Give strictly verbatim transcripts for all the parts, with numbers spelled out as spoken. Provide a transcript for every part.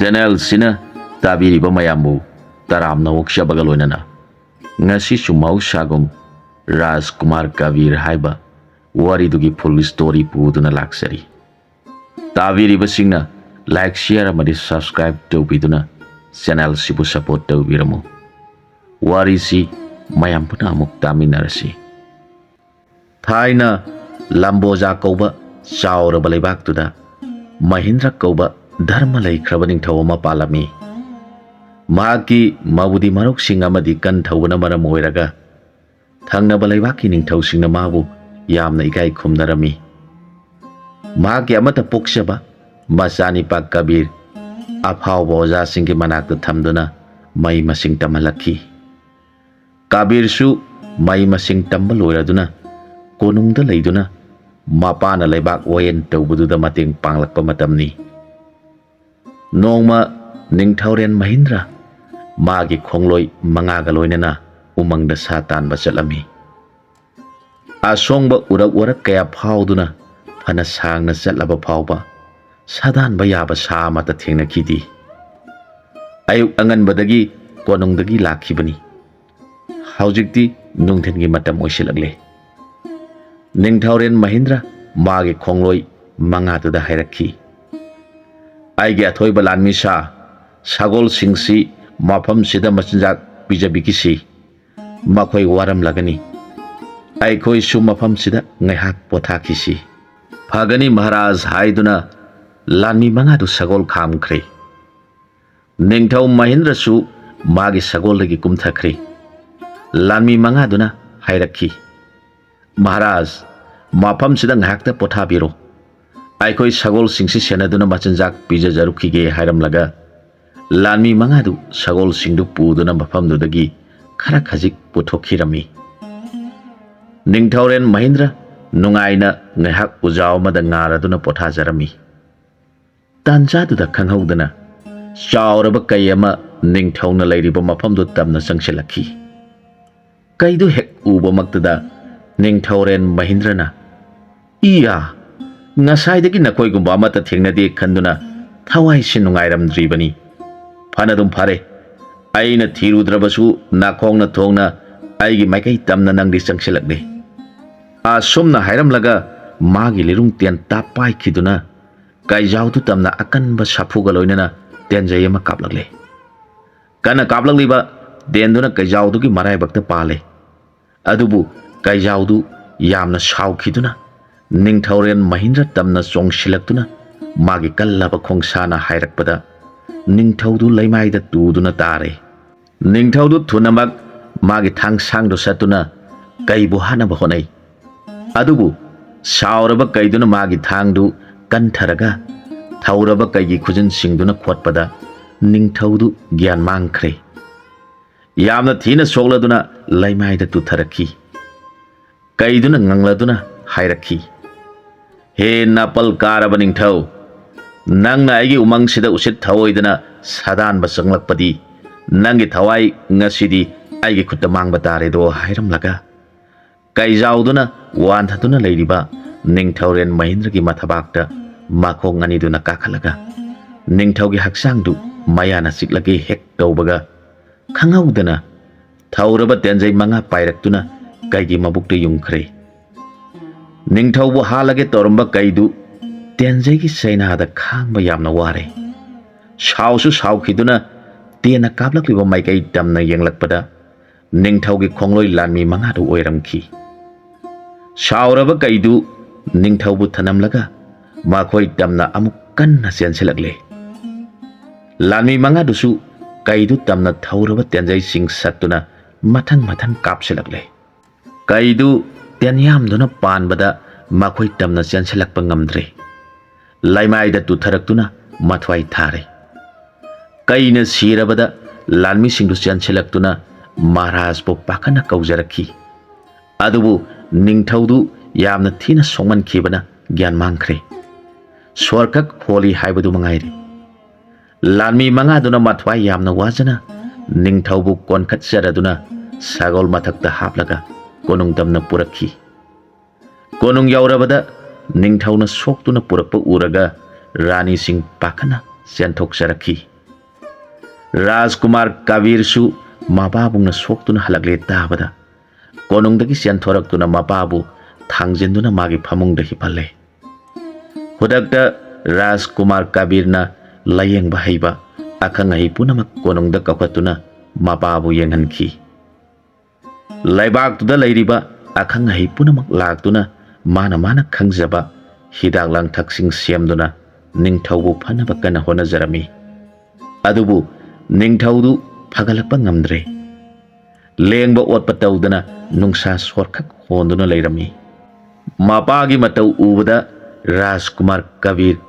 ꯆꯦꯅꯦꯜꯁꯤꯅ ꯇꯥꯕꯤꯔꯤꯕ ꯃꯌꯥꯝꯕꯨ ꯇꯔꯥꯝꯅ ꯑꯣꯛꯆꯕꯒ ꯂꯣꯏꯅꯅ ꯉꯁꯤꯁꯨ ꯃꯍꯧꯁꯥꯒꯨꯝ ꯔꯥꯖꯀꯨꯃꯥꯔ ꯀꯕꯤꯔ ꯍꯥꯏꯕ ꯋꯥꯔꯤꯗꯨꯒꯤ ꯐꯨꯜ ꯁ꯭ꯇꯣꯔꯤ ꯄꯨꯗꯨꯅ ꯂꯥꯛꯆꯔꯤ꯫ ꯇꯥꯕꯤꯔꯤꯕꯁꯤꯡꯅ ꯂꯥꯏꯛ, ꯁꯤꯌꯔ ꯑꯃꯗꯤ ꯁꯕꯁꯀ꯭ꯔꯥꯏꯕ ꯇꯧꯕꯤꯗꯨꯅ ꯆꯦꯅꯦꯜꯁꯤꯕꯨ ꯁꯄꯣꯔꯠ ꯇꯧꯕꯤꯔꯝꯃꯨ꯫ ꯋꯥꯔꯤꯁꯤ ꯃꯌꯥꯝ ꯄꯨꯟꯅ ꯑꯃꯨꯛ ꯇꯥꯃꯤꯟꯅꯔꯁꯤ꯫ ꯊꯥꯏꯅ ꯂꯝꯕꯣꯖꯥ ꯀꯧꯕ ꯆꯥꯎꯔꯕ ꯂꯩꯕꯥꯛꯇꯨꯗ ꯃꯍꯤꯟꯗ꯭ꯔ ꯀꯧꯕ ꯙꯔꯃ ꯂꯩꯈ꯭ꯔꯕ ꯅꯤꯡꯊꯧ ꯑꯃ ꯄꯥꯜꯂꯝꯃꯤ꯫ ꯃꯍꯥꯛꯀꯤ ꯃꯕꯨꯗꯤ ꯃꯔꯧꯁꯤꯡ ꯑꯃꯗꯤ ꯀꯟ ꯊꯧꯕꯅ ꯃꯔꯝ ꯑꯣꯏꯔꯒ ꯊꯪꯅꯕ ꯂꯩꯕꯥꯛꯀꯤ ꯅꯤꯡꯊꯧꯁꯤꯡꯅ ꯃꯥꯕꯨ ꯌꯥꯝꯅ ꯏꯀꯥꯏ ꯈꯨꯝꯅꯔꯝꯃꯤ꯫ ꯃꯍꯥꯛꯀꯤ ꯑꯃꯠꯇ ꯄꯣꯛꯆꯕ ꯃꯆꯥꯅꯤꯄꯥ ꯀꯕꯤꯔ ꯑꯐꯥꯎꯕ ꯑꯣꯖꯥꯁꯤꯡꯒꯤ ꯃꯅꯥꯛꯇ ꯊꯝꯗꯨꯅ ꯃꯍꯩ ꯃꯁꯤꯡ ꯇꯝꯍꯜꯂꯛꯈꯤ꯫ ꯀꯕꯤꯔꯁꯨ ꯃꯍꯩ ꯃꯁꯤꯡ ꯇꯝꯕ ꯂꯣꯏꯔꯗꯨꯅ ꯀꯣꯅꯨꯡꯗ ꯂꯩꯗꯨꯅ ꯃꯄꯥꯅ ꯂꯩꯕꯥꯛ ꯋꯥꯌꯦꯟ ꯇꯧꯕꯗꯨꯗ ꯃꯇꯦꯡ ꯄꯥꯡꯂꯛꯄ ꯃꯇꯝꯅꯤ꯫ ꯅꯣꯡꯃ ꯅꯤꯡꯊꯧꯔꯦꯟ ꯃꯍꯤꯟꯗ꯭ꯔ ꯃꯥꯒꯤ ꯈꯣꯡꯂꯣꯏ ꯃꯉꯥꯒ ꯂꯣꯏꯅꯅ ꯎꯃꯪꯗ ꯁꯥ ꯇꯥꯟꯕ ꯆꯠꯂꯝꯃꯤ꯫ ꯑꯁꯣꯡꯕ ꯎꯔꯛ ꯋꯥꯔꯛ ꯀꯌꯥ ꯐꯥꯎꯗꯨꯅ ꯐꯅ ꯁꯥꯡꯅ ꯆꯠꯂꯕ ꯐꯥꯎꯕ ꯁꯥꯗꯥꯟꯕ ꯌꯥꯕ ꯁꯥ ꯑꯃꯠꯇ ꯊꯦꯡꯅꯈꯤꯗꯦ꯫ ꯑꯌꯨꯛ ꯑꯉꯟꯕꯗꯒꯤ ꯀꯣꯅꯨꯡꯗꯒꯤ ꯂꯥꯛꯈꯤꯕꯅꯤ꯫ ꯍꯧꯖꯤꯛꯇꯤ ꯅꯨꯡꯊꯤꯜꯒꯤ ꯃꯇꯝ ꯑꯣꯏꯁꯤꯜꯂꯛꯂꯦ꯫ ꯅꯤꯡꯊꯧꯔꯦꯟ ꯃꯍꯤꯟꯗ꯭ꯔ ꯃꯥꯒꯤ ꯈꯣꯡꯂꯣꯏ ꯃꯉꯥꯗꯨꯗ ꯍꯥꯏꯔꯛꯈꯤ, "ꯑꯩꯒꯤ ꯑꯊꯣꯏꯕ ꯂꯥꯟꯃꯤ ꯁꯥ, ꯁꯒꯣꯜꯁꯤꯡꯁꯤ ꯃꯐꯝꯁꯤꯗ ꯃꯆꯤꯟꯖꯥꯛ ꯄꯤꯖꯕꯤꯈꯤꯁꯤ꯫ ꯃꯈꯣꯏ ꯋꯥꯔꯝꯂꯒꯅꯤ꯫ ꯑꯩꯈꯣꯏꯁꯨ ꯃꯐꯝꯁꯤꯗ ꯉꯥꯏꯍꯥꯛ ꯄꯣꯊꯥꯈꯤꯁꯤ꯫" "ꯐꯒꯅꯤ ꯃꯍꯥꯔꯥꯖ" ꯍꯥꯏꯗꯨꯅ ꯂꯥꯟꯃꯤ ꯃꯉꯥꯗꯨ ꯁꯒꯣꯜ ꯈꯥꯝꯈ꯭ꯔꯦ꯫ ꯅꯤꯡꯊꯧ ꯃꯍꯤꯟꯗ꯭ꯔꯁꯨ ꯃꯥꯒꯤ ꯁꯒꯣꯜꯗꯒꯤ ꯀꯨꯝꯊꯈ꯭ꯔꯦ꯫ ꯂꯥꯟꯃꯤ ꯃꯉꯥꯗꯨꯅ ꯍꯥꯏꯔꯛꯈꯤ, "ꯃꯍꯥꯔꯥꯖ, ꯃꯐꯝꯁꯤꯗ ꯉꯥꯏꯍꯥꯛꯇ ꯄꯣꯊꯥꯕꯤꯔꯣ꯫ ꯑꯩꯈꯣꯏ ꯁꯒꯣꯜꯁꯤꯡꯁꯤ ꯁꯦꯟꯅꯗꯨꯅ ꯃꯆꯤꯟꯖꯥꯛ ꯄꯤꯖꯖꯔꯨꯈꯤꯒꯦ" ꯍꯥꯏꯔꯝꯂꯒ ꯂꯥꯟꯃꯤ ꯃꯉꯥꯗꯨ ꯁꯒꯣꯜꯁꯤꯡꯗꯨ ꯄꯨꯗꯨꯅ ꯃꯐꯝꯗꯨꯗꯒꯤ ꯈꯔ ꯈꯖꯤꯛ ꯄꯨꯊꯣꯛꯈꯤꯔꯝꯃꯤ꯫ ꯅꯤꯡꯊꯧꯔꯦꯟ ꯃꯍꯤꯟꯗ꯭ꯔ ꯅꯨꯡꯉꯥꯏꯅ ꯉꯥꯏꯍꯥꯛ ꯎꯖꯥꯎ ꯑꯃꯗ ꯉꯥꯔꯗꯨꯅ ꯄꯣꯊꯥꯖꯔꯝꯃꯤ꯫ ꯇꯥꯟꯖꯥꯗꯨꯗ ꯈꯪꯍꯧꯗꯅ ꯆꯥꯎꯔꯕ ꯀꯩ ꯑꯃ ꯅꯤꯡꯊꯧꯅ ꯂꯩꯔꯤꯕ ꯃꯐꯝꯗꯨ ꯇꯝꯅ ꯆꯪꯁꯤꯜꯂꯛꯈꯤ꯫ ꯀꯩꯗꯨ ꯍꯦꯛ ꯎꯕꯃꯛꯇꯗ ꯅꯤꯡꯊꯧꯔꯦꯟ ꯃꯍꯤꯟꯗ꯭ꯔꯅ, "ꯏꯌꯥ! ꯉꯁꯥꯏꯗꯒꯤ ꯅꯈꯣꯏꯒꯨꯝꯕ ꯑꯃꯠꯇ ꯊꯦꯡꯅꯗꯦ" ꯈꯟꯗꯨꯅ ꯊꯋꯥꯏꯁꯤ ꯅꯨꯡꯉꯥꯏꯔꯝꯗ꯭ꯔꯤꯕꯅꯤ꯫ "ꯐꯅꯗꯨꯝ ꯐꯔꯦ, ꯑꯩꯅ ꯊꯤꯔꯨꯗ꯭ꯔꯕꯁꯨ ꯅꯥꯈꯣꯡꯅ ꯊꯣꯡꯅ ꯑꯩꯒꯤ ꯃꯥꯏꯀꯩ ꯇꯝꯅ ꯅꯪꯗꯤ ꯆꯪꯁꯤꯜꯂꯛꯂꯦ꯫" ꯑꯁꯨꯝꯅ ꯍꯥꯏꯔꯝꯂꯒ ꯃꯥꯒꯤ ꯂꯤꯔꯨꯡ ꯇꯦꯟ ꯇꯥꯞ ꯄꯥꯏꯈꯤꯗꯨꯅ ꯀꯩꯖꯥꯎꯗꯨ ꯇꯝꯅ ꯑꯀꯟꯕ ꯁꯥꯐꯨꯒ ꯂꯣꯏꯅꯅ ꯇꯦꯟꯖꯩ ꯑꯃ ꯀꯥꯞꯂꯛꯂꯦ꯫ ꯀꯟꯅ ꯀꯥꯞꯂꯛꯂꯤꯕ ꯇꯦꯟꯗꯨꯅ ꯀꯩꯖꯥꯎꯗꯨꯒꯤ ꯃꯔꯥꯏꯕꯛꯇ ꯄꯥꯜꯂꯦ꯫ ꯑꯗꯨꯕꯨ ꯀꯩꯖꯥꯎꯗꯨ ꯌꯥꯝꯅ ꯁꯥꯎꯈꯤꯗꯨꯅ ꯅꯤꯡꯊꯧꯔꯦꯜ ꯃꯍꯤꯟꯗ꯭ꯔ ꯇꯝꯅ ꯆꯣꯡꯁꯤꯜꯂꯛꯇꯨꯅ ꯃꯥꯒꯤ ꯀꯜꯂꯕ ꯈꯣꯡꯁꯥꯅ ꯍꯥꯏꯔꯛꯄꯗ ꯅꯤꯡꯊꯧꯗꯨ ꯂꯩꯃꯥꯏꯗ ꯇꯨꯗꯨꯅ ꯇꯥꯔꯦ꯫ ꯅꯤꯡꯊꯧꯗꯨ ꯊꯨꯅꯃꯛ ꯃꯥꯒꯤ ꯊꯥꯡ ꯁꯥꯡꯗꯨ ꯁꯠꯇꯨꯅ ꯀꯩꯕꯨ ꯍꯥꯠꯅꯕ ꯍꯣꯠꯅꯩ꯫ ꯑꯗꯨꯕꯨ ꯁꯥꯎꯔꯕ ꯀꯩꯗꯨꯅ ꯃꯥꯒꯤ ꯊꯥꯡꯗꯨ ꯀꯟꯊꯔꯒ ꯊꯧꯔꯕ ꯀꯩꯒꯤ ꯈꯨꯖꯤꯟꯁꯤꯡꯗꯨꯅ ꯈꯣꯠꯄꯗ ꯅꯤꯡꯊꯧꯗꯨ ꯒ꯭ꯌꯥꯟ ꯃꯥꯡꯈ꯭ꯔꯦ꯫ ꯌꯥꯝꯅ ꯊꯤꯅ ꯁꯣꯛꯂꯗꯨꯅ ꯂꯩꯃꯥꯏꯗ ꯇꯨꯊꯔꯛꯈꯤ꯫ ꯀꯩꯗꯨꯅ ꯉꯪꯂꯗꯨꯅ ꯍꯥꯏꯔꯛꯈꯤ, "ꯍꯦ ꯅꯥꯄꯜ ꯀꯥꯔꯕ ꯅꯤꯡꯊꯧ, ꯅꯪꯅ ꯑꯩꯒꯤ ꯎꯃꯪꯁꯤꯗ ꯎꯁꯤꯠ ꯊꯑꯣꯏꯗꯅ ꯁꯥꯗꯥꯟꯕ ꯆꯪꯂꯛꯄꯗꯤ ꯅꯪꯒꯤ ꯊꯋꯥꯏ ꯉꯁꯤꯗꯤ ꯑꯩꯒꯤ ꯈꯨꯠꯇ ꯃꯥꯡꯕ ꯇꯥꯔꯦꯗꯣ" ꯍꯥꯏꯔꯝꯂꯒ ꯀꯩꯖꯥꯎꯗꯨꯅ ꯋꯥꯟꯊꯗꯨꯅ ꯂꯩꯔꯤꯕ ꯅꯤꯡꯊꯧꯔꯦꯜ ꯃꯍꯤꯟꯗ꯭ꯔꯒꯤ ꯃꯊꯕꯥꯛꯇ ꯃꯈꯣꯡ ꯑꯅꯤꯗꯨꯅ ꯀꯥꯈꯠꯂꯒ ꯅꯤꯡꯊꯧꯒꯤ ꯍꯛꯆꯥꯡꯗꯨ ꯃꯌꯥꯅ ꯆꯤꯛꯂꯒꯦ ꯍꯦꯛ ꯇꯧꯕꯒ ꯈꯪꯍꯧꯗꯅ ꯊꯧꯔꯕ ꯇꯦꯟꯖꯩ ꯃꯉꯥ ꯄꯥꯏꯔꯛꯇꯨꯅ ꯀꯩꯒꯤ ꯃꯕꯨꯛꯇ ꯌꯨꯡꯈ꯭ꯔꯦ꯫ ꯅꯤꯡꯊꯧꯕꯨ ꯍꯥꯠꯂꯒꯦ ꯇꯧꯔꯝꯕ ꯀꯩꯗꯨ ꯇꯦꯟꯖꯩꯒꯤ ꯆꯩꯅꯥꯗ ꯈꯥꯡꯕ ꯌꯥꯝꯅ ꯋꯥꯔꯦ꯫ ꯁꯥꯎꯁꯨ ꯁꯥꯎꯈꯤꯗꯨꯅ ꯇꯦꯟꯅ ꯀꯥꯞꯂꯛꯂꯤꯕ ꯃꯥꯏꯀꯩ ꯇꯝꯅ ꯌꯦꯡꯂꯛꯄꯗ ꯅꯤꯡꯊꯧꯒꯤ ꯈꯣꯡꯂꯣꯏ ꯂꯥꯟꯃꯤ ꯃꯉꯥꯗꯨ ꯑꯣꯏꯔꯝꯈꯤ꯫ ꯁꯥꯎꯔꯕ ꯀꯩꯗꯨ ꯅꯤꯡꯊꯧꯕꯨ ꯊꯅꯝꯂꯒ ꯃꯈꯣꯏ ꯇꯝꯅ ꯑꯃꯨꯛ ꯀꯟꯅ ꯆꯦꯟꯁꯤꯜꯂꯛꯂꯦ꯫ ꯂꯥꯟꯃꯤ ꯃꯉꯥꯗꯨꯁꯨ ꯀꯩꯗꯨ ꯇꯝꯅ ꯊꯧꯔꯕ ꯇꯦꯟꯖꯩꯁꯤꯡ ꯁꯠꯇꯨꯅ ꯃꯊꯪ ꯃꯊꯪ ꯀꯥꯞꯁꯤꯜꯂꯛꯂꯦ꯫ ꯀꯩꯗꯨ ꯇꯦꯟꯌꯥꯝꯗꯨꯅ ꯄꯥꯟꯕꯗ ꯃꯈꯣꯏ ꯇꯝꯅ ꯆꯦꯟꯁꯤꯜꯂꯛꯄ ꯉꯝꯗ꯭ꯔꯦ꯫ ꯂꯩꯃꯥꯏꯗ ꯇꯨꯊꯔꯛꯇꯨꯅ ꯃꯊ꯭ꯋꯥꯏ ꯊꯥꯔꯦ꯫ ꯀꯩꯅ ꯁꯤꯔꯕꯗ ꯂꯥꯟꯃꯤꯁꯤꯡꯗꯨ ꯆꯦꯟꯁꯤꯜꯂꯛꯇꯨꯅ ꯃꯍꯥꯔꯥꯖꯄꯨ ꯄꯥꯈꯠꯅ ꯀꯧꯖꯔꯛꯈꯤ꯫ ꯑꯗꯨꯕꯨ ꯅꯤꯡꯊꯧꯗꯨ ꯌꯥꯝꯅ ꯊꯤꯅ ꯁꯣꯛꯃꯟꯈꯤꯕꯅ ꯒ꯭ꯌꯥꯟ ꯃꯥꯡꯈ꯭ꯔꯦ꯫ ꯁꯣꯔꯈꯛ ꯍꯣꯜꯂꯤ ꯍꯥꯏꯕꯗꯨ ꯃꯉꯥꯏꯔꯦ꯫ ꯂꯥꯟꯃꯤ ꯃꯉꯥꯗꯨꯅ ꯃꯊ꯭ꯋꯥꯏ ꯌꯥꯝꯅ ꯋꯥꯖꯅ ꯅꯤꯡꯊꯧꯕꯨ ꯀꯣꯟꯈꯠꯆꯔꯗꯨꯅ ꯁꯒꯣꯜ ꯃꯊꯛꯇ ꯍꯥꯞꯂꯒ ꯀꯣꯅꯨꯡ ꯇꯝꯅ ꯄꯨꯔꯛꯈꯤ꯫ ꯀꯣꯅꯨꯡ ꯌꯧꯔꯕꯗ ꯅꯤꯡꯊꯧꯅ ꯁꯣꯛꯇꯨꯅ ꯄꯨꯔꯛꯄ ꯎꯔꯒ ꯔꯥꯅꯤꯁꯤꯡ ꯄꯥꯈꯠꯅ ꯆꯦꯟꯊꯣꯛꯆꯔꯛꯈꯤ꯫ ꯔꯥꯖꯀꯨꯃꯥꯔ ꯀꯕꯤꯔꯁꯨ ꯃꯄꯥꯕꯨꯡꯅ ꯁꯣꯛꯇꯨꯅ ꯍꯜꯂꯛꯂꯦ ꯇꯥꯕꯗ, ꯀꯣꯅꯨꯡꯗꯒꯤ ꯆꯦꯟꯊꯣꯔꯛꯇꯨꯅ ꯃꯄꯥꯕꯨ ꯊꯥꯡꯖꯤꯟꯗꯨꯅ ꯃꯥꯒꯤ ꯐꯃꯨꯡꯗ ꯍꯤꯞꯍꯜꯂꯦ꯫ ꯈꯨꯗꯛꯇ ꯔꯥꯖꯀꯨꯃꯥꯔ ꯀꯕꯤꯔꯅ ꯂꯥꯌꯦꯡꯕ ꯍꯩꯕ ꯑꯈꯪ ꯑꯍꯩ ꯄꯨꯝꯅꯃꯛ ꯀꯣꯅꯨꯡꯗ ꯀꯧꯈꯠꯇꯨꯅ ꯃꯄꯥꯕꯨ ꯌꯦꯡꯍꯟꯈꯤ꯫ ꯂꯩꯕꯥꯛꯇꯨꯗ ꯂꯩꯔꯤꯕ ꯑꯈꯪ ꯑꯍꯩ ꯄꯨꯝꯅꯃꯛ ꯂꯥꯛꯇꯨꯅ ꯃꯥꯅ ꯃꯥꯅ ꯈꯪꯖꯕ ꯍꯤꯗꯥꯛ ꯂꯥꯡꯊꯛꯁꯤꯡ ꯁꯦꯝꯗꯨꯅ ꯅꯤꯡꯊꯧꯕꯨ ꯐꯅꯕ ꯀꯟꯅ ꯍꯣꯠꯅꯖꯔꯝꯃꯤ꯫ ꯑꯗꯨꯕꯨ ꯅꯤꯡꯊꯧꯗꯨ ꯐꯒꯠꯂꯛꯄ ꯉꯝꯗ꯭ꯔꯦ꯫ ꯂꯦꯡꯕ ꯑꯣꯠꯄ ꯇꯧꯗꯅ ꯅꯨꯡꯁꯥ ꯁꯣꯔꯈꯛ ꯍꯣꯟꯗꯨꯅ ꯂꯩꯔꯝꯃꯤ꯫ ꯃꯄꯥꯒꯤ ꯃꯇꯧ ꯎꯕꯗ ꯔꯥꯖꯀꯨꯃꯥꯔ ꯀꯕꯤꯔ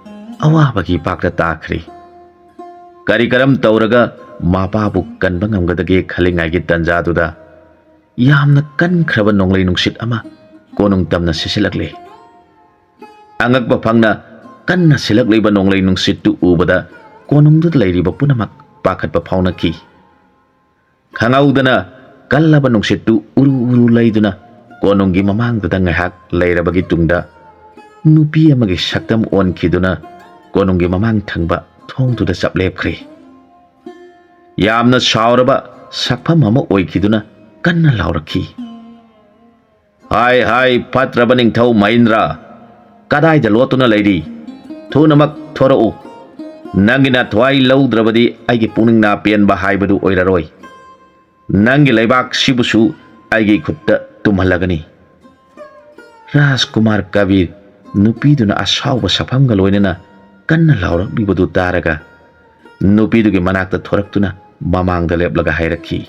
ꯑꯋꯥꯕꯒꯤ ꯏꯄꯥꯛꯇ ꯇꯥꯈ꯭ꯔꯦ꯫ ꯀꯔꯤ ꯀꯔꯝ ꯇꯧꯔꯒ ꯃꯄꯥꯕꯨ ꯀꯟꯕ ꯉꯝꯒꯗꯒꯦ ꯈꯜꯂꯤꯉꯩꯒꯤ ꯇꯟꯖꯥꯗꯨꯗ ꯌꯥꯝꯅ ꯀꯟꯈ꯭ꯔꯕ ꯅꯣꯡꯂꯩ ꯅꯨꯡꯁꯤꯠ ꯑꯃ ꯀꯣꯅꯨꯡ ꯇꯝꯅ ꯁꯤꯠꯁꯤꯜꯂꯛꯂꯦ꯫ ꯑꯉꯛꯄ ꯐꯪꯅ ꯀꯟꯅ ꯁꯤꯜꯂꯛꯂꯤꯕ ꯅꯣꯡꯂꯩ ꯅꯨꯡꯁꯤꯠꯇꯨ ꯎꯕꯗ ꯀꯣꯅꯨꯡꯗꯨꯗ ꯂꯩꯔꯤꯕ ꯄꯨꯝꯅꯃꯛ ꯄꯥꯈꯠꯄ ꯐꯥꯎꯅꯈꯤ꯫ ꯈꯪꯍꯧꯗꯅ ꯀꯜꯂꯕ ꯅꯨꯡꯁꯤꯠꯇꯨ ꯎꯔꯨ ꯎꯔꯨ ꯂꯩꯗꯨꯅ ꯀꯣꯅꯨꯡꯒꯤ ꯃꯃꯥꯡꯗꯨꯗ ꯉꯥꯏꯍꯥꯛ ꯂꯩꯔꯕꯒꯤ ꯇꯨꯡꯗ ꯅꯨꯄꯤ ꯑꯃꯒꯤ ꯁꯛꯇꯝ ꯑꯣꯟꯈꯤꯗꯨꯅ ꯀꯣꯅꯨꯡꯒꯤ ꯃꯃꯥꯡ ꯊꯪꯕ ꯊꯣꯡꯗꯨꯗ ꯆꯞ ꯂꯦꯞꯈ꯭ꯔꯦ꯫ ꯌꯥꯝꯅ ꯁꯥꯎꯔꯕ ꯁꯛꯐꯝ ꯑꯃ ꯑꯣꯏꯈꯤꯗꯨꯅ ꯀꯟꯅ ꯂꯥꯎꯔꯛꯈꯤ, "ꯍꯥꯏ ꯍꯥꯏ, ꯐꯠꯇ꯭ꯔꯕ ꯅꯤꯡꯊꯧ ꯃꯍꯤꯟꯗ꯭ꯔ, ꯀꯗꯥꯏꯗ ꯂꯣꯠꯇꯨꯅ ꯂꯩꯔꯤ? ꯊꯨꯅꯃꯛ ꯊꯣꯔꯛꯎ꯫ ꯅꯪꯒꯤ ꯅꯊ꯭ꯋꯥꯏ ꯂꯧꯗ꯭ꯔꯕꯗꯤ ꯑꯩꯒꯤ ꯄꯨꯛꯅꯤꯡ ꯅꯥꯄꯦꯟꯕ ꯍꯥꯏꯕꯗꯨ ꯑꯣꯏꯔꯔꯣꯏ꯫ ꯅꯪꯒꯤ ꯂꯩꯕꯥꯛꯁꯤꯕꯨꯁꯨ ꯑꯩꯒꯤ ꯈꯨꯠꯇ ꯇꯨꯝꯍꯜꯂꯒꯅꯤ꯫" ꯔꯥꯖꯀꯨꯃꯥꯔ ꯀꯕꯤꯔ ꯅꯨꯄꯤꯗꯨꯅ ꯑꯁꯥꯎꯕ ꯁꯛꯐꯝꯒ ꯂꯣꯏꯅꯅ ꯀꯟꯅ ꯂꯥꯎꯔꯛꯂꯤꯕꯗꯨ ꯇꯥꯔꯒ ꯅꯨꯄꯤꯗꯨꯒꯤ ꯃꯅꯥꯛꯇ ꯊꯣꯔꯛꯇꯨꯅ ꯃꯃꯥꯡꯗ ꯂꯦꯞꯂꯒ ꯍꯥꯏꯔꯛꯈꯤ,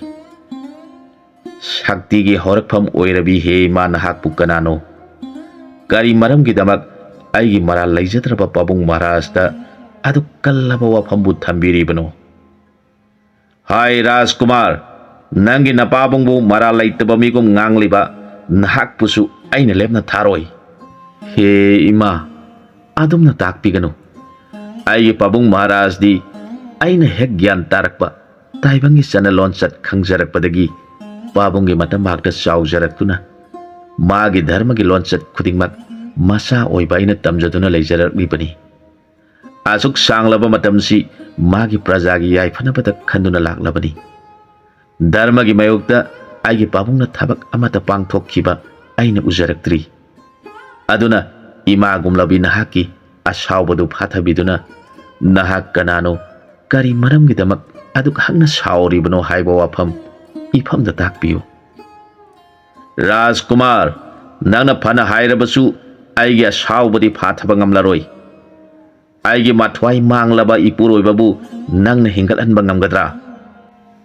"ꯁꯛꯇꯤꯒꯤ ꯍꯧꯔꯛꯐꯝ ꯑꯣꯏꯔꯕꯤ ꯍꯦ ꯏꯃꯥ, ꯅꯍꯥꯛꯄꯨ ꯀꯅꯥꯅꯣ? ꯀꯔꯤ ꯃꯔꯝꯒꯤꯗꯃꯛ ꯑꯩꯒꯤ ꯃꯔꯥꯜ ꯂꯩꯖꯗ꯭ꯔꯕ ꯄꯥꯕꯨꯡ ꯃꯍꯥꯔꯥꯖꯇ ꯑꯗꯨꯛ ꯀꯜꯂꯕ ꯋꯥꯐꯝꯕꯨ ꯊꯝꯕꯤꯔꯤꯕꯅꯣ? ꯍꯥꯏ ꯔꯥꯖꯀꯨꯃꯥꯔ, ꯅꯪꯒꯤ ꯅꯄꯥꯕꯨꯡꯕꯨ ꯃꯔꯥꯜ ꯂꯩꯇꯕ ꯃꯤꯒꯨꯝ ꯉꯥꯡꯂꯤꯕ ꯅꯍꯥꯛꯄꯨꯁꯨ ꯑꯩꯅ ꯂꯦꯝꯅ ꯊꯥꯔꯣꯏ꯫" "ꯍꯦ ꯏꯃꯥ, ꯑꯗꯨꯝꯅ ꯇꯥꯛꯄꯤꯒꯅꯨ꯫ ꯑꯩꯒꯤ ꯄꯥꯕꯨꯡ ꯃꯍꯥꯔꯥꯖꯗꯤ ꯑꯩꯅ ꯍꯦꯛ ꯒ꯭ꯌꯥꯟ ꯇꯥꯔꯛꯄ ꯇꯥꯏꯕꯪꯒꯤ ꯆꯠꯅ ꯂꯣꯟꯆꯠ ꯈꯪꯖꯔꯛꯄꯗꯒꯤ ꯄꯥꯕꯨꯡꯒꯤ ꯃꯇꯝꯕꯥꯛꯇ ꯆꯥꯎꯖꯔꯛꯇꯨꯅ ꯃꯥꯒꯤ ꯙꯔꯃꯒꯤ ꯂꯣꯟꯆꯠ ꯈꯨꯗꯤꯡꯃꯛ ꯃꯆꯥ ꯑꯣꯏꯕ ꯑꯩꯅ ꯇꯝꯖꯗꯨꯅ ꯂꯩꯖꯔꯛꯂꯤꯕꯅꯤ꯫ ꯑꯁꯨꯛ ꯁꯥꯡꯂꯕ ꯃꯇꯝꯁꯤ ꯃꯥꯒꯤ ꯄ꯭ꯔꯖꯥꯒꯤ ꯌꯥꯏꯐꯅꯕꯗ ꯈꯟꯗꯨꯅ ꯂꯥꯛꯂꯕꯅꯤ꯫ ꯙꯔꯃꯒꯤ ꯃꯥꯌꯣꯛꯇ ꯑꯩꯒꯤ ꯄꯥꯕꯨꯡꯅ ꯊꯕꯛ ꯑꯃꯠꯇ ꯄꯥꯡꯊꯣꯛꯈꯤꯕ ꯑꯩꯅ ꯎꯖꯔꯛꯇ꯭ꯔꯤ꯫ ꯑꯗꯨꯅ ꯏꯃꯥ ꯒꯨꯝꯂꯕꯤ ꯅꯍꯥꯛꯀꯤ ꯑꯁꯥꯎꯕꯗꯨ ꯐꯥꯊꯕꯤꯗꯨꯅ, ꯅꯍꯥꯛ ꯀꯅꯥꯅꯣ, ꯀꯔꯤ ꯃꯔꯝꯒꯤꯗꯃꯛ ꯑꯗꯨꯛ ꯍꯛꯅ ꯁꯥꯎꯔꯤꯕꯅꯣ ꯍꯥꯏꯕ ꯋꯥꯐꯝ ꯏꯐꯝꯗ ꯇꯥꯛꯄꯤꯌꯨ꯫ ꯔꯥꯖꯀꯨꯃꯥꯔ, ꯅꯪꯅ ꯐꯅ ꯍꯥꯏꯔꯕꯁꯨ ꯑꯩꯒꯤ ꯑꯁꯥꯎꯕꯗꯤ ꯐꯥꯊꯕ ꯉꯝꯂꯔꯣꯏ꯫ ꯑꯩꯒꯤ ꯃꯊ꯭ꯋꯥꯏ ꯃꯥꯡꯂꯕ ꯏꯄꯨꯔꯣꯏꯕꯕꯨ ꯅꯪꯅ ꯍꯤꯡꯒꯠꯍꯟꯕ ꯉꯝꯒꯗ꯭ꯔꯥ?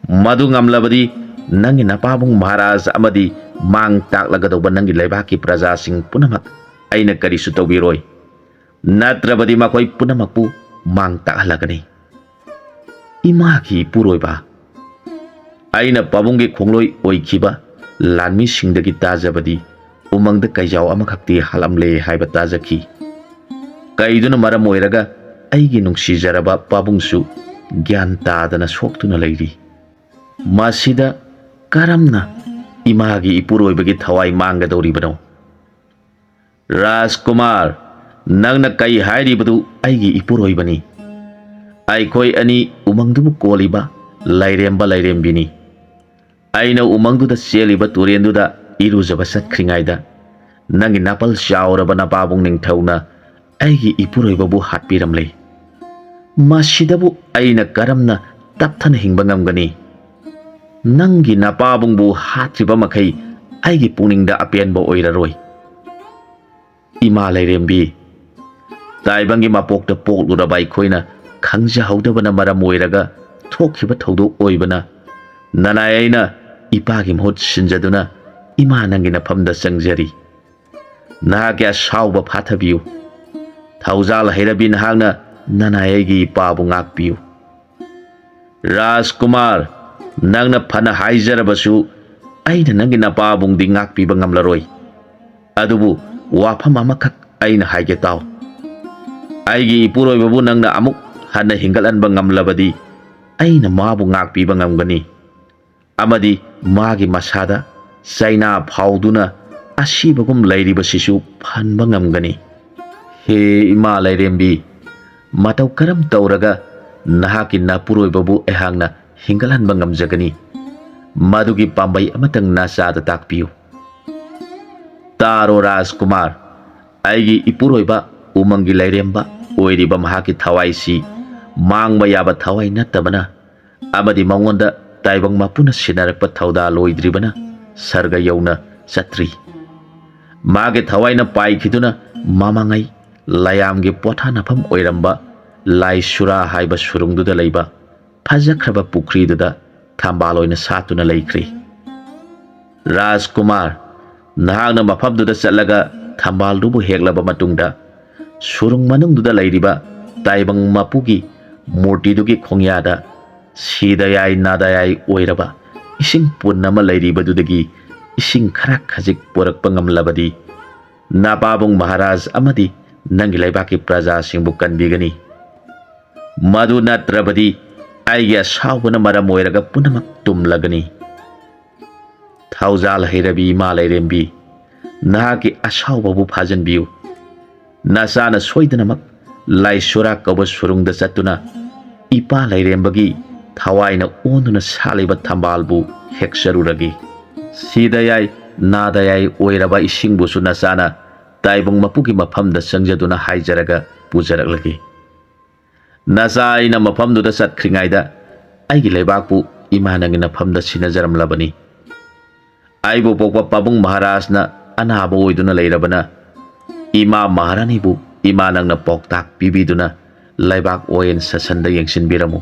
ꯃꯗꯨ ꯉꯝꯂꯕꯗꯤ ꯅꯪꯒꯤ ꯅꯄꯥꯕꯨꯡ ꯃꯍꯥꯔꯥꯖ ꯑꯃꯗꯤ ꯃꯥꯡ ꯇꯥꯛꯂꯒꯗꯧꯕ ꯅꯪꯒꯤ ꯂꯩꯕꯥꯛꯀꯤ ꯄ꯭ꯔꯖꯥꯁꯤꯡ ꯄꯨꯝꯅꯃꯛ ꯑꯩꯅ ꯀꯔꯤꯁꯨ ꯇꯧꯕꯤꯔꯣꯏ꯫ ꯅꯠꯇ꯭ꯔꯕꯗꯤ ꯃꯈꯣꯏ ꯄꯨꯝꯅꯃꯛꯄꯨ ꯃꯥꯡ ꯇꯥꯛꯍꯜꯂꯒꯅꯤ꯫ ꯏꯃꯥꯒꯤ ꯏꯄꯨꯔꯣꯏꯕ, ꯑꯩꯅ ꯄꯥꯕꯨꯡꯒꯤ ꯈꯣꯡꯂꯣꯏ ꯑꯣꯏꯈꯤꯕ ꯂꯥꯟꯃꯤꯁꯤꯡꯗꯒꯤ ꯇꯥꯖꯕꯗꯤ ꯎꯃꯪꯗ ꯀꯩꯖꯥꯎ ꯑꯃꯈꯛꯇꯤ ꯍꯥꯠꯂꯝꯂꯦ ꯍꯥꯏꯕ ꯇꯥꯖꯈꯤ꯫ ꯀꯩꯗꯨꯅ ꯃꯔꯝ ꯑꯣꯏꯔꯒ ꯑꯩꯒꯤ ꯅꯨꯡꯁꯤꯖꯔꯕ ꯄꯥꯕꯨꯡꯁꯨ ꯒ꯭ꯌꯥꯟ ꯇꯥꯗꯅ ꯁꯣꯛꯇꯨꯅ ꯂꯩꯔꯤ꯫ ꯃꯁꯤꯗ ꯀꯔꯝꯅ ꯏꯃꯥꯒꯤ ꯏꯄꯨꯔꯣꯏꯕꯒꯤ ꯊꯋꯥꯏ ꯃꯥꯡꯒꯗꯧꯔꯤꯕꯅꯣ? ꯔꯥꯖꯀꯨꯃꯥꯔ, ꯅꯪꯅ ꯀꯩ ꯍꯥꯏꯔꯤꯕꯗꯨ ꯑꯩꯒꯤ ꯏꯄꯨꯔꯣꯏꯕꯅꯤ꯫ ꯑꯩꯈꯣꯏ ꯑꯅꯤ ꯎꯃꯪꯗꯨꯕꯨ ꯀꯣꯜꯂꯤꯕ ꯂꯥꯏꯔꯦꯝꯕ ꯂꯥꯏꯔꯦꯝꯕꯤꯅꯤ꯫ ꯑꯩꯅ ꯎꯃꯪꯗꯨꯗ ꯆꯦꯜꯂꯤꯕ ꯇꯨꯔꯦꯟꯗꯨꯗ ꯏꯔꯨꯖꯕ ꯆꯠꯈ꯭ꯔꯤꯉꯩꯗ ꯅꯪꯒꯤ ꯅꯥꯄꯜ ꯆꯥꯎꯔꯕ ꯅꯄꯥꯕꯨꯡ ꯅꯤꯡꯊꯧꯅ ꯑꯩꯒꯤ ꯏꯄꯨꯔꯣꯏꯕꯕꯨ ꯍꯥꯠꯄꯤꯔꯝꯂꯦ꯫ ꯃꯁꯤꯗꯕꯨ ꯑꯩꯅ ꯀꯔꯝꯅ ꯇꯞꯊꯅ ꯍꯤꯡꯕ ꯉꯝꯒꯅꯤ? ꯅꯪꯒꯤ ꯅꯄꯥꯕꯨꯡꯕꯨ ꯍꯥꯠꯇ꯭ꯔꯤꯕ ꯃꯈꯩ ꯑꯩꯒꯤ ꯄꯨꯛꯅꯤꯡꯗ ꯑꯄꯦꯟꯕ ꯑꯣꯏꯔꯔꯣꯏ꯫ ꯏꯃꯥ ꯂꯥꯏꯔꯦꯝꯕꯤ, ꯇꯥꯏꯕꯪꯒꯤ ꯃꯄꯣꯛꯇ ꯄꯣꯛꯂꯨꯔꯕ ꯑꯩꯈꯣꯏꯅ ꯈꯪꯖꯍꯧꯗꯕꯅ ꯃꯔꯝ ꯑꯣꯏꯔꯒ ꯊꯣꯛꯈꯤꯕ ꯊꯧꯗꯣꯛ ꯑꯣꯏꯕꯅ, ꯅꯅꯥꯏ ꯑꯩꯅ ꯏꯄꯥꯒꯤ ꯃꯍꯨꯠ ꯁꯤꯟꯖꯗꯨꯅ ꯏꯃꯥ ꯅꯪꯒꯤ ꯅꯐꯝꯗ ꯆꯪꯖꯔꯤ꯫ ꯅꯍꯥꯛꯀꯤ ꯑꯁꯥꯎꯕ ꯐꯥꯊꯕꯤꯌꯨ꯫ ꯊꯧꯖꯥꯜ ꯍꯩꯔꯕꯤ ꯅꯍꯥꯛꯅ ꯅꯅꯥꯏ ꯑꯩꯒꯤ ꯏꯄꯥꯕꯨ ꯉꯥꯛꯄꯤꯌꯨ꯫ ꯔꯥꯖꯀꯨꯃꯥꯔ, ꯅꯪꯅ ꯐꯅ ꯍꯥꯏꯖꯔꯕꯁꯨ ꯑꯩꯅ ꯅꯪꯒꯤ ꯅꯄꯥꯕꯨꯡꯗꯤ ꯉꯥꯛꯄꯤꯕ ꯉꯝꯂꯔꯣꯏ꯫ ꯑꯗꯨꯕꯨ ꯋꯥꯐꯝ ꯑꯃꯈꯛ ꯑꯩꯅ ꯍꯥꯏꯒꯦ ꯇꯥꯎ꯫ ꯑꯩꯒꯤ ꯏꯄꯨꯔꯣꯏꯕꯕꯨ ꯅꯪꯅ ꯑꯃꯨꯛ ꯍꯟꯅ ꯍꯤꯡꯒꯠꯍꯟꯕ ꯉꯝꯂꯕꯗꯤ ꯑꯩꯅ ꯃꯥꯕꯨ ꯉꯥꯛꯄꯤꯕ ꯉꯝꯒꯅꯤ꯫ ꯑꯃꯗꯤ ꯃꯥꯒꯤ ꯃꯁꯥꯗ ꯆꯩꯅꯥ ꯐꯥꯎꯗꯨꯅ ꯑꯁꯤꯕꯒꯨꯝ ꯂꯩꯔꯤꯕꯁꯤꯁꯨ ꯐꯍꯟꯕ ꯉꯝꯒꯅꯤ꯫ ꯍꯦ ꯏꯃꯥ ꯂꯥꯏꯔꯦꯝꯕꯤ, ꯃꯇꯧ ꯀꯔꯝ ꯇꯧꯔꯒ ꯅꯍꯥꯛꯀꯤ ꯅꯄꯨꯔꯣꯏꯕꯕꯨ ꯑꯩꯍꯥꯛꯅ ꯍꯤꯡꯒꯠꯍꯟꯕ ꯉꯝꯖꯒꯅꯤ? ꯃꯗꯨꯒꯤ ꯄꯥꯝꯕꯩ ꯑꯃꯇꯪ ꯅꯆꯥꯗ ꯇꯥꯛꯄꯤꯌꯨ꯫ ꯇꯥꯔꯣ ꯔꯥꯖꯀꯨꯃꯥꯔ, ꯑꯩꯒꯤ ꯏꯄꯨꯔꯣꯏꯕ ꯎꯃꯪꯒꯤ ꯂꯥꯏꯔꯦꯝꯕ ꯑꯣꯏꯔꯤꯕ ꯃꯍꯥꯛꯀꯤ ꯊꯋꯥꯏꯁꯤ ꯃꯥꯡꯕ ꯌꯥꯕ ꯊꯋꯥꯏ ꯅꯠꯇꯕꯅ ꯑꯃꯗꯤ ꯃꯉꯣꯟꯗ ꯇꯥꯏꯕꯪ ꯃꯄꯨꯅ ꯁꯤꯟꯅꯔꯛꯄ ꯊꯧꯗꯥ ꯂꯣꯏꯗ꯭ꯔꯤꯕꯅ ꯁꯔꯒ ꯌꯧꯅ ꯆꯠꯇ꯭ꯔꯤ꯫ ꯃꯥꯒꯤ ꯊꯋꯥꯏꯅ ꯄꯥꯏꯈꯤꯗꯨꯅ ꯃꯃꯥꯡꯉꯩ ꯂꯥꯏꯌꯥꯝꯒꯤ ꯄꯣꯊꯥꯅꯐꯝ ꯑꯣꯏꯔꯝꯕ ꯂꯥꯏꯁꯨꯔꯥ ꯍꯥꯏꯕ ꯁꯨꯔꯨꯡꯗꯨꯗ ꯂꯩꯕ ꯐꯖꯈ꯭ꯔꯕ ꯄꯨꯈ꯭ꯔꯤꯗꯨꯗ ꯊꯝꯕꯥꯜ ꯑꯣꯏꯅ ꯁꯥꯠꯇꯨꯅ ꯂꯩꯈ꯭ꯔꯤ꯫ ꯔꯥꯖꯀꯨꯃꯥꯔ, ꯅꯍꯥꯛꯅ ꯃꯐꯝꯗꯨꯗ ꯆꯠꯂꯒ ꯊꯝꯕꯥꯜꯗꯨꯕꯨ ꯍꯦꯛꯂꯕ ꯃꯇꯨꯡꯗ, ꯁꯨꯔꯨꯡ ꯃꯅꯨꯡꯗꯨꯗ ꯂꯩꯔꯤꯕ ꯇꯥꯏꯕꯪ ꯃꯄꯨꯒꯤ ꯃꯨꯔꯇꯤꯗꯨꯒꯤ ꯈꯣꯡꯌꯥꯗ ꯁꯤꯗ ꯌꯥꯏ ꯅꯥꯗ ꯌꯥꯏ ꯑꯣꯏꯔꯕ ꯏꯁꯤꯡ ꯄꯨꯟ ꯑꯃ ꯂꯩꯔꯤꯕꯗꯨꯗꯒꯤ ꯏꯁꯤꯡ ꯈꯔ ꯈꯖꯤꯛ ꯄꯨꯔꯛꯄ ꯉꯝꯂꯕꯗꯤ, ꯅꯄꯥꯕꯨꯡ ꯃꯍꯥꯔꯥꯖ ꯑꯃꯗꯤ ꯅꯪꯒꯤ ꯂꯩꯕꯥꯛꯀꯤ ꯄ꯭ꯔꯖꯥꯁꯤꯡꯕꯨ ꯀꯟꯕꯤꯒꯅꯤ꯫ ꯃꯗꯨ ꯅꯠꯇ꯭ꯔꯕꯗꯤ ꯑꯩꯒꯤ ꯑꯁꯥꯎꯕꯅ ꯃꯔꯝ ꯑꯣꯏꯔꯒ ꯄꯨꯝꯅꯃꯛ ꯇꯨꯝꯂꯒꯅꯤ꯫ ꯊꯧꯖꯥꯜ ꯍꯩꯔꯕꯤ ꯏꯃꯥ ꯂꯥꯏꯔꯦꯝꯕꯤ, ꯅꯍꯥꯛꯀꯤ ꯑꯁꯥꯎꯕꯕꯨ ꯐꯥꯖꯤꯟꯕꯤꯌꯨ꯫ ꯅꯆꯥꯅ ꯁꯣꯏꯗꯅꯃꯛ ꯂꯥꯏꯁꯨꯔꯥ ꯀꯧꯕ ꯁꯨꯔꯨꯡꯗ ꯆꯠꯇꯨꯅ ꯏꯄꯥ ꯂꯥꯏꯔꯦꯝꯕꯒꯤ ꯊꯋꯥꯏꯅ ꯑꯣꯟꯗꯨꯅ ꯁꯥꯠꯂꯤꯕ ꯊꯝꯕꯥꯜꯕꯨ ꯍꯦꯛꯆꯔꯨꯔꯒꯦ꯫ ꯁꯤꯗ ꯌꯥꯏ ꯅꯥꯗ ꯌꯥꯏ ꯑꯣꯏꯔꯕ ꯏꯁꯤꯡꯕꯨꯁꯨ ꯅꯆꯥꯅ ꯇꯥꯏꯕꯪ ꯃꯄꯨꯒꯤ ꯃꯐꯝꯗ ꯆꯪꯖꯗꯨꯅ ꯍꯥꯏꯖꯔꯒ ꯄꯨꯖꯔꯛꯂꯒꯦ꯫ ꯅꯆꯥ ꯑꯩꯅ ꯃꯐꯝꯗꯨꯗ ꯆꯠꯈ꯭ꯔꯤꯉꯩꯗ ꯑꯩꯒꯤ ꯂꯩꯕꯥꯛꯄꯨ ꯏꯃꯥ ꯅꯪꯒꯤ ꯅꯐꯝꯗ ꯁꯤꯟꯅꯖꯔꯝꯂꯕꯅꯤ꯫ ꯑꯩꯕꯨ ꯄꯣꯛꯄ ꯄꯥꯕꯨꯡ ꯃꯍꯥꯔꯥꯖꯅ ꯑꯅꯥꯕ ꯑꯣꯏꯗꯨꯅ ꯂꯩꯔꯕꯅ, ꯏꯃꯥ ꯃꯍꯥꯔꯥꯅꯤꯕꯨ ꯏꯃꯥ ꯅꯪꯅ ꯄꯥꯎꯇꯥꯛ ꯄꯤꯕꯤꯗꯨꯅ ꯂꯩꯕꯥꯛ ꯑꯣꯏꯅ ꯁꯥꯁꯟꯗ ꯌꯦꯡꯁꯤꯟꯕꯤꯔꯝꯃꯨ꯫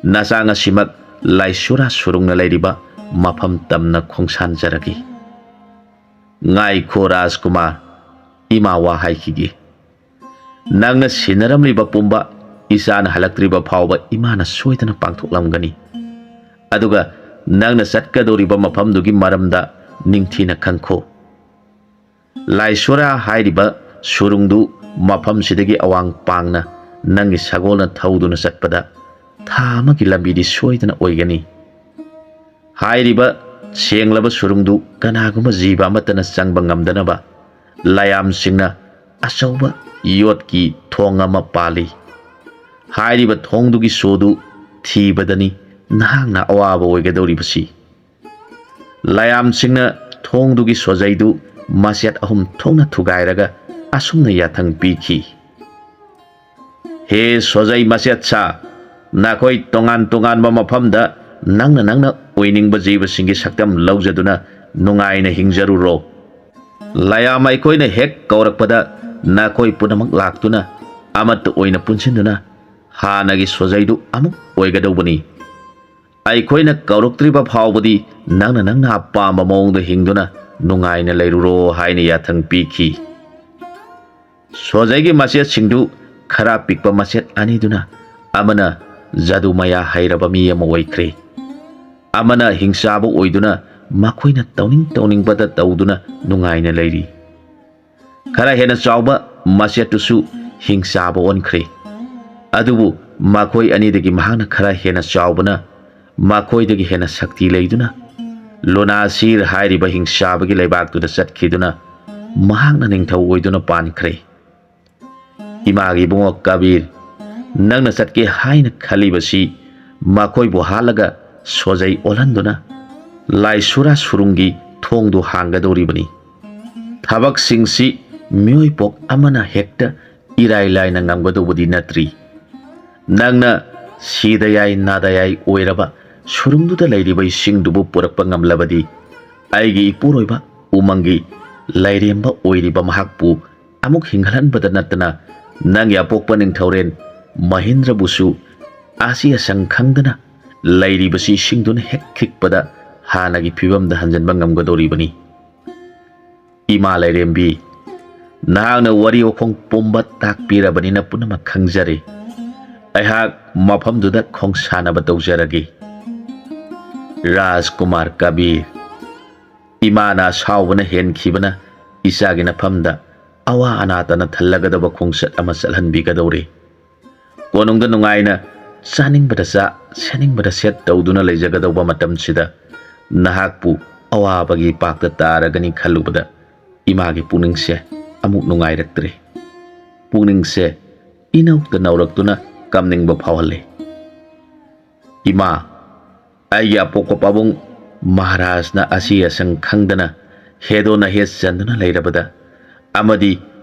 ꯅꯆꯥ ꯉꯁꯤꯃꯛ ꯂꯥꯏꯁꯨꯔꯥ ꯁꯨꯔꯨꯡꯅ ꯂꯩꯔꯤꯕ ꯃꯐꯝ ꯇꯝꯅ ꯈꯣꯡꯁꯥꯟꯖꯔꯒꯦ꯫ ꯉꯥꯏꯈꯣ ꯔꯥꯖꯀꯨꯃꯥꯔ, ꯏꯃꯥ ꯋꯥ ꯍꯥꯏꯈꯤꯒꯦ꯫ ꯅꯪꯅ ꯁꯤꯟꯅꯔꯝꯂꯤꯕ ꯄꯨꯝꯕ ꯏꯆꯥꯅ ꯍꯜꯂꯛꯇ꯭ꯔꯤꯕ ꯐꯥꯎꯕ ꯏꯃꯥꯅ ꯁꯣꯏꯗꯅ ꯄꯥꯡꯊꯣꯛꯂꯝꯒꯅꯤ꯫ ꯑꯗꯨꯒ ꯅꯪꯅ ꯆꯠꯀꯗꯧꯔꯤꯕ ꯃꯐꯝꯗꯨꯒꯤ ꯃꯔꯝꯗ ꯅꯤꯡꯊꯤꯅ ꯈꯪꯈꯣ꯫ ꯂꯥꯏꯁꯣꯔꯥ ꯍꯥꯏꯔꯤꯕ ꯁꯨꯔꯨꯡꯗꯨ ꯃꯐꯝꯁꯤꯗꯒꯤ ꯑꯋꯥꯡ ꯄꯥꯡꯅ ꯅꯪꯒꯤ ꯁꯒꯣꯜꯅ ꯊꯧꯗꯨꯅ ꯆꯠꯄꯗ ꯊꯥ ꯑꯃꯒꯤ ꯂꯝꯕꯤꯗꯤ ꯁꯣꯏꯗꯅ ꯑꯣꯏꯒꯅꯤ꯫ ꯍꯥꯏꯔꯤꯕ ꯁꯦꯡꯂꯕ ꯁꯨꯔꯨꯡꯗꯨ ꯀꯅꯥꯒꯨꯝꯕ ꯖꯤꯕ ꯑꯃꯠꯇꯅ ꯆꯪꯕ ꯉꯝꯗꯅꯕ ꯂꯥꯏꯌꯥꯝꯁꯤꯡꯅ ꯑꯆꯧꯕ ꯌꯣꯠꯀꯤ ꯊꯣꯡ ꯑꯃ ꯄꯥꯜꯂꯤ꯫ ꯍꯥꯏꯔꯤꯕ ꯊꯣꯡꯗꯨꯒꯤ ꯁꯣꯗꯨ ꯊꯤꯕꯗꯅꯤ ꯅꯍꯥꯛꯅ ꯑꯋꯥꯕ ꯑꯣꯏꯒꯗꯧꯔꯤꯕꯁꯤ꯫ ꯂꯥꯌꯥꯝꯁꯤꯡꯅ ꯊꯣꯡꯗꯨꯒꯤ ꯁꯣꯖꯩꯗꯨ ꯃꯆꯦꯠ ꯑꯍꯨꯝ ꯊꯣꯛꯅ ꯊꯨꯒꯥꯏꯔꯒ ꯑꯁꯨꯝꯅ ꯌꯥꯊꯪ ꯄꯤꯈꯤ: "ꯍꯦ ꯁꯣꯖꯩ ꯃꯆꯦꯠ ꯁꯥ, ꯅꯈꯣꯏ ꯇꯣꯉꯥꯟ ꯇꯣꯉꯥꯟꯕ ꯃꯐꯝꯗ ꯅꯪꯅ ꯅꯪꯅ ꯑꯣꯏꯅꯤꯡꯕ ꯖꯤꯕꯁꯤꯡꯒꯤ ꯁꯛꯇꯝ ꯂꯧꯖꯗꯨꯅ ꯅꯨꯡꯉꯥꯏꯅ ꯍꯤꯡꯖꯔꯨꯔꯣ꯫ ꯂꯥꯌꯥꯝ ꯑꯩꯈꯣꯏꯅ ꯍꯦꯛ ꯀꯧꯔꯛꯄꯗ ꯅꯈꯣꯏ ꯄꯨꯝꯅꯃꯛ ꯂꯥꯛꯇꯨꯅ ꯑꯃꯠꯇ ꯑꯣꯏꯅ ꯄꯨꯟꯁꯤꯟꯗꯨꯅ ꯍꯥꯟꯅꯒꯤ ꯁꯣꯖꯩꯗꯨ ꯑꯃꯨꯛ ꯑꯣꯏꯒꯗꯧꯕꯅꯤ꯫ ꯑꯩꯈꯣꯏꯅ ꯀꯧꯔꯛꯇ꯭ꯔꯤꯕ ꯐꯥꯎꯕꯗꯤ ꯅꯪꯅ ꯅꯪꯅ ꯑꯄꯥꯝꯕ ꯃꯑꯣꯡꯗ ꯍꯤꯡꯗꯨꯅ ꯅꯨꯡꯉꯥꯏꯅ ꯂꯩꯔꯨꯔꯣ" ꯍꯥꯏꯅ ꯌꯥꯊꯪ ꯄꯤꯈꯤ꯫ ꯁꯣꯖꯩꯒꯤ ꯃꯆꯦꯠꯁꯤꯡꯗꯨ ꯈꯔ ꯄꯤꯛꯄ ꯃꯆꯦꯠ ꯑꯅꯤꯗꯨꯅ ꯑꯃꯅ ꯖꯥꯗꯨ ꯃꯌꯥ ꯍꯩꯔꯕ ꯃꯤ ꯑꯃ ꯑꯣꯏꯈ꯭ꯔꯦ, ꯑꯃꯅ ꯍꯤꯡꯆꯥꯕ ꯑꯣꯏꯗꯨꯅ ꯃꯈꯣꯏꯅ ꯇꯧꯅꯤꯡ ꯇꯧꯅꯤꯡꯕꯗ ꯇꯧꯗꯨꯅ ꯅꯨꯡꯉꯥꯏꯅ ꯂꯩꯔꯤ꯫ ꯈꯔ ꯍꯦꯟꯅ ꯆꯥꯎꯕ ꯃꯆꯦꯠꯇꯨꯁꯨ ꯍꯤꯡꯆꯥꯕ ꯑꯣꯟꯈ꯭ꯔꯦ꯫ ꯑꯗꯨꯕꯨ ꯃꯈꯣꯏ ꯑꯅꯤꯗꯒꯤ ꯃꯍꯥꯛꯅ ꯈꯔ ꯍꯦꯟꯅ ꯆꯥꯎꯕꯅ ꯃꯈꯣꯏꯗꯒꯤ ꯍꯦꯟꯅ ꯁꯛꯇꯤ ꯂꯩꯗꯨꯅ ꯂꯨꯅꯥꯁꯤꯔ ꯍꯥꯏꯔꯤꯕ ꯍꯤꯡꯆꯥꯕꯒꯤ ꯂꯩꯕꯥꯛꯇꯨꯗ ꯆꯠꯈꯤꯗꯨꯅ ꯃꯍꯥꯛꯅ ꯅꯤꯡꯊꯧ ꯑꯣꯏꯗꯨꯅ ꯄꯥꯟꯈ꯭ꯔꯦ꯫ ꯏꯃꯥꯒꯤ ꯏꯕꯨꯡꯉꯣ ꯀꯕꯤꯔ, ꯅꯪꯅ ꯆꯠꯀꯦ ꯍꯥꯏꯅ ꯈꯜꯂꯤꯕꯁꯤ ꯃꯈꯣꯏꯕꯨ ꯍꯥꯠꯂꯒ ꯁꯣꯖꯩ ꯑꯣꯜꯍꯟꯗꯨꯅ ꯂꯥꯏꯁꯨꯔꯥ ꯁꯨꯔꯨꯡꯒꯤ ꯊꯣꯡꯗꯨ ꯍꯥꯡꯒꯗꯧꯔꯤꯕꯅꯤ꯫ ꯊꯕꯛꯁꯤꯡꯁꯤ ꯃꯤꯑꯣꯏ ꯄꯣꯛ ꯑꯃꯅ ꯍꯦꯛꯇ ꯏꯔꯥꯏ ꯂꯥꯏꯅ ꯉꯝꯒꯗꯧꯕꯗꯤ ꯅꯠꯇ꯭ꯔꯤ꯫ ꯅꯪꯅ ꯁꯤꯗ ꯌꯥꯏ ꯅꯥꯗ ꯌꯥꯏ ꯑꯣꯏꯔꯕ ꯁꯨꯔꯨꯡꯗꯨꯗ ꯂꯩꯔꯤꯕ ꯏꯁꯤꯡꯗꯨꯕꯨ ꯄꯨꯔꯛꯄ ꯉꯝꯂꯕꯗꯤ ꯑꯩꯒꯤ ꯏꯄꯨꯔꯣꯏꯕ ꯎꯃꯪꯒꯤ ꯂꯥꯏꯔꯦꯝꯕ ꯑꯣꯏꯔꯤꯕ ꯃꯍꯥꯛꯄꯨ ꯑꯃꯨꯛ ꯍꯤꯡꯍꯟꯕꯗ ꯅꯠꯇꯅ ꯅꯪꯒꯤ ꯑꯄꯣꯛꯄ ꯅꯤꯡꯊꯧꯔꯦꯟ ꯃꯍꯦꯟꯗ꯭ꯔꯕꯨꯁꯨ ꯑꯁꯤ ꯑꯁꯪ ꯈꯪꯗꯅ ꯂꯩꯔꯤꯕꯁꯤ ꯏꯁꯤꯡꯗꯨꯅ ꯍꯦꯛ ꯈꯤꯛꯄꯗ ꯍꯥꯟꯅꯒꯤ ꯐꯤꯕꯝꯗ ꯍꯟꯖꯤꯟꯕ ꯉꯝꯒꯗꯧꯔꯤꯕꯅꯤ꯫ ꯏꯃꯥ ꯂꯥꯏꯔꯦꯝꯕꯤ, ꯅꯍꯥꯛꯅ ꯋꯥꯔꯤ ꯋꯥꯈꯣꯡ ꯄꯨꯝꯕ ꯇꯥꯛꯄꯤꯔꯕꯅꯤꯅ ꯄꯨꯝꯅꯃꯛ ꯈꯪꯖꯔꯦ꯫ ꯑꯩꯍꯥꯛ ꯃꯐꯝꯗꯨꯗ ꯈꯣꯡꯁꯥꯟꯅꯕ ꯇꯧꯖꯔꯒꯦ꯫ ꯔꯥꯖꯀꯨꯃꯥꯔ ꯀꯕꯤꯔ, ꯏꯃꯥꯅ ꯑꯁꯥꯎꯕꯅ ꯍꯦꯟꯈꯤꯕꯅ ꯏꯆꯥꯒꯤ ꯅꯐꯝꯗ ꯑꯋꯥ ꯑꯅꯥꯇꯅ ꯊꯜꯂꯒꯗꯕ ꯈꯣꯡꯆꯠ ꯑꯃ ꯆꯠꯍꯟꯕꯤꯒꯗꯧꯔꯦ꯫ ꯀꯣꯅꯨꯡꯗ ꯅꯨꯡꯉꯥꯏꯅ ꯆꯥꯅꯤꯡꯕꯗ ꯆꯥ, ꯁꯦꯠꯅꯤꯡꯕꯗ ꯁꯦꯠ ꯇꯧꯗꯨꯅ ꯂꯩꯖꯒꯗꯧꯕ ꯃꯇꯝꯁꯤꯗ ꯅꯍꯥꯛꯄꯨ ꯑꯋꯥꯕꯒꯤ ꯄꯥꯛꯇ ꯇꯥꯔꯒꯅꯤ ꯈꯜꯂꯨꯕꯗ ꯏꯃꯥꯒꯤ ꯄꯨꯛꯅꯤꯡꯁꯦ ꯑꯃꯨꯛ ꯅꯨꯡꯉꯥꯏꯔꯛꯇ꯭ꯔꯦ꯫ ꯄꯨꯛꯅꯤꯡꯁꯦ ꯏꯅꯧꯗ ꯅꯧꯔꯛꯇꯨꯅ ꯀꯞꯅꯤꯡꯕ ꯐꯥꯎꯍꯜꯂꯤ꯫ "ꯏꯃꯥ, ꯑꯩꯒꯤ ꯑꯄꯣꯛꯄ ꯄꯥꯕꯨꯡ ꯃꯍꯥꯔꯥꯖꯅ ꯑꯁꯤ ꯑꯁꯪ ꯈꯪꯗꯅ ꯍꯦꯗꯣ ꯅꯍꯦ ꯆꯟꯗꯨꯅ ꯂꯩꯔꯕꯗ ꯑꯃꯗꯤ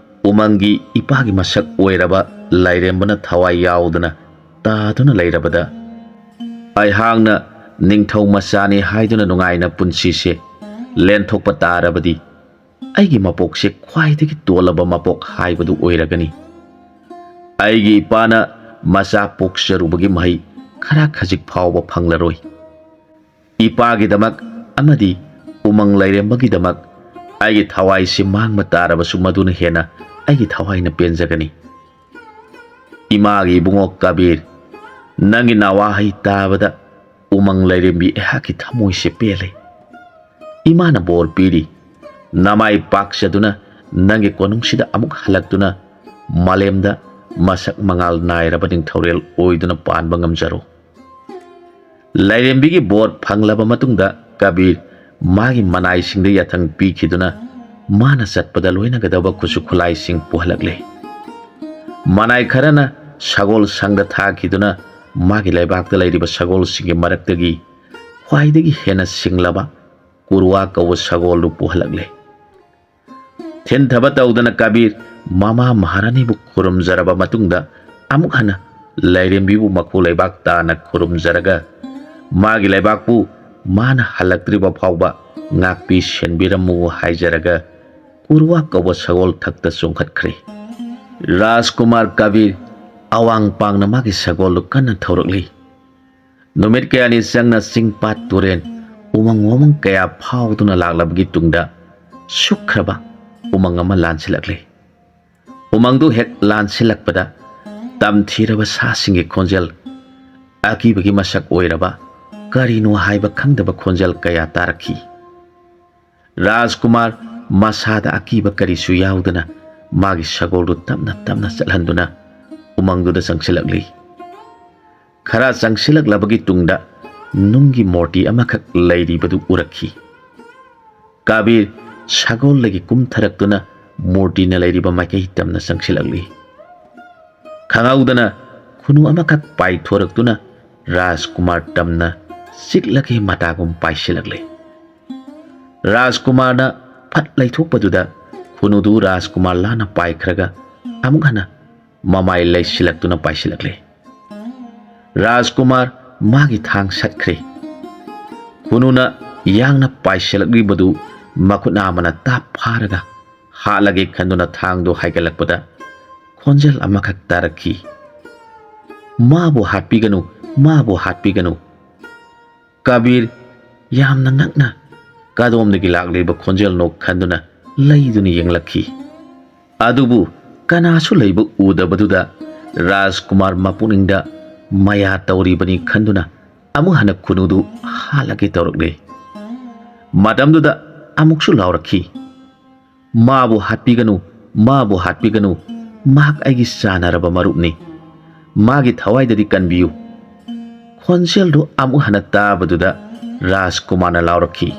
ꯎꯃꯪꯒꯤ ꯏꯄꯥꯒꯤ ꯃꯁꯛ ꯑꯣꯏꯔꯕ ꯂꯥꯏꯔꯦꯝꯕꯅ ꯊꯋꯥꯏ ꯌꯥꯎꯗꯅ ꯇꯥꯗꯨꯅ ꯂꯩꯔꯕꯗ ꯑꯩꯍꯥꯛꯅ ꯅꯤꯡꯊꯧ ꯃꯆꯥꯅꯤ ꯍꯥꯏꯗꯨꯅ ꯅꯨꯡꯉꯥꯏꯅ ꯄꯨꯟꯁꯤꯁꯦ ꯂꯦꯟꯊꯣꯛꯄ ꯇꯥꯔꯕꯗꯤ ꯑꯩꯒꯤ ꯃꯄꯣꯛꯁꯦ ꯈ꯭ꯋꯥꯏꯗꯒꯤ ꯇꯣꯜꯂꯕ ꯃꯄꯣꯛ ꯍꯥꯏꯕꯗꯨ ꯑꯣꯏꯔꯒꯅꯤ꯫ ꯑꯩꯒꯤ ꯏꯄꯥꯅ ꯃꯆꯥ ꯄꯣꯛꯆꯔꯨꯕꯒꯤ ꯃꯍꯩ ꯈꯔ ꯈꯖꯤꯛ ꯐꯥꯎꯕ ꯐꯪꯂꯔꯣꯏ꯫ ꯏꯄꯥꯒꯤꯗꯃꯛ ꯑꯃꯗꯤ ꯎꯃꯪ ꯂꯥꯏꯔꯦꯝꯕꯒꯤꯗꯃꯛ ꯑꯩꯒꯤ ꯊꯋꯥꯏꯁꯤ ꯃꯥꯡꯕ ꯇꯥꯔꯕꯁꯨ ꯃꯗꯨꯅ ꯍꯦꯟꯅ ꯑꯩꯒꯤ ꯊꯋꯥꯏꯅ ꯄꯦꯟꯖꯒꯅꯤ꯫ ꯏꯃꯥꯒꯤ ꯏꯕꯨꯡꯉꯣ ꯀꯕꯤꯔ, ꯅꯪꯒꯤ ꯅꯋꯥꯍꯩ ꯇꯥꯕꯗ ꯎꯃꯪ ꯂꯥꯏꯔꯦꯝꯕꯤ ꯑꯩꯍꯥꯛꯀꯤ ꯊꯃꯣꯏꯁꯦ ꯄꯦꯜꯂꯦ꯫ ꯏꯃꯥꯅ ꯕꯣꯔ ꯄꯤꯔꯤ, ꯅꯃꯥꯏ ꯄꯥꯛꯆꯗꯨꯅ ꯅꯪꯒꯤ ꯀꯣꯅꯨꯡꯁꯤꯗ ꯑꯃꯨꯛ ꯍꯜꯂꯛꯇꯨꯅ ꯃꯥꯂꯦꯝꯗ ꯃꯁꯛ ꯃꯉꯥꯜ ꯅꯥꯏꯔꯕ ꯅꯤꯡꯊꯧꯔꯦꯜ ꯑꯣꯏꯗꯨꯅ ꯄꯥꯟꯕ ꯉꯝꯖꯔꯣ꯫" ꯂꯥꯏꯔꯦꯝꯕꯤꯒꯤ ꯕꯣꯔ ꯐꯪꯂꯕ ꯃꯇꯨꯡꯗ ꯀꯕꯤꯔ ꯃꯥꯒꯤ ꯃꯅꯥꯏꯁꯤꯡꯗ ꯌꯥꯊꯪ ꯄꯤꯈꯤꯗꯨꯅ ꯃꯥꯅ ꯆꯠꯄꯗ ꯂꯣꯏꯅꯒꯗꯕ ꯈꯨꯠꯁꯨ ꯈꯨꯠꯂꯥꯏꯁꯤꯡ ꯄꯨꯍꯜꯂꯛꯂꯦ꯫ ꯃꯅꯥꯏ ꯈꯔꯅ ꯁꯒꯣꯜ ꯁꯪꯗ ꯊꯥꯈꯤꯗꯨꯅ ꯃꯥꯒꯤ ꯂꯩꯕꯥꯛꯇ ꯂꯩꯔꯤꯕ ꯁꯒꯣꯜꯁꯤꯡꯒꯤ ꯃꯔꯛꯇꯒꯤ ꯈ꯭ꯋꯥꯏꯗꯒꯤ ꯍꯦꯟꯅ ꯁꯤꯡꯂꯕ ꯀꯨꯔꯨꯋꯥ ꯀꯧꯕ ꯁꯒꯣꯜꯗꯨ ꯄꯨꯍꯜꯂꯛꯂꯦ꯫ ꯊꯤꯟꯊꯕ ꯇꯧꯗꯅ ꯀꯕꯤꯔ ꯃꯃꯥ ꯃꯍꯥꯔꯥꯅꯤꯕꯨ ꯈꯨꯔꯨꯝꯖꯔꯕ ꯃꯇꯨꯡꯗ ꯑꯃꯨꯛ ꯍꯟꯅ ꯂꯥꯏꯔꯦꯝꯕꯤꯕꯨ ꯃꯈꯨ ꯂꯩꯕꯥꯛ ꯇꯥꯅ ꯈꯨꯔꯨꯝꯖꯔꯒ ꯃꯥꯒꯤ ꯂꯩꯕꯥꯛꯄꯨ ꯃꯥꯅ ꯍꯜꯂꯛꯇ꯭ꯔꯤꯕ ꯐꯥꯎꯕ ꯉꯥꯛꯄꯤ ꯁꯦꯟꯕꯤꯔꯝꯃꯨ ꯍꯥꯏꯖꯔꯒ ꯀꯨꯔꯨꯋꯥ ꯀꯧꯕ ꯁꯒꯣꯜ ꯊꯛꯇ ꯆꯣꯡꯈꯠꯈ꯭ꯔꯦ꯫ ꯔꯥꯖꯀꯨꯃꯥꯔ ꯀꯕꯤꯔ ꯑꯋꯥꯡ ꯄꯥꯡꯅ ꯃꯥꯒꯤ ꯁꯒꯣꯜꯗꯨ ꯀꯟꯅ ꯊꯧꯔꯛꯂꯤ꯫ ꯅꯨꯃꯤꯠ ꯀꯌꯥꯅꯤ ꯆꯪꯅ ꯆꯤꯡ ꯄꯥꯠ ꯇꯨꯔꯦꯟ ꯎꯃꯪ ꯋꯥꯃꯪ ꯀꯌꯥ ꯐꯥꯎꯗꯨꯅ ꯂꯥꯛꯂꯕꯒꯤ ꯇꯨꯡꯗ ꯁꯨꯛꯈ꯭ꯔꯕ ꯎꯃꯪ ꯑꯃ ꯂꯥꯟꯁꯤꯜꯂꯛꯂꯦ꯫ ꯎꯃꯪꯗꯨ ꯍꯦꯛ ꯂꯥꯟꯁꯤꯜꯂꯛꯄꯗ ꯇꯝꯊꯤꯔꯕ ꯁꯥꯁꯤꯡꯒꯤ ꯈꯣꯟꯖꯦꯜ, ꯑꯀꯤꯕꯒꯤ ꯃꯁꯛ ꯑꯣꯏꯔꯕ ꯀꯔꯤꯅꯣ ꯍꯥꯏꯕ ꯈꯪꯗꯕ ꯈꯣꯟꯖꯦꯜ ꯀꯌꯥ ꯇꯥꯔꯛꯈꯤ꯫ ꯔꯥꯖꯀꯨꯃꯥꯔ ꯃꯁꯥꯗ ꯑꯀꯤꯕ ꯀꯔꯤꯁꯨ ꯌꯥꯎꯗꯅ ꯃꯥꯒꯤ ꯁꯒꯣꯜꯗꯨ ꯇꯞꯅ ꯇꯞꯅ ꯆꯠꯍꯟꯗꯨꯅ ꯎꯃꯪꯗꯨꯗ ꯆꯪꯁꯤꯜꯂꯛꯂꯤ꯫ ꯈꯔ ꯆꯪꯁꯤꯜꯂꯛꯂꯕꯒꯤ ꯇꯨꯡꯗ ꯅꯨꯡꯒꯤ ꯃꯨꯔꯇꯤ ꯑꯃꯈꯛ ꯂꯩꯔꯤꯕꯗꯨ ꯎꯔꯛꯈꯤ꯫ ꯀꯕꯤꯔ ꯁꯒꯣꯜꯗꯒꯤ ꯀꯨꯝꯊꯔꯛꯇꯨꯅ ꯃꯨꯔꯇꯤꯅ ꯂꯩꯔꯤꯕ ꯃꯥꯏꯀꯩ ꯇꯝꯅ ꯆꯪꯁꯤꯜꯂꯛꯂꯤ꯫ ꯈꯪꯍꯧꯗꯅ ꯈꯨꯅꯨ ꯑꯃꯈꯛ ꯄꯥꯏꯊꯣꯔꯛꯇꯨꯅ ꯔꯥꯖꯀꯨꯃꯥꯔ ꯇꯝꯅ ꯆꯤꯛꯂꯒꯦ ꯃꯇꯥꯒꯨꯝ ꯄꯥꯏꯁꯤꯜꯂꯛꯂꯦ꯫ ꯔꯥꯖꯀꯨꯃꯥꯔꯅ ꯐꯠ ꯂꯩꯊꯣꯛꯄꯗꯨꯗ ꯈꯨꯅꯨꯗꯨ ꯔꯥꯖꯀꯨꯃꯥꯔ ꯂꯥꯅ ꯄꯥꯏꯈ꯭ꯔꯒ ꯑꯃꯨꯛ ꯍꯟꯅ ꯃꯃꯥꯏ ꯂꯩꯁꯤꯜꯂꯛꯇꯨꯅ ꯄꯥꯏꯁꯤꯜꯂꯛꯂꯦ꯫ ꯔꯥꯖꯀꯨꯃꯥꯔ ꯃꯥꯒꯤ ꯊꯥꯡ ꯁꯠꯈ꯭ꯔꯦ꯫ ꯈꯨꯅꯨꯅ ꯌꯥꯡꯅ ꯄꯥꯏꯁꯤꯜꯂꯛꯂꯤꯕꯗꯨ ꯃꯈꯨꯠ ꯅꯥꯝꯃꯅ ꯇꯥꯞ ꯐꯥꯔꯒ ꯍꯥꯠꯂꯒꯦ ꯈꯟꯗꯨꯅ ꯊꯥꯡꯗꯨ ꯍꯥꯏꯒꯠꯂꯛꯄꯗ ꯈꯣꯟꯖꯦꯜ ꯑꯃꯈꯛ ꯇꯥꯔꯛꯈꯤ, "ꯃꯥꯕꯨ ꯍꯥꯠꯄꯤꯒꯅꯨ, ꯃꯥꯕꯨ ꯍꯥꯠꯄꯤꯒꯅꯨ!" ꯀꯕꯤꯔ ꯌꯥꯝꯅ ꯉꯛꯅ ꯀꯗꯣꯝꯗꯒꯤ ꯂꯥꯛꯂꯤꯕ ꯈꯣꯟꯖꯦꯜꯅꯣ ꯈꯟꯗꯨꯅ ꯂꯩꯗꯨꯅ ꯌꯦꯡꯂꯛꯈꯤ꯫ ꯑꯗꯨꯕꯨ ꯀꯅꯥꯁꯨ ꯂꯩꯕ ꯎꯗꯕꯗꯨꯗ ꯔꯥꯖꯀꯨꯃꯥꯔ ꯃꯄꯨꯛꯅꯤꯡꯗ ꯃꯌꯥ ꯇꯧꯔꯤꯕꯅꯤ ꯈꯟꯗꯨꯅ ꯑꯃꯨꯛ ꯍꯟꯅ ꯈꯨꯅꯨꯗꯨ ꯍꯥꯠꯂꯒꯦ ꯇꯧꯔꯛꯂꯦ꯫ ꯃꯇꯝꯗꯨꯗ ꯑꯃꯨꯛꯁꯨ ꯂꯥꯎꯔꯛꯈꯤ, "ꯃꯥꯕꯨ ꯍꯥꯠꯄꯤꯒꯅꯨ, ꯃꯥꯕꯨ ꯍꯥꯠꯄꯤꯒꯅꯨ, ꯃꯍꯥꯛ ꯑꯩꯒꯤ ꯆꯥꯟꯅꯔꯕ ꯃꯔꯨꯞꯅꯤ꯫ ꯃꯥꯒꯤ ꯊꯋꯥꯏꯗꯗꯤ ꯀꯟꯕꯤꯌꯨ!" ꯈꯣꯟꯖꯦꯜꯗꯨ ꯑꯃꯨꯛ ꯍꯟꯅ ꯇꯥꯕꯗꯨꯗ ꯔꯥꯖꯀꯨꯃꯥꯔꯅ ꯂꯥꯎꯔꯛꯈꯤ,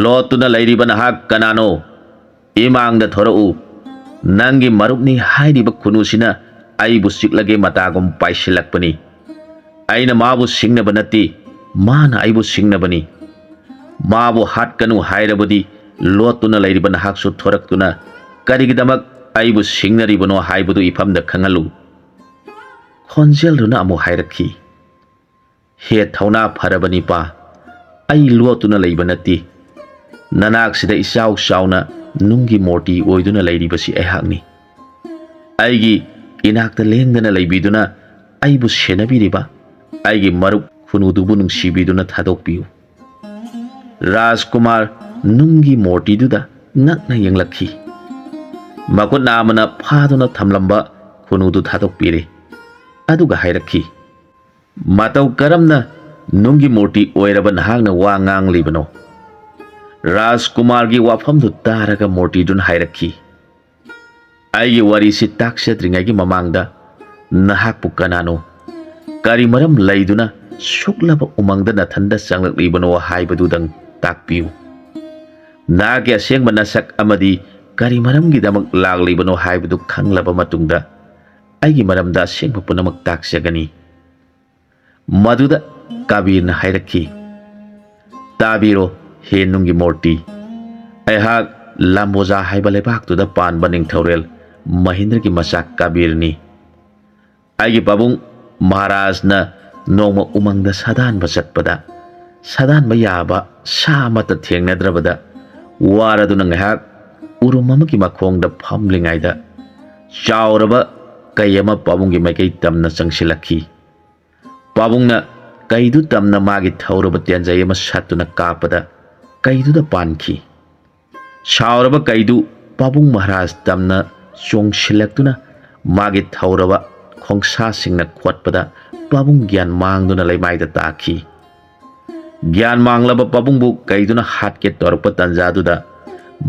"ꯂꯣꯠꯇꯨꯅ ꯂꯩꯔꯤꯕ ꯅꯍꯥꯛ ꯀꯅꯥꯅꯣ? ꯏꯃꯥꯡꯗ ꯊꯣꯔꯛꯎ꯫ ꯅꯪꯒꯤ ꯃꯔꯨꯞꯅꯤ ꯍꯥꯏꯔꯤꯕ ꯈꯨꯅꯨꯁꯤꯅ ꯑꯩꯕꯨ ꯆꯤꯛꯂꯒꯦ ꯃꯇꯥꯒꯨꯝ ꯄꯥꯏꯁꯤꯜꯂꯛꯄꯅꯤ꯫ ꯑꯩꯅ ꯃꯥꯕꯨ ꯁꯤꯡꯅꯕ ꯅꯠꯇꯦ, ꯃꯥꯅ ꯑꯩꯕꯨ ꯁꯤꯡꯅꯕꯅꯤ꯫ ꯃꯥꯕꯨ ꯍꯥꯠꯀꯅꯨ ꯍꯥꯏꯔꯕꯗꯤ ꯂꯣꯠꯇꯨꯅ ꯂꯩꯔꯤꯕ ꯅꯍꯥꯛꯁꯨ ꯊꯣꯔꯛꯇꯨꯅ ꯀꯔꯤꯒꯤꯗꯃꯛ ꯑꯩꯕꯨ ꯁꯤꯡꯅꯔꯤꯕꯅꯣ ꯍꯥꯏꯕꯗꯨ ꯏꯐꯝꯗ ꯈꯪꯍꯜꯂꯨ꯫" ꯈꯣꯟꯖꯦꯜꯗꯨꯅ ꯑꯃꯨꯛ ꯍꯥꯏꯔꯛꯈꯤ, "ꯍꯦ ꯊꯧꯅꯥ ꯐꯔꯕ ꯅꯤꯄꯥ, ꯑꯩ ꯂꯣꯠꯇꯨꯅ ꯂꯩꯕ ꯅꯠꯇꯦ꯫ ꯅꯅꯥꯛꯁꯤꯗ ꯏꯆꯥꯎ ꯆꯥꯎꯅ ꯅꯨꯡꯒꯤ ꯃꯨꯔꯇꯤ ꯑꯣꯏꯗꯨꯅ ꯂꯩꯔꯤꯕꯁꯤ ꯑꯩꯍꯥꯛꯅꯤ꯫ ꯑꯩꯒꯤ ꯏꯅꯥꯛꯇ ꯂꯦꯡꯗꯅ ꯂꯩꯕꯤꯗꯨꯅ ꯑꯩꯕꯨ ꯁꯦꯟꯅꯕꯤꯔꯤꯕ ꯑꯩꯒꯤ ꯃꯔꯨꯞ ꯈꯨꯅꯨꯗꯨꯕꯨ ꯅꯨꯡꯁꯤꯕꯤꯗꯨꯅ ꯊꯥꯗꯣꯛꯄꯤꯌꯨ꯫" ꯔꯥꯖꯀꯨꯃꯥꯔ ꯅꯨꯡꯒꯤ ꯃꯨꯔꯇꯤꯗꯨꯗ ꯉꯛꯅ ꯌꯦꯡꯂꯛꯈꯤ꯫ ꯃꯈꯨꯠ ꯅꯥꯝꯃꯅ ꯐꯥꯗꯨꯅ ꯊꯝꯂꯝꯕ ꯈꯨꯅꯨꯗꯨ ꯊꯥꯗꯣꯛꯄꯤꯔꯦ꯫ ꯑꯗꯨꯒ ꯍꯥꯏꯔꯛꯈꯤ, "ꯃꯇꯧ ꯀꯔꯝꯅ ꯅꯨꯡꯒꯤ ꯃꯨꯔꯇꯤ ꯑꯣꯏꯔꯕ ꯅꯍꯥꯛꯅ ꯋꯥ ꯉꯥꯡꯂꯤꯕꯅꯣ?" ꯔꯥꯖꯀꯨꯃꯥꯔꯒꯤ ꯋꯥꯐꯝꯗꯨ ꯇꯥꯔꯒ ꯃꯨꯔꯇꯤꯗꯨꯅ ꯍꯥꯏꯔꯛꯈꯤ, "ꯑꯩꯒꯤ ꯋꯥꯔꯤꯁꯤ ꯇꯥꯛꯆꯗ꯭ꯔꯤꯉꯩꯒꯤ ꯃꯃꯥꯡꯗ ꯅꯍꯥꯛꯄꯨ ꯀꯅꯥꯅꯣ, ꯀꯔꯤ ꯃꯔꯝ ꯂꯩꯗꯨꯅ ꯁꯨꯛꯂꯕ ꯎꯃꯪꯗ ꯅꯊꯟꯗ ꯆꯪꯂꯛꯂꯤꯕꯅꯣ ꯍꯥꯏꯕꯗꯨꯗꯪ ꯇꯥꯛꯄꯤꯌꯨ꯫ ꯅꯍꯥꯛꯀꯤ ꯑꯁꯦꯡꯕ ꯅꯁꯛ ꯑꯃꯗꯤ ꯀꯔꯤ ꯃꯔꯝꯒꯤꯗꯃꯛ ꯂꯥꯛꯂꯤꯕꯅꯣ ꯍꯥꯏꯕꯗꯨ ꯈꯪꯂꯕ ꯃꯇꯨꯡꯗ ꯑꯩꯒꯤ ꯃꯔꯝꯗ ꯑꯁꯦꯡꯕ ꯄꯨꯝꯅꯃꯛ ꯇꯥꯛꯆꯒꯅꯤ꯫ ꯃꯗꯨꯗ ꯀꯕꯤꯔꯅ ꯍꯥꯏꯔꯛꯈꯤ, "ꯇꯥꯕꯤꯔꯣ, ꯍꯦ ꯅꯨꯡꯒꯤ ꯃꯨꯔꯇꯤ, ꯑꯩꯍꯥꯛ ꯂꯝꯕꯣꯖꯥ ꯍꯥꯏꯕ ꯂꯩꯕꯥꯛꯇꯨꯗ ꯄꯥꯟꯕ ꯅꯤꯡꯊꯧꯔꯦꯜ ꯃꯍꯤꯟꯗ꯭ꯔꯒꯤ ꯃꯆꯥ ꯀꯕꯤꯔꯅꯤ꯫ ꯑꯩꯒꯤ ꯄꯥꯕꯨꯡ ꯃꯍꯥꯔꯥꯖꯅ ꯅꯣꯡꯃ ꯎꯃꯪꯗ ꯁꯥꯗꯥꯟꯕ ꯆꯠꯄꯗ, ꯁꯥꯗꯥꯟꯕ ꯌꯥꯕ ꯁꯥ ꯑꯃꯠꯇ ꯊꯦꯡꯅꯗ꯭ꯔꯕꯗ, ꯋꯥꯔꯗꯨꯅ ꯉꯥꯏꯍꯥꯛ ꯎꯔꯨꯝ ꯑꯃꯒꯤ ꯃꯈꯣꯡꯗ ꯐꯝꯂꯤꯉꯩꯗ, ꯆꯥꯎꯔꯕ ꯀꯩ ꯑꯃ ꯄꯥꯕꯨꯡꯒꯤ ꯃꯥꯏꯀꯩ ꯇꯝꯅ ꯆꯪꯁꯤꯜꯂꯛꯈꯤ꯫ ꯄꯥꯕꯨꯡꯅ ꯀꯩꯗꯨ ꯇꯝꯅ ꯃꯥꯒꯤ ꯊꯧꯔꯕ ꯇꯦꯟꯖꯩ ꯑꯃ ꯁꯠꯇꯨꯅ ꯀꯥꯞꯄꯗ, ꯀꯩꯗꯨꯗ ꯄꯥꯟꯈꯤ꯫ ꯁꯥꯎꯔꯕ ꯀꯩꯗꯨ ꯄꯥꯕꯨꯡ ꯃꯍꯥꯔꯥꯖ ꯇꯝꯅ ꯆꯣꯡꯁꯤꯜꯂꯛꯇꯨꯅ ꯃꯥꯒꯤ ꯊꯧꯔꯕ ꯈꯣꯡꯁꯥꯁꯤꯡꯅ ꯈꯣꯠꯄꯗ, ꯄꯥꯕꯨꯡ ꯒ꯭ꯌꯥꯟ ꯃꯥꯡꯗꯨꯅ ꯂꯩꯃꯥꯏꯗ ꯇꯥꯈꯤ꯫ ꯒ꯭ꯌꯥꯟ ꯃꯥꯡꯂꯕ ꯄꯥꯕꯨꯡꯕꯨ ꯀꯩꯗꯨꯅ ꯍꯥꯠꯀꯦ ꯇꯧꯔꯛꯄ ꯇꯥꯟꯖꯥꯗꯨꯗ,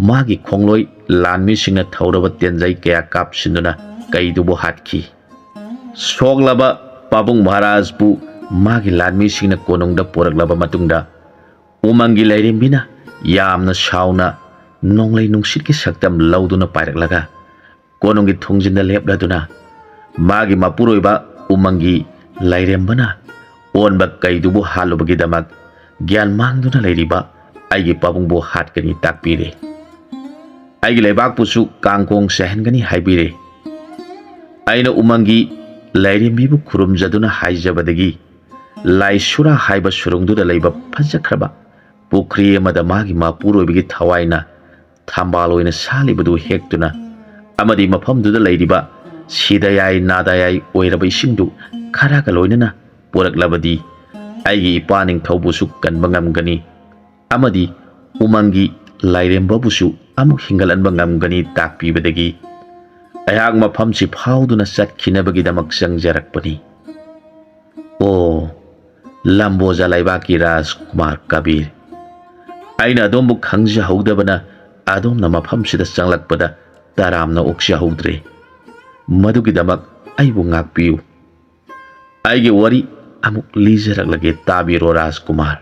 ꯃꯥꯒꯤ ꯈꯣꯡꯂꯣꯏ ꯂꯥꯟꯃꯤꯁꯤꯡꯅ ꯊꯧꯔꯕ ꯇꯦꯟꯖꯩ ꯀꯌꯥ ꯀꯥꯞꯁꯤꯟꯗꯨꯅ ꯀꯩꯗꯨꯕꯨ ꯍꯥꯠꯈꯤ꯫ ꯁꯣꯛꯂꯕ ꯄꯥꯕꯨꯡ ꯃꯍꯥꯔꯥꯖꯄꯨ ꯃꯥꯒꯤ ꯂꯥꯟꯃꯤꯁꯤꯡꯅ ꯀꯣꯅꯨꯡꯗ ꯄꯨꯔꯛꯂꯕ ꯃꯇꯨꯡꯗ, ꯎꯃꯪꯒꯤ ꯂꯥꯏꯔꯦꯝꯕꯤꯅ ꯌꯥꯝꯅ ꯁꯥꯎꯅ ꯅꯣꯡꯂꯩ ꯅꯨꯡꯁꯤꯠꯀꯤ ꯁꯛꯇꯝ ꯂꯧꯗꯨꯅ ꯄꯥꯏꯔꯛꯂꯒ, ꯀꯣꯅꯨꯡꯒꯤ ꯊꯣꯡꯖꯤꯟꯗ ꯂꯦꯞꯂꯗꯨꯅ, ꯃꯥꯒꯤ ꯃꯄꯨꯔꯣꯏꯕ ꯎꯃꯪꯒꯤ ꯂꯥꯏꯔꯦꯝꯕꯅ ꯑꯣꯟꯕ ꯀꯩꯗꯨꯕꯨ ꯍꯥꯠꯂꯨꯕꯒꯤꯗꯃꯛ ꯒ꯭ꯌꯥꯟ ꯃꯥꯡꯗꯨꯅ ꯂꯩꯔꯤꯕ ꯑꯩꯒꯤ ꯄꯥꯕꯨꯡꯕꯨ ꯍꯥꯠꯀꯅꯤ ꯇꯥꯛꯄꯤꯔꯦ꯫ ꯑꯩꯒꯤ ꯂꯩꯕꯥꯛꯄꯨꯁꯨ ꯀꯥꯡꯀꯣꯡ ꯆꯥꯏꯍꯟꯒꯅꯤ ꯍꯥꯏꯕꯤꯔꯦ꯫ ꯑꯩꯅ ꯎꯃꯪꯒꯤ ꯂꯥꯏꯔꯦꯝꯕꯤꯕꯨ ꯈꯨꯔꯨꯝꯖꯗꯨꯅ ꯍꯥꯏꯖꯕꯗꯒꯤ, ꯂꯥꯏꯁꯨꯔꯥ ꯍꯥꯏꯕ ꯁꯨꯔꯨꯡꯗꯨꯗ ꯂꯩꯕ ꯐꯖꯈ꯭ꯔꯕ ꯄꯨꯈ꯭ꯔꯤ ꯑꯃꯗ ꯃꯥꯒꯤ ꯃꯄꯨꯔꯣꯏꯕꯒꯤ ꯊꯋꯥꯏꯅ ꯊꯝꯕꯥꯜ ꯑꯣꯏꯅ ꯁꯥꯠꯂꯤꯕꯗꯨ ꯍꯦꯛꯇꯨꯅ ꯑꯃꯗꯤ ꯃꯐꯝꯗꯨꯗ ꯂꯩꯔꯤꯕ ꯁꯤꯗꯌꯥꯏ ꯅꯥꯗꯌꯥꯏ ꯑꯣꯏꯔꯕ ꯏꯁꯤꯡꯗꯨ ꯈꯔꯒ ꯂꯣꯏꯅꯅ ꯄꯨꯔꯛꯂꯕꯗꯤ, ꯑꯩꯒꯤ ꯏꯄꯥ ꯅꯤꯡꯊꯧꯕꯨꯁꯨ ꯀꯟꯕ ꯉꯝꯒꯅꯤ ꯑꯃꯗꯤ ꯎꯃꯪꯒꯤ ꯂꯥꯏꯔꯦꯝꯕꯕꯨꯁꯨ ꯑꯃꯨꯛ ꯍꯤꯡꯒꯠꯍꯟꯕ ꯉꯝꯒꯅꯤ ꯇꯥꯛꯄꯤꯕꯗꯒꯤ, ꯑꯩꯍꯥꯛ ꯃꯐꯝꯁꯤ ꯐꯥꯎꯗꯨꯅ ꯆꯠꯈꯤꯅꯕꯒꯤꯗꯃꯛ ꯆꯪꯖꯔꯛꯄꯅꯤ꯫ ꯑꯣ, ꯂꯝꯕꯣꯖꯥ ꯂꯩꯕꯥꯛꯀꯤ ꯔꯥꯖꯀꯨꯃꯥꯔ ꯀꯕꯤꯔ, ꯑꯩꯅ ꯑꯗꯣꯝꯕꯨ ꯈꯪꯖꯍꯧꯗꯕꯅ ꯑꯗꯣꯝꯅ ꯃꯐꯝꯁꯤꯗ ꯆꯪꯂꯛꯄꯗ ꯇꯔꯥꯝꯅ ꯑꯣꯛꯆꯍꯧꯗ꯭ꯔꯦ꯫ ꯃꯗꯨꯒꯤꯗꯃꯛ ꯑꯩꯕꯨ ꯉꯥꯛꯄꯤꯌꯨ꯫ ꯑꯩꯒꯤ ꯋꯥꯔꯤ ꯑꯃꯨꯛ ꯂꯤꯖꯔꯛꯂꯒꯦ, ꯇꯥꯕꯤꯔꯣ ꯔꯥꯖꯀꯨꯃꯥꯔ꯫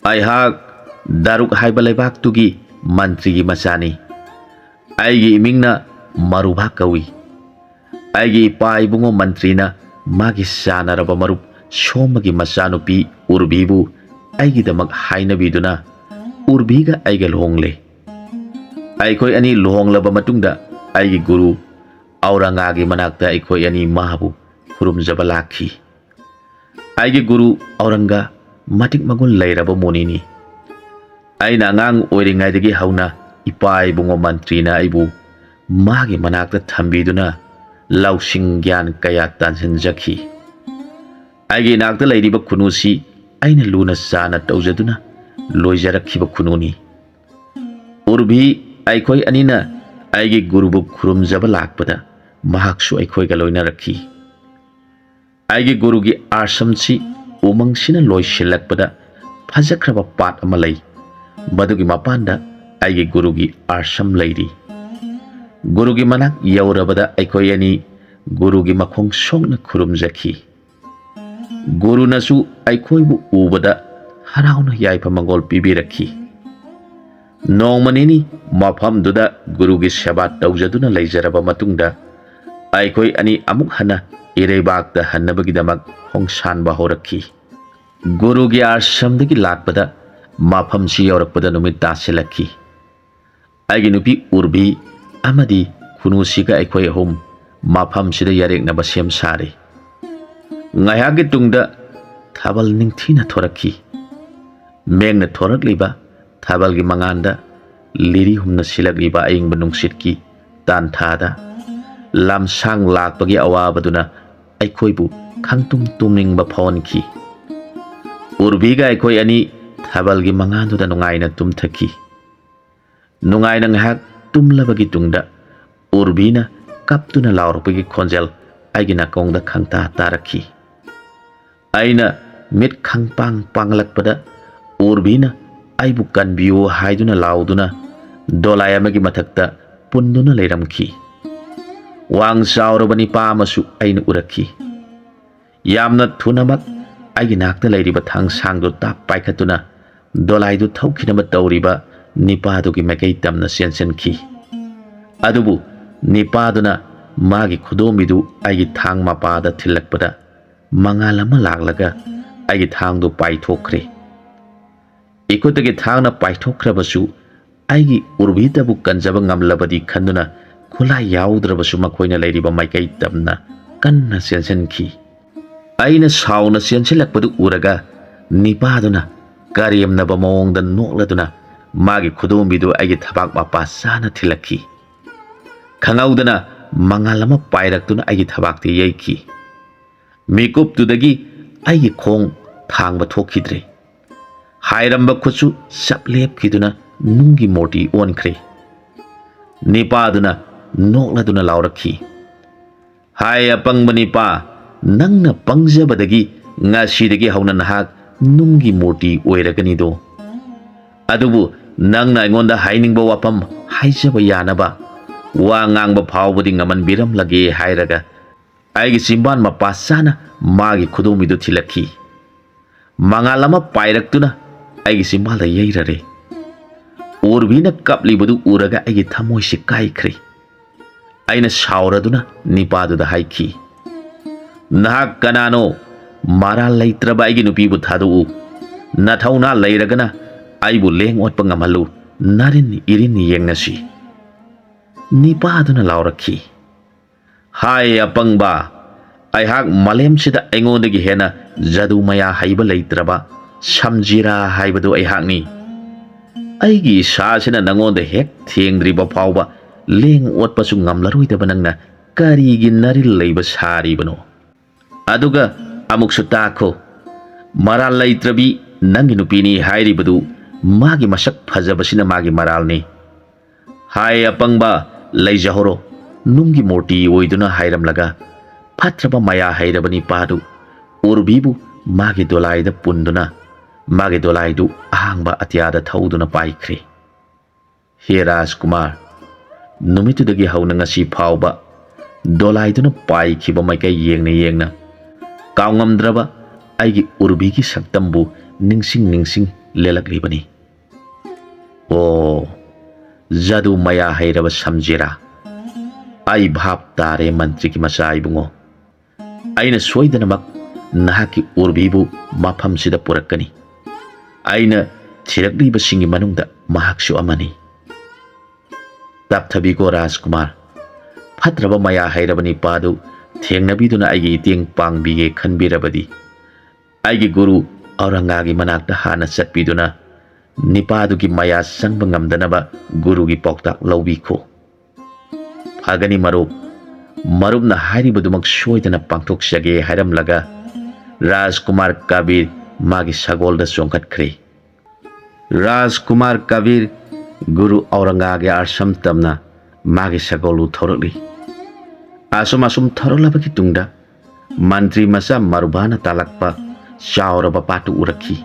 ꯑꯩꯍꯥꯛ ꯗꯥꯔꯨꯛ ꯍꯥꯏꯕ ꯂꯩꯕꯥꯛꯇꯨꯒꯤ ꯃꯟꯇ꯭ꯔꯤꯒꯤ ꯃꯆꯥꯅꯤ꯫ ꯑꯩꯒꯤ ꯏꯃꯤꯡꯅ ꯃꯔꯨꯚꯥ ꯀꯧꯏ꯫ ꯑꯩꯒꯤ ꯏꯄꯥ ꯏꯕꯨꯡꯉꯣ ꯃꯟꯇ꯭ꯔꯤꯅ ꯃꯥꯒꯤ ꯆꯥꯟꯅꯔꯕ ꯃꯔꯨꯞ ꯁꯣꯃꯒꯤ ꯃꯆꯥꯅꯨꯄꯤ ꯎꯔꯕꯤꯕꯨ ꯑꯩꯒꯤꯗꯃꯛ ꯍꯥꯏꯅꯕꯤꯗꯨꯅ ꯎꯔꯕꯤꯒ ꯑꯩꯒ ꯂꯨꯍꯣꯡꯂꯦ꯫ ꯑꯩꯈꯣꯏ ꯑꯅꯤ ꯂꯨꯍꯣꯡꯂꯕ ꯃꯇꯨꯡꯗ ꯑꯩꯒꯤ ꯒꯨꯔꯨ ꯑꯧꯔꯪꯒꯥꯒꯤ ꯃꯅꯥꯛꯇ ꯑꯩꯈꯣꯏ ꯑꯅꯤ ꯃꯥꯕꯨ ꯈꯨꯔꯨꯝꯖꯕ ꯂꯥꯛꯈꯤ꯫ ꯑꯩꯒꯤ ꯒꯨꯔꯨ ꯑꯧꯔꯪꯒ ꯃꯇꯤꯛ ꯃꯒꯨꯟ ꯂꯩꯔꯕ ꯃꯨꯅꯤꯅꯤ꯫ ꯑꯩꯅ ꯑꯉꯥꯡ ꯑꯣꯏꯔꯤꯉꯩꯗꯒꯤ ꯍꯧꯅ ꯏꯄꯥ ꯏꯕꯨꯡꯉꯣ ꯃꯟꯇ꯭ꯔꯤꯅ ꯑꯩꯕꯨ ꯃꯥꯒꯤ ꯃꯅꯥꯛꯇ ꯊꯝꯕꯤꯗꯨꯅ ꯂꯧꯁꯤꯡ ꯒ꯭ꯌꯥꯟ ꯀꯌꯥ ꯇꯥꯟꯁꯤꯟꯖꯈꯤ꯫ ꯑꯩꯒꯤ ꯏꯅꯥꯛꯇ ꯂꯩꯔꯤꯕ ꯈꯨꯅꯨꯁꯤ ꯑꯩꯅ ꯂꯨꯅ ꯆꯥꯅ ꯇꯧꯖꯗꯨꯅ ꯂꯣꯏꯖꯔꯛꯈꯤꯕ ꯈꯨꯅꯨꯅꯤ꯫ ꯎꯔꯕꯤ ꯑꯩꯈꯣꯏ ꯑꯅꯤꯅ ꯑꯩꯒꯤ ꯒꯨꯔꯨꯕꯨ ꯈꯨꯔꯨꯝꯖꯕ ꯂꯥꯛꯄꯗ ꯃꯍꯥꯛꯁꯨ ꯑꯩꯈꯣꯏꯒ ꯂꯣꯏꯅꯔꯛꯈꯤ꯫ ꯑꯩꯒꯤ ꯒꯨꯔꯨꯒꯤ ꯑꯥꯁ꯭ꯔꯝꯁꯤ ꯎꯃꯪꯁꯤꯅ ꯂꯣꯏꯁꯤꯜꯂꯛꯄꯗ ꯐꯖꯈ꯭ꯔꯕ ꯄꯥꯠ ꯑꯃ ꯂꯩ꯫ ꯃꯗꯨꯒꯤ ꯃꯄꯥꯟꯗ ꯑꯩꯒꯤ ꯒꯨꯔꯨꯒꯤ ꯑꯥꯁ꯭ꯔꯝ ꯂꯩꯔꯤ꯫ ꯒꯨꯔꯨꯒꯤ ꯃꯅꯥꯛ ꯌꯧꯔꯕꯗ ꯑꯩꯈꯣꯏ ꯑꯅꯤ ꯒꯨꯔꯨꯒꯤ ꯃꯈꯣꯡ ꯁꯣꯛꯅ ꯈꯨꯔꯨꯝꯖꯈꯤ꯫ ꯒꯨꯔꯨꯅꯁꯨ ꯑꯩꯈꯣꯏꯕꯨ ꯎꯕꯗ ꯍꯔꯥꯎꯅ ꯌꯥꯏꯐ ꯃꯪꯒꯣꯜ ꯄꯤꯕꯤꯔꯛꯈꯤ꯫ ꯅꯣꯡꯃ ꯅꯤꯅꯤ ꯃꯐꯝꯗꯨꯗ ꯒꯨꯔꯨꯒꯤ ꯁꯦꯕꯥ ꯇꯧꯖꯗꯨꯅ ꯂꯩꯖꯔꯕ ꯃꯇꯨꯡꯗ ꯑꯩꯈꯣꯏ ꯑꯅꯤ ꯑꯃꯨꯛ ꯍꯟꯅ ꯏꯔꯩꯕꯥꯛꯇ ꯍꯟꯅꯕꯒꯤꯗꯃꯛ ꯈꯣꯡꯁꯥꯟꯕ ꯍꯧꯔꯛꯈꯤ꯫ ꯒꯨꯔꯨꯒꯤ ꯑꯥꯁ꯭ꯔꯝꯗꯒꯤ ꯂꯥꯛꯄꯗ ꯃꯐꯝꯁꯤ ꯌꯧꯔꯛꯄꯗ ꯅꯨꯃꯤꯠ ꯇꯥꯁꯤꯜꯂꯛꯈꯤ꯫ ꯑꯩꯒꯤ ꯅꯨꯄꯤ ꯎꯔꯕꯤ ꯑꯃꯗꯤ ꯈꯨꯅꯨꯁꯤꯒ ꯑꯩꯈꯣꯏ ꯑꯍꯨꯝ ꯃꯐꯝꯁꯤꯗ ꯌꯥꯔꯦꯛꯅꯕ ꯁꯦꯝ ꯁꯥꯔꯤ꯫ ꯉꯥꯏꯍꯥꯛꯀꯤ ꯇꯨꯡꯗ ꯊꯥꯕꯜ ꯅꯤꯡꯊꯤꯅ ꯊꯣꯔꯛꯈꯤ꯫ ꯃꯦꯡꯅ ꯊꯣꯔꯛꯂꯤꯕ ꯊꯥꯕꯜꯒꯤ ꯃꯉꯥꯟꯗ ꯂꯤꯔꯤ ꯍꯨꯝꯅ ꯁꯤꯜꯂꯛꯂꯤꯕ ꯑꯏꯪꯕ ꯅꯨꯡꯁꯤꯠꯀꯤ ꯇꯥꯟꯊꯥꯗ ꯂꯝꯁꯥꯡ ꯂꯥꯛꯄꯒꯤ ꯑꯋꯥꯕꯗꯨꯅ ꯑꯩꯈꯣꯏꯕꯨ ꯈꯪꯇꯨꯝ ꯇꯨꯝꯅꯤꯡꯕ ꯐꯥꯎꯍꯟꯈꯤ꯫ ꯎꯔꯕꯤꯒ ꯑꯩꯈꯣꯏ ꯑꯅꯤ ꯊꯥꯕꯜꯒꯤ ꯃꯉꯥꯟꯗꯨꯗ ꯅꯨꯡꯉꯥꯏꯅ ꯇꯨꯝꯊꯈꯤ꯫ ꯅꯨꯡꯉꯥꯏꯅ ꯉꯥꯏꯍꯥꯛ ꯇꯨꯝꯂꯕꯒꯤ ꯇꯨꯡꯗ ꯎꯔꯕꯤꯅ ꯀꯞꯇꯨꯅ ꯂꯥꯎꯔꯛꯄꯒꯤ ꯈꯣꯟꯖꯦꯜ ꯑꯩꯒꯤ ꯅꯥꯀꯣꯡꯗ ꯈꯪꯇꯥ ꯇꯥꯔꯛꯈꯤ꯫ ꯑꯩꯅ ꯃꯤꯠ ꯈꯪꯄꯥꯡ ꯄꯥꯡꯂꯛꯄꯗ ꯎꯔꯕꯤꯅ ꯑꯩꯕꯨ ꯀꯟꯕꯤꯌꯨ ꯍꯥꯏꯗꯨꯅ ꯂꯥꯎꯗꯨꯅ ꯗꯣꯂꯥꯏ ꯑꯃꯒꯤ ꯃꯊꯛꯇ ꯄꯨꯟꯗꯨꯅ ꯂꯩꯔꯝꯈꯤ꯫ ꯋꯥꯡ ꯆꯥꯎꯔꯕ ꯅꯤꯄꯥ ꯑꯃꯁꯨ ꯑꯩꯅ ꯎꯔꯛꯈꯤ꯫ ꯌꯥꯝꯅ ꯊꯨꯅꯃꯛ ꯑꯩꯒꯤ ꯅꯥꯛꯇ ꯂꯩꯔꯤꯕ ꯊꯥꯡꯁꯥꯡꯗꯨ ꯇꯥꯞ ꯄꯥꯏꯈꯠꯇꯨꯅ ꯗꯣꯂꯥꯏꯗꯨ ꯊꯧꯈꯤꯅꯕ ꯇꯧꯔꯤꯕ ꯅꯤꯄꯥꯗꯨꯒꯤ ꯃꯥꯏꯀꯩ ꯇꯝꯅ ꯆꯦꯟꯁꯤꯟꯈꯤ꯫ ꯑꯗꯨꯕꯨ ꯅꯤꯄꯥꯗꯨꯅ ꯃꯥꯒꯤ ꯈꯨꯗꯣꯝꯕꯤꯗꯨ ꯑꯩꯒꯤ ꯊꯥꯡ ꯃꯄꯥꯗ ꯊꯤꯜꯂꯛꯄꯗ ꯃꯉꯥꯜ ꯑꯃ ꯂꯥꯛꯂꯒ ꯑꯩꯒꯤ ꯊꯥꯡꯗꯨ ꯄꯥꯏꯊꯣꯛꯈ꯭ꯔꯦ꯫ ꯏꯈꯨꯠꯇꯒꯤ ꯊꯥꯡꯅ ꯄꯥꯏꯊꯣꯛꯈ꯭ꯔꯕꯁꯨ ꯑꯩꯒꯤ ꯎꯔꯕꯤꯇꯕꯨ ꯀꯟꯖꯕ ꯉꯝꯂꯕꯗꯤ ꯈꯟꯗꯨꯅ ꯈꯨꯠꯂꯥꯏ ꯌꯥꯎꯗ꯭ꯔꯕꯁꯨ ꯃꯈꯣꯏꯅ ꯂꯩꯔꯤꯕ ꯃꯥꯏꯀꯩ ꯇꯝꯅ ꯀꯟꯅ ꯆꯦꯟꯁꯤꯟꯈꯤ꯫ ꯑꯩꯅ ꯁꯥꯎꯅ ꯆꯦꯟꯁꯤꯜꯂꯛꯄꯗꯨ ꯎꯔꯒ ꯅꯤꯄꯥꯗꯨꯅ ꯀꯔꯦꯝꯅꯕ ꯃꯑꯣꯡꯗ ꯅꯣꯛꯂꯗꯨꯅ ꯃꯥꯒꯤ ꯈꯨꯗꯣꯝꯕꯤꯗꯨ ꯑꯩꯒꯤ ꯊꯕꯥꯛ ꯃꯄꯥ ꯆꯥꯅ ꯊꯤꯜꯂꯛꯈꯤ꯫ ꯈꯪꯍꯧꯗꯅ ꯃꯉꯥꯜ ꯑꯃ ꯄꯥꯏꯔꯛꯇꯨꯅ ꯑꯩꯒꯤ ꯊꯕꯥꯛꯇ ꯌꯩꯈꯤ꯫ ꯃꯤꯀꯨꯞꯇꯨꯗꯒꯤ ꯑꯩꯒꯤ ꯈꯣꯡ ꯊꯥꯡꯕ ꯊꯣꯛꯈꯤꯗ꯭ꯔꯦ꯫ ꯍꯥꯏꯔꯝꯕ ꯈꯨꯠꯁꯨ ꯆꯞ ꯂꯦꯞꯈꯤꯗꯨꯅ ꯅꯨꯡꯒꯤ ꯃꯨꯔꯇꯤ ꯑꯣꯟꯈ꯭ꯔꯦ꯫ ꯅꯤꯄꯥꯗꯨꯅ ꯅꯣꯛꯂꯗꯨꯅ ꯂꯥꯎꯔꯛꯈꯤ, "ꯍꯥꯏ ꯑꯄꯪꯕ ꯅꯤꯄꯥ, ꯅꯪꯅ ꯄꯪꯖꯕꯗꯒꯤ ꯉꯁꯤꯗꯒꯤ ꯍꯧꯅ ꯅꯍꯥꯛ ꯅꯨꯡꯒꯤ ꯃꯨꯔꯇꯤ ꯑꯣꯏꯔꯒꯅꯤꯗꯣ꯫ ꯑꯗꯨꯕꯨ ꯅꯪꯅ ꯑꯩꯉꯣꯟꯗ ꯍꯥꯏꯅꯤꯡꯕ ꯋꯥꯐꯝ ꯍꯥꯏꯖꯕ ꯌꯥꯅꯕ ꯋꯥ ꯉꯥꯡꯕ ꯐꯥꯎꯕꯗꯤ ꯉꯝꯍꯟꯕꯤꯔꯝꯂꯒꯦ" ꯍꯥꯏꯔꯒ ꯑꯩꯒꯤ ꯆꯤꯝꯕꯥꯟ ꯃꯄꯥ ꯆꯥꯅ ꯃꯥꯒꯤ ꯈꯨꯗꯣꯝꯕꯤꯗꯨ ꯊꯤꯜꯂꯛꯈꯤ꯫ ꯃꯉꯥꯜ ꯑꯃ ꯄꯥꯏꯔꯛꯇꯨꯅ ꯑꯩꯒꯤ ꯆꯤꯝꯕꯥꯜꯗ ꯌꯩꯔꯔꯦ꯫ ꯎꯔꯕꯤꯅ ꯀꯞꯂꯤꯕꯗꯨ ꯎꯔꯒ ꯑꯩꯒꯤ ꯊꯃꯣꯏꯁꯤ ꯀꯥꯏꯈ꯭ꯔꯦ꯫ ꯑꯩꯅ ꯁꯥꯎꯔꯗꯨꯅ ꯅꯤꯄꯥꯗꯨꯗ ꯍꯥꯏꯈꯤ, "ꯅꯍꯥꯛ ꯀꯅꯥꯅꯣ? ꯃꯔꯥꯜ ꯂꯩꯇ꯭ꯔꯕ ꯑꯩꯒꯤ ꯅꯨꯄꯤꯕꯨ ꯊꯥꯗꯣꯛꯎ꯫ ꯅꯊꯧꯅꯥ ꯂꯩꯔꯒꯅ ꯑꯩꯕꯨ ꯂꯦꯡ ꯑꯣꯠꯄ ꯉꯝꯍꯜꯂꯨ꯫ ꯅꯥꯔꯤꯟ ꯏꯔꯤꯟ ꯌꯦꯡꯅꯁꯤ꯫" ꯅꯤꯄꯥꯗꯨꯅ ꯂꯥꯎꯔꯛꯈꯤ, "ꯍꯥꯏ ꯑꯄꯪꯕ, ꯑꯩꯍꯥꯛ ꯃꯥꯂꯦꯝꯁꯤꯗ ꯑꯩꯉꯣꯟꯗꯒꯤ ꯍꯦꯟꯅ ꯖꯥꯗꯨ ꯃꯌꯥ ꯍꯩꯕ ꯂꯩꯇ꯭ꯔꯕ ꯁꯝꯖꯤꯔꯥ ꯍꯥꯏꯕꯗꯨ ꯑꯩꯍꯥꯛꯅꯤ꯫ ꯑꯩꯒꯤ ꯏꯁꯥꯁꯤꯅ ꯅꯉꯣꯟꯗ ꯍꯦꯛ ꯊꯦꯡꯗ꯭ꯔꯤꯕ ꯐꯥꯎꯕ ꯂꯦꯡ ꯑꯣꯠꯄꯁꯨ ꯉꯝꯂꯔꯣꯏꯗꯕ ꯅꯪꯅ ꯀꯔꯤꯒꯤ ꯅꯥꯔꯤꯜ ꯂꯩꯕ ꯁꯥꯔꯤꯕꯅꯣ? ꯑꯗꯨꯒ ꯑꯃꯨꯛꯁꯨ ꯇꯥꯈꯣ, ꯃꯔꯥꯜ ꯂꯩꯇ꯭ꯔꯕꯤ ꯅꯪꯒꯤ ꯅꯨꯄꯤꯅꯤ ꯍꯥꯏꯔꯤꯕꯗꯨ ꯃꯥꯒꯤ ꯃꯁꯛ ꯐꯖꯕꯁꯤꯅ ꯃꯥꯒꯤ ꯃꯔꯥꯜꯅꯤ꯫ ꯍꯥꯏ ꯑꯄꯪꯕ, ꯂꯩꯖꯍꯧꯔꯣ, ꯅꯨꯡꯒꯤ ꯃꯨꯔꯇꯤ ꯑꯣꯏꯗꯨꯅ" ꯍꯥꯏꯔꯝꯂꯒ ꯐꯠꯇ꯭ꯔꯕ ꯃꯌꯥ ꯍꯩꯔꯕ ꯅꯤꯄꯥꯗꯨ ꯎꯔꯕꯤꯕꯨ ꯃꯥꯒꯤ ꯗꯣꯂꯥꯏꯗ ꯄꯨꯟꯗꯨꯅ ꯃꯥꯒꯤ ꯗꯣꯂꯥꯏꯗꯨ ꯑꯍꯥꯡꯕ ꯑꯇꯤꯌꯥꯗ ꯊꯧꯗꯨꯅ ꯄꯥꯏꯈ꯭ꯔꯦ꯫ ꯍꯦ ꯔꯥꯖꯀꯨꯃꯥꯔ, ꯅꯨꯃꯤꯠꯇꯨꯗꯒꯤ ꯍꯧꯅ ꯉꯁꯤ ꯐꯥꯎꯕ ꯗꯣꯂꯥꯏꯗꯨꯅ ꯄꯥꯏꯈꯤꯕ ꯃꯥꯏꯀꯩ ꯌꯦꯡꯅ ꯌꯦꯡꯅ ꯀꯥꯎꯉꯝꯗ꯭ꯔꯕ ꯑꯩꯒꯤ ꯎꯔꯕꯤꯒꯤ ꯁꯛꯇꯝꯕꯨ ꯅꯤꯡꯁꯤꯡ ꯅꯤꯡꯁꯤꯡ ꯂꯦꯜꯂꯛꯂꯤꯕꯅꯤ꯫ ꯑꯣ, ꯖꯥꯗꯨ ꯃꯌꯥ ꯍꯩꯔꯕ ꯁꯝꯖꯦꯔꯥ, "ꯑꯩ ꯚꯥꯞ ꯇꯥꯔꯦ, ꯃꯟꯇ꯭ꯔꯤꯒꯤ ꯃꯆꯥ ꯏꯕꯨꯡꯉꯣ꯫ ꯑꯩꯅ ꯁꯣꯏꯗꯅꯃꯛ ꯅꯍꯥꯛꯀꯤ ꯎꯔꯕꯤꯕꯨ ꯃꯐꯝꯁꯤꯗ ꯄꯨꯔꯛꯀꯅꯤ꯫ ꯑꯩꯅ ꯊꯤꯔꯛꯂꯤꯕꯁꯤꯡꯒꯤ ꯃꯅꯨꯡꯗ ꯃꯍꯥꯛꯁꯨ ꯑꯃꯅꯤ꯫ ꯇꯞꯊꯕꯤꯈꯣ ꯔꯥꯖꯀꯨꯃꯥꯔ, ꯐꯠꯇ꯭ꯔꯕ ꯃꯌꯥ ꯍꯩꯔꯕ ꯅꯤꯄꯥꯗꯨ ꯊꯦꯡꯅꯕꯤꯗꯨꯅ ꯑꯩꯒꯤ ꯏꯇꯦꯡ ꯄꯥꯡꯕꯤꯒꯦ ꯈꯟꯕꯤꯔꯕꯗꯤ, ꯑꯩꯒꯤ ꯒꯨꯔꯨ ꯑꯧꯔꯪꯒꯥꯒꯤ ꯃꯅꯥꯛꯇ ꯍꯥꯟꯅ ꯆꯠꯄꯤꯗꯨꯅ ꯅꯤꯄꯥꯗꯨꯒꯤ ꯃꯌꯥ ꯆꯪꯕ ꯉꯝꯗꯅꯕ ꯒꯨꯔꯨꯒꯤ ꯄꯥꯎꯇꯥꯛ ꯂꯧꯕꯤꯈꯣ꯫ ꯐꯒꯅꯤ ꯃꯔꯨꯞ, ꯃꯔꯨꯞꯅ ꯍꯥꯏꯔꯤꯕꯗꯨꯃꯛ ꯁꯣꯏꯗꯅ ꯄꯥꯡꯊꯣꯛꯆꯒꯦ" ꯍꯥꯏꯔꯝꯂꯒ ꯔꯥꯖꯀꯨꯃꯥꯔ ꯀꯕꯤꯔ ꯃꯥꯒꯤ ꯁꯒꯣꯜꯗ ꯆꯣꯡꯈꯠꯈ꯭ꯔꯦ꯫ ꯔꯥꯖꯀꯨꯃꯥꯔ ꯀꯕꯤꯔ ꯒꯨꯔꯨ ꯑꯧꯔꯪꯒꯥꯒꯤ ꯑꯥꯁ꯭ꯔꯝ ꯇꯝꯅ ꯃꯥꯒꯤ ꯁꯒꯣꯜꯕꯨ ꯊꯧꯔꯛꯂꯤ꯫ ꯑꯁꯨꯝ ꯑꯁꯨꯝ ꯊꯧꯔꯛꯂꯕꯒꯤ ꯇꯨꯡꯗ ꯃꯟꯇ꯭ꯔꯤ ꯃꯆꯥ ꯃꯔꯨꯕꯥꯅ ꯇꯥꯜꯂꯛꯄ ꯆꯥꯎꯔꯕ ꯄꯥꯠꯇꯨ ꯎꯔꯛꯈꯤ꯫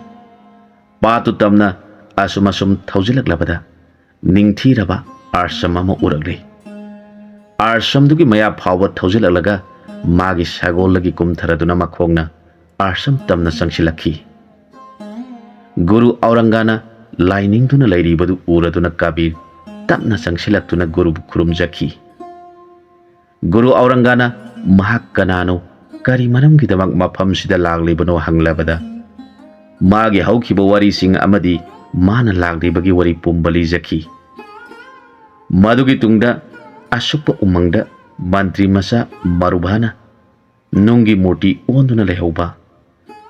ꯄꯥꯠꯇꯨ ꯇꯝꯅ ꯑꯁꯨꯝ ꯑꯁꯨꯝ ꯊꯧꯖꯤꯜꯂꯛꯂꯕꯗ ꯅꯤꯡꯊꯤꯔꯕ ꯑꯥꯁ꯭ꯔꯝ ꯑꯃ ꯎꯔꯛꯂꯦ꯫ ꯑꯥꯁ꯭ꯔꯝꯗꯨꯒꯤ ꯃꯌꯥ ꯐꯥꯎꯕ ꯊꯧꯖꯤꯜꯂꯛꯂꯒ ꯃꯥꯒꯤ ꯁꯒꯣꯜꯗꯒꯤ ꯀꯨꯝꯊꯔꯗꯨꯅ ꯃꯈꯣꯡꯅ ꯑꯥꯁ꯭ꯔꯝ ꯇꯝꯅ ꯆꯪꯁꯤꯜꯂꯛꯈꯤ꯫ ꯒꯨꯔꯨ ꯑꯧꯔꯪꯒꯥꯅ ꯂꯥꯏꯅꯤꯡꯗꯨꯅ ꯂꯩꯔꯤꯕꯗꯨ ꯎꯔꯗꯨꯅ ꯀꯕꯤꯔ ꯇꯞꯅ ꯆꯪꯁꯤꯜꯂꯛꯇꯨꯅ ꯒꯨꯔꯨꯕꯨ ꯈꯨꯔꯨꯝꯖꯈꯤ꯫ ꯒꯨꯔꯨ ꯑꯧꯔꯪꯒꯥꯅ ꯃꯍꯥꯛ ꯀꯅꯥꯅꯣ, ꯀꯔꯤ ꯃꯔꯝꯒꯤꯗꯃꯛ ꯃꯐꯝꯁꯤꯗ ꯂꯥꯛꯂꯤꯕꯅꯣ ꯍꯪꯂꯕꯗ, ꯃꯥꯒꯤ ꯍꯧꯈꯤꯕ ꯋꯥꯔꯤꯁꯤꯡ ꯑꯃꯗꯤ ꯃꯥꯅ ꯂꯥꯛꯂꯤꯕꯒꯤ ꯋꯥꯔꯤ ꯄꯨꯝꯕ ꯂꯤꯖꯈꯤ꯫ ꯃꯗꯨꯒꯤ ꯇꯨꯡꯗ ꯑꯁꯨꯛꯄ ꯎꯃꯪꯗ ꯃꯟꯇ꯭ꯔꯤ ꯃꯆꯥ ꯃꯔꯨꯚꯥꯅ ꯅꯨꯡꯒꯤ ꯃꯨꯔꯇꯤ ꯑꯣꯟꯗꯨꯅ ꯂꯩꯍꯧꯕ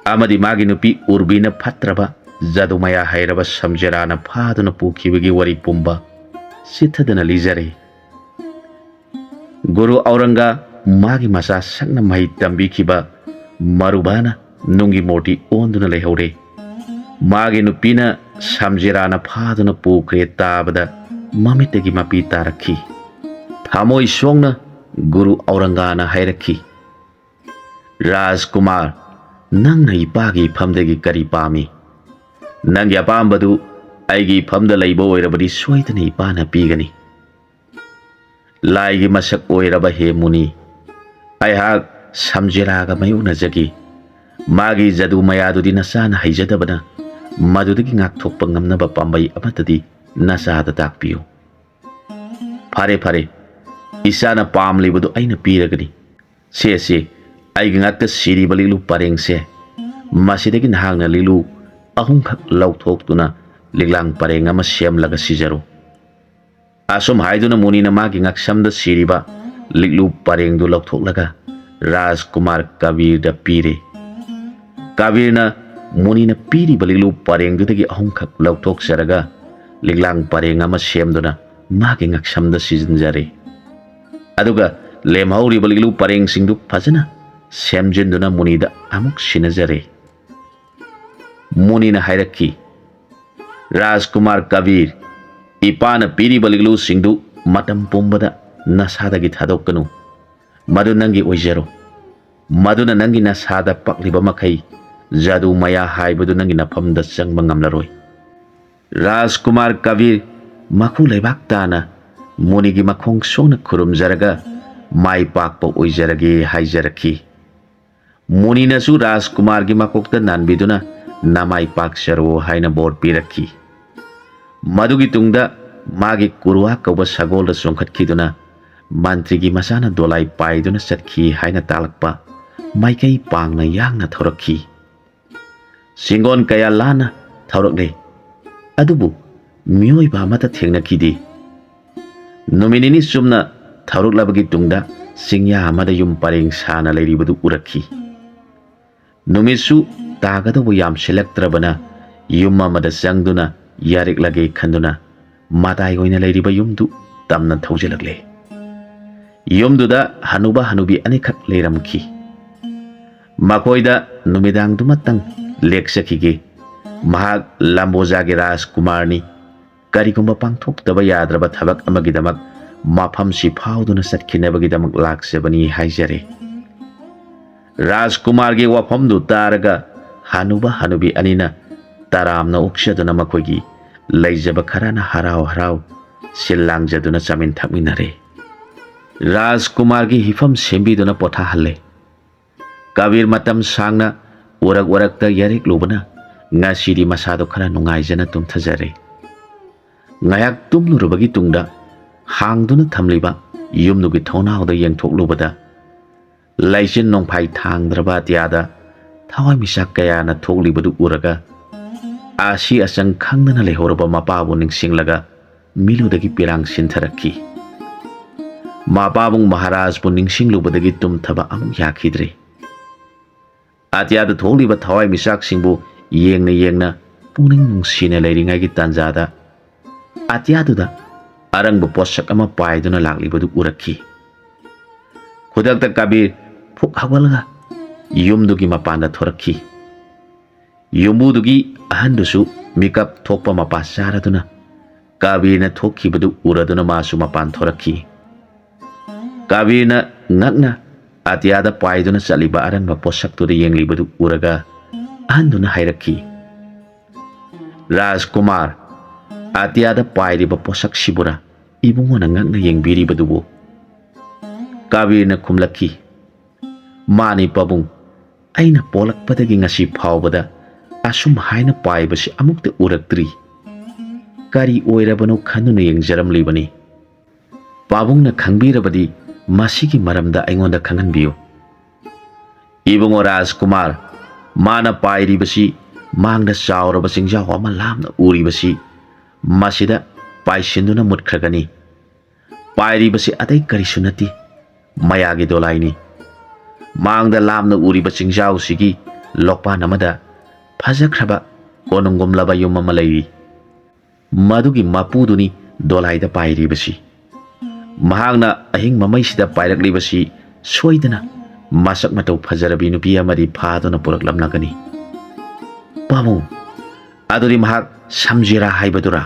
ꯑꯃꯗꯤ ꯃꯥꯒꯤ ꯅꯨꯄꯤ ꯎꯔꯕꯤꯅ ꯐꯠꯇ꯭ꯔꯕ ꯖꯥꯗꯨ ꯃꯌꯥ ꯍꯩꯔꯕ ꯁꯝꯖꯦꯔꯥꯅ ꯐꯥꯗꯨꯅ ꯄꯨꯈꯤꯕꯒꯤ ꯋꯥꯔꯤ ꯄꯨꯝꯕ ꯆꯤꯊꯗꯅ ꯂꯤꯖꯔꯦ꯫ ꯒꯨꯔꯨ ꯑꯧꯔꯪꯒ ꯃꯥꯒꯤ ꯃꯆꯥ ꯁꯛꯅ ꯃꯍꯩ ꯇꯝꯕꯤꯈꯤꯕ ꯃꯔꯨꯚꯥꯅ ꯅꯨꯡꯒꯤ ꯃꯨꯔꯇꯤ ꯑꯣꯟꯗꯨꯅ ꯂꯩꯍꯧꯔꯦ꯫ ꯃꯥꯒꯤ ꯅꯨꯄꯤꯅ ꯁꯝꯖꯦꯔꯥꯅ ꯐꯥꯗꯨꯅ ꯄꯨꯈ꯭ꯔꯦ ꯇꯥꯕꯗ ꯃꯃꯤꯠꯇꯒꯤ ꯃꯄꯤ ꯇꯥꯔꯛꯈꯤ꯫ ꯊꯃꯣꯏ ꯁꯣꯛꯅ ꯒꯨꯔꯨ ꯑꯧꯔꯪꯒꯥꯅ ꯍꯥꯏꯔꯛꯈꯤ, "ꯔꯥꯖꯀꯨꯃꯥꯔ, ꯅꯪꯅ ꯏꯄꯥꯒꯤ ꯏꯐꯝꯗꯒꯤ ꯀꯔꯤ ꯄꯥꯝꯃꯤ? ꯅꯪꯒꯤ ꯑꯄꯥꯝꯕꯗꯨ ꯑꯩꯒꯤ ꯏꯐꯝꯗ ꯂꯩꯕ ꯑꯣꯏꯔꯕꯗꯤ ꯁꯣꯏꯗꯅ ꯏꯄꯥꯅ ꯄꯤꯒꯅꯤ꯫ ꯂꯥꯏꯒꯤ ꯃꯁꯛ ꯑꯣꯏꯔꯕ ꯍꯦ ꯃꯨꯅꯤ, ꯑꯩꯍꯥꯛ ꯁꯝꯖꯦꯔꯥꯒ ꯃꯥꯌꯣꯛꯅꯖꯈꯤ꯫ ꯃꯥꯒꯤ ꯖꯥꯗꯨ ꯃꯌꯥꯗꯨꯗꯤ ꯅꯆꯥꯅ ꯍꯩꯖꯗꯕꯅ ꯃꯗꯨꯗꯒꯤ ꯉꯥꯛꯊꯣꯛꯄ ꯉꯝꯅꯕ ꯄꯥꯝꯕꯩ ꯑꯃꯠꯇꯗꯤ ꯅꯆꯥꯗ ꯇꯥꯛꯄꯤꯌꯨ꯫" "ꯐꯔꯦ, ꯐꯔꯦ, ꯏꯆꯥꯅ ꯄꯥꯝꯂꯤꯕꯗꯨ ꯑꯩꯅ ꯄꯤꯔꯒꯅꯤ꯫ ꯁꯦ ꯁꯦ, ꯑꯩꯒꯤ ꯉꯥꯛꯇ ꯁꯤꯔꯤꯕ ꯂꯤꯛꯂꯨ ꯄꯔꯦꯡꯁꯦ, ꯃꯁꯤꯗꯒꯤ ꯅꯍꯥꯛꯅ ꯂꯤꯛꯂꯨ ꯑꯍꯨꯝꯈꯛ ꯂꯧꯊꯣꯛꯇꯨꯅ ꯂꯤꯛꯂꯥꯡ ꯄꯔꯦꯡ ꯑꯃ ꯁꯦꯝꯂꯒ ꯁꯤꯖꯔꯣ꯫ ꯑꯁꯨꯝ ꯍꯥꯏꯗꯨꯅ ꯃꯨꯅꯤꯅ ꯃꯥꯒꯤ ꯉꯛꯁꯝꯗ ꯁꯤꯔꯤꯕ ꯂꯤꯛꯂꯨ ꯄꯔꯦꯡꯗꯨ ꯂꯧꯊꯣꯛꯂꯒ ꯔꯥꯖꯀꯨꯃꯥꯔ ꯀꯕꯤꯔꯗ ꯄꯤꯔꯦ꯫ ꯀꯕꯤꯔꯅ ꯃꯨꯅꯤꯅ ꯄꯤꯔꯤꯕ ꯂꯤꯛꯂꯨ ꯄꯔꯦꯡꯗꯨꯗꯒꯤ ꯑꯍꯨꯝꯈꯛ ꯂꯧꯊꯣꯛꯆꯔꯒ ꯂꯤꯛꯂꯥꯡ ꯄꯔꯦꯡ ꯑꯃ ꯁꯦꯝꯗꯨꯅ ꯃꯥꯒꯤ ꯉꯛꯁꯝꯗ ꯁꯤꯖꯤꯟꯖꯔꯦ꯫ ꯑꯗꯨꯒ ꯂꯦꯝꯍꯧꯔꯤꯕ ꯂꯤꯛꯂꯨ ꯄꯔꯦꯡꯁꯤꯡꯗꯨ ꯐꯖꯅ ꯁꯦꯝꯖꯤꯟꯗꯨꯅ ꯃꯨꯅꯤꯗ ꯑꯃꯨꯛ ꯁꯤꯟꯅꯖꯔꯦ꯫ ꯃꯨꯅꯤꯅ ꯍꯥꯏꯔꯛꯈꯤ, "ꯔꯥꯖꯀꯨꯃꯥꯔ ꯀꯕꯤꯔ, ꯏꯄꯥꯅ ꯄꯤꯔꯤꯕ ꯂꯤꯛꯂꯨꯁꯤꯡꯗꯨ ꯃꯇꯝ ꯄꯨꯝꯕꯗ ꯅꯁꯥꯗꯒꯤ ꯊꯥꯗꯣꯛꯀꯅꯨ꯫ ꯃꯗꯨ ꯅꯪꯒꯤ ꯑꯣꯏꯖꯔꯣ꯫ ꯃꯗꯨꯅ ꯅꯪꯒꯤ ꯅꯁꯥꯗ ꯄꯛꯂꯤꯕ ꯃꯈꯩ ꯖꯥꯗꯨ ꯃꯌꯥ ꯍꯥꯏꯕꯗꯨ ꯅꯪꯒꯤ ꯅꯐꯝꯗ ꯆꯪꯕ ꯉꯝꯂꯔꯣꯏ꯫" ꯔꯥꯖꯀꯨꯃꯥꯔ ꯀꯕꯤꯔ ꯃꯈꯨ ꯂꯩꯕꯥꯛ ꯇꯥꯅ ꯃꯨꯅꯤꯒꯤ ꯃꯈꯣꯡ ꯁꯣꯛꯅ ꯈꯨꯔꯨꯝꯖꯔꯒ ꯃꯥꯏ ꯄꯥꯛꯄ ꯑꯣꯏꯖꯔꯒꯦ ꯍꯥꯏꯖꯔꯛꯈꯤ꯫ ꯃꯨꯅꯤꯅꯁꯨ ꯔꯥꯖꯀꯨꯃꯥꯔꯒꯤ ꯃꯀꯣꯛꯇ ꯅꯥꯟꯕꯤꯗꯨꯅ ꯅꯃꯥꯏ ꯄꯥꯛꯆꯔꯣ ꯍꯥꯏꯅ ꯕꯣꯔ ꯄꯤꯔꯛꯈꯤ꯫ ꯃꯗꯨꯒꯤ ꯇꯨꯡꯗ ꯃꯥꯒꯤ ꯀꯨꯔꯨꯋꯥ ꯀꯧꯕ ꯁꯒꯣꯜꯗ ꯆꯣꯡꯈꯠꯈꯤꯗꯨꯅ ꯃꯟꯇ꯭ꯔꯤꯒꯤ ꯃꯆꯥꯅ ꯗꯣꯂꯥꯏ ꯄꯥꯏꯗꯨꯅ ꯆꯠꯈꯤ ꯍꯥꯏꯅ ꯇꯥꯛꯂꯛꯄ ꯃꯥꯏꯀꯩ ꯄꯥꯡꯅ ꯌꯥꯡꯅ ꯊꯧꯔꯛꯈꯤ꯫ ꯆꯤꯡꯒꯣꯟ ꯀꯌꯥ ꯂꯥꯟꯅ ꯊꯧꯔꯛꯂꯦ, ꯑꯗꯨꯕꯨ ꯃꯤꯑꯣꯏꯕ ꯑꯃꯠꯇ ꯊꯦꯡꯅꯈꯤꯗꯦ꯫ ꯅꯨꯃꯤꯠ ꯅꯤꯅꯤ ꯆꯨꯝꯅ ꯊꯧꯔꯛꯂꯕꯒꯤ ꯇꯨꯡꯗ ꯆꯤꯡꯌꯥ ꯑꯃꯗ ꯌꯨꯝ ꯄꯔꯦꯡ ꯁꯥꯅ ꯂꯩꯔꯤꯕꯗꯨ ꯎꯔꯛꯈꯤ꯫ ꯅꯨꯃꯤꯠꯁꯨ ꯇꯥꯒꯗꯧꯕ ꯌꯥꯝꯁꯤꯜꯂꯛꯇ꯭ꯔꯕꯅ ꯌꯨꯝ ꯑꯃꯗ ꯆꯪꯗꯨꯅ ꯌꯥꯔꯤꯛꯂꯒꯦ ꯈꯟꯗꯨꯅ ꯃꯇꯥꯏ ꯑꯣꯏꯅ ꯂꯩꯔꯤꯕ ꯌꯨꯝꯗꯨ ꯇꯝꯅ ꯊꯧꯖꯤꯜꯂꯛꯂꯦ꯫ ꯌꯨꯝꯗꯨꯗ ꯍꯅꯨꯕ ꯍꯅꯨꯕꯤ ꯑꯅꯤꯈꯛ ꯂꯩꯔꯝꯈꯤ꯫ ꯃꯈꯣꯏꯗ ꯅꯨꯃꯤꯗꯥꯡꯗꯨꯃꯇꯪ ꯂꯦꯛꯆꯈꯤꯒꯦ꯫ ꯃꯍꯥꯛ ꯂꯝꯕꯣꯖꯥꯒꯤ ꯔꯥꯖꯀꯨꯃꯥꯔꯅꯤ꯫ ꯀꯔꯤꯒꯨꯝꯕ ꯄꯥꯡꯊꯣꯛꯇꯕ ꯌꯥꯗ꯭ꯔꯕ ꯊꯕꯛ ꯑꯃꯒꯤꯗꯃꯛ ꯃꯐꯝꯁꯤ ꯐꯥꯎꯗꯨꯅ ꯆꯠꯈꯤꯅꯕꯒꯤꯗꯃꯛ ꯂꯥꯛꯆꯕꯅꯤ ꯍꯥꯏꯖꯔꯦ꯫ ꯔꯥꯖꯀꯨꯃꯥꯔꯒꯤ ꯋꯥꯐꯝꯗꯨ ꯇꯥꯔꯒ ꯍꯅꯨꯕ ꯍꯅꯨꯕꯤ ꯑꯅꯤꯅ ꯇꯔꯥꯝꯅ ꯑꯣꯛꯆꯗꯨꯅ ꯃꯈꯣꯏꯒꯤ ꯂꯩꯖꯕ ꯈꯔꯅ ꯍꯔꯥꯎ ꯍꯔꯥꯎ ꯁꯤꯜ ꯂꯥꯡꯖꯗꯨꯅ ꯆꯥꯃꯤꯟ ꯊꯛꯃꯤꯟꯅꯔꯦ꯫ ꯔꯥꯖꯀꯨꯃꯥꯔꯒꯤ ꯍꯤꯐꯝ ꯁꯦꯝꯕꯤꯗꯨꯅ ꯄꯣꯊꯥꯍꯜꯂꯦ꯫ ꯀꯕꯤꯔ ꯃꯇꯝ ꯁꯥꯡꯅ ꯎꯔꯛ ꯎꯔꯛꯇ ꯌꯥꯔꯤꯛꯂꯨꯕꯅ ꯉꯁꯤꯗꯤ ꯃꯁꯥꯗꯣ ꯈꯔ ꯅꯨꯡꯉꯥꯏꯖꯅ ꯇꯨꯝꯊꯖꯔꯦ꯫ ꯉꯥꯏꯍꯥꯛ ꯇꯨꯝꯂꯨꯔꯕꯒꯤ ꯇꯨꯡꯗ ꯍꯥꯡꯗꯨꯅ ꯊꯝꯂꯤꯕ ꯌꯨꯝꯗꯨꯒꯤ ꯊꯣꯡꯅꯥꯎꯗ ꯌꯦꯡꯊꯣꯛꯂꯨꯕꯗ, ꯂꯩꯆꯤꯟ ꯅꯣꯡꯐꯥꯏ ꯊꯥꯡꯗ꯭ꯔꯕ ꯑꯇꯤꯌꯥꯗ ꯊꯋꯥꯏꯃꯤꯆꯥꯛ ꯀꯌꯥꯅ ꯊꯣꯛꯂꯤꯕꯗꯨ ꯎꯔꯒ, ꯑꯁꯤ ꯑꯆꯪ ꯈꯪꯗꯅ ꯂꯩꯍꯧꯔꯕ ꯃꯄꯥꯕꯨ ꯅꯤꯡꯁꯤꯡꯂꯒ ꯃꯤꯠꯂꯨꯗꯒꯤ ꯄꯤꯔꯥꯡ ꯁꯤꯟꯊꯔꯛꯈꯤ꯫ ꯃꯄꯥꯕꯨꯡ ꯃꯍꯥꯔꯥꯖꯄꯨ ꯅꯤꯡꯁꯤꯡꯂꯨꯕꯗꯒꯤ ꯇꯨꯝꯊꯕ ꯑꯃꯨꯛ ꯌꯥꯈꯤꯗ꯭ꯔꯦ꯫ ꯑꯇꯤꯌꯥꯗ ꯊꯣꯛꯂꯤꯕ ꯊꯋꯥꯏꯃꯤꯆꯥꯛꯁꯤꯡꯕꯨ ꯌꯦꯡꯅ ꯌꯦꯡꯅ ꯄꯨꯛꯅꯤꯡ ꯅꯨꯡꯁꯤꯅ ꯂꯩꯔꯤꯉꯩꯒꯤ ꯇꯥꯟꯖꯥꯗ, ꯑꯇꯤꯌꯥꯗꯨꯗ ꯑꯔꯪꯕ ꯄꯣꯠꯁꯛ ꯑꯃ ꯄꯥꯏꯗꯨꯅ ꯂꯥꯛꯂꯤꯕꯗꯨ ꯎꯔꯛꯈꯤ꯫ ꯈꯨꯗꯛꯇ ꯀꯕꯤꯔ ꯐꯨꯛ ꯍꯧꯒꯠꯂꯒ ꯌꯨꯝꯗꯨꯒꯤ ꯃꯄꯥꯟꯗ ꯊꯣꯔꯛꯈꯤ꯫ ꯌꯨꯝꯕꯨꯗꯨꯒꯤ ꯑꯍꯟꯗꯨꯁꯨ ꯃꯤꯀꯞ ꯊꯣꯛꯄ ꯃꯄꯥ ꯆꯥꯔꯗꯨꯅ ꯀꯕꯤꯔꯅ ꯊꯣꯛꯈꯤꯕꯗꯨ ꯎꯔꯗꯨꯅ ꯃꯥꯁꯨ ꯃꯄꯥꯟ ꯊꯣꯔꯛꯈꯤ꯫ ꯀꯕꯤꯔꯅ ꯉꯛꯅ ꯑꯇꯤꯌꯥꯗ ꯄꯥꯏꯗꯨꯅ ꯆꯠꯂꯤꯕ ꯑꯔꯪꯕ ꯄꯣꯠꯁꯛꯇꯨꯗ ꯌꯦꯡꯂꯤꯕꯗꯨ ꯎꯔꯒ ꯑꯍꯟꯗꯨꯅ ꯍꯥꯏꯔꯛꯈꯤ, "ꯔꯥꯖꯀꯨꯃꯥꯔ, ꯑꯇꯤꯌꯥꯗ ꯄꯥꯏꯔꯤꯕ ꯄꯣꯠꯁꯛꯁꯤꯕꯨꯔꯥ ꯏꯕꯨꯡꯉꯣꯅ ꯉꯛꯅ ꯌꯦꯡꯕꯤꯔꯤꯕꯗꯨꯕꯨ?" ꯀꯕꯤꯔꯅ ꯈꯨꯝꯂꯛꯈꯤ, "ꯃꯥꯅꯤ ꯄꯥꯕꯨꯡ, ꯑꯩꯅ ꯄꯣꯛꯂꯛꯄꯗꯒꯤ ꯉꯁꯤ ꯐꯥꯎꯕꯗ ꯑꯁꯨꯝ ꯍꯥꯏꯅ ꯄꯥꯏꯕꯁꯤ ꯑꯃꯨꯛꯇ ꯎꯔꯛꯇ꯭ꯔꯤ꯫ ꯀꯔꯤ ꯑꯣꯏꯔꯕꯅꯣ ꯈꯟꯗꯨꯅ ꯌꯦꯡꯖꯔꯝꯂꯤꯕꯅꯤ꯫ ꯄꯥꯕꯨꯡꯅ ꯈꯪꯕꯤꯔꯕꯗꯤ ꯃꯁꯤꯒꯤ ꯃꯔꯝꯗ ꯑꯩꯉꯣꯟꯗ ꯈꯪꯍꯟꯕꯤꯌꯨ꯫" "ꯏꯕꯨꯡꯉꯣ ꯔꯥꯖꯀꯨꯃꯥꯔ, ꯃꯥꯅ ꯄꯥꯏꯔꯤꯕꯁꯤ ꯃꯥꯡꯗ ꯆꯥꯎꯔꯕ ꯆꯤꯡꯖꯥꯎ ꯑꯃ ꯂꯥꯞꯅ ꯎꯔꯤꯕꯁꯤ ꯃꯁꯤꯗ ꯄꯥꯏꯁꯤꯟꯗꯨꯅ ꯃꯨꯠꯈ꯭ꯔꯒꯅꯤ꯫ ꯄꯥꯏꯔꯤꯕꯁꯤ ꯑꯇꯩ ꯀꯔꯤꯁꯨ ꯅꯠꯇꯦ, ꯃꯌꯥꯒꯤ ꯗꯣꯂꯥꯏꯅꯤ꯫ ꯃꯥꯡꯗ ꯂꯥꯞꯅ ꯎꯔꯤꯕ ꯆꯤꯡꯖꯥꯎꯁꯤꯒꯤ ꯂꯣꯛꯄꯥꯟ ꯑꯃꯗ ꯐꯖꯈ꯭ꯔꯕ ꯀꯣꯅꯨꯡꯒꯨꯝꯂꯕ ꯌꯨꯝ ꯑꯃ ꯂꯩꯔꯤ꯫ ꯃꯗꯨꯒꯤ ꯃꯄꯨꯗꯨꯅꯤ ꯗꯣꯂꯥꯏꯗ ꯄꯥꯏꯔꯤꯕꯁꯤ꯫ ꯃꯍꯥꯛꯅ ꯑꯍꯤꯡ ꯃꯃꯩꯁꯤꯗ ꯄꯥꯏꯔꯛꯂꯤꯕꯁꯤ ꯁꯣꯏꯗꯅ ꯃꯁꯛ ꯃꯇꯧ ꯐꯖꯔꯕꯤ ꯅꯨꯄꯤ ꯑꯃꯗꯤ ꯐꯥꯗꯨꯅ ꯄꯨꯔꯛꯂꯝꯂꯒꯅꯤ꯫" "ꯄꯥꯕꯨꯡ, ꯑꯗꯨꯗꯤ ꯃꯍꯥꯛ ꯁꯝꯖꯤꯔꯥ ꯍꯥꯏꯕꯗꯨꯔꯥ?"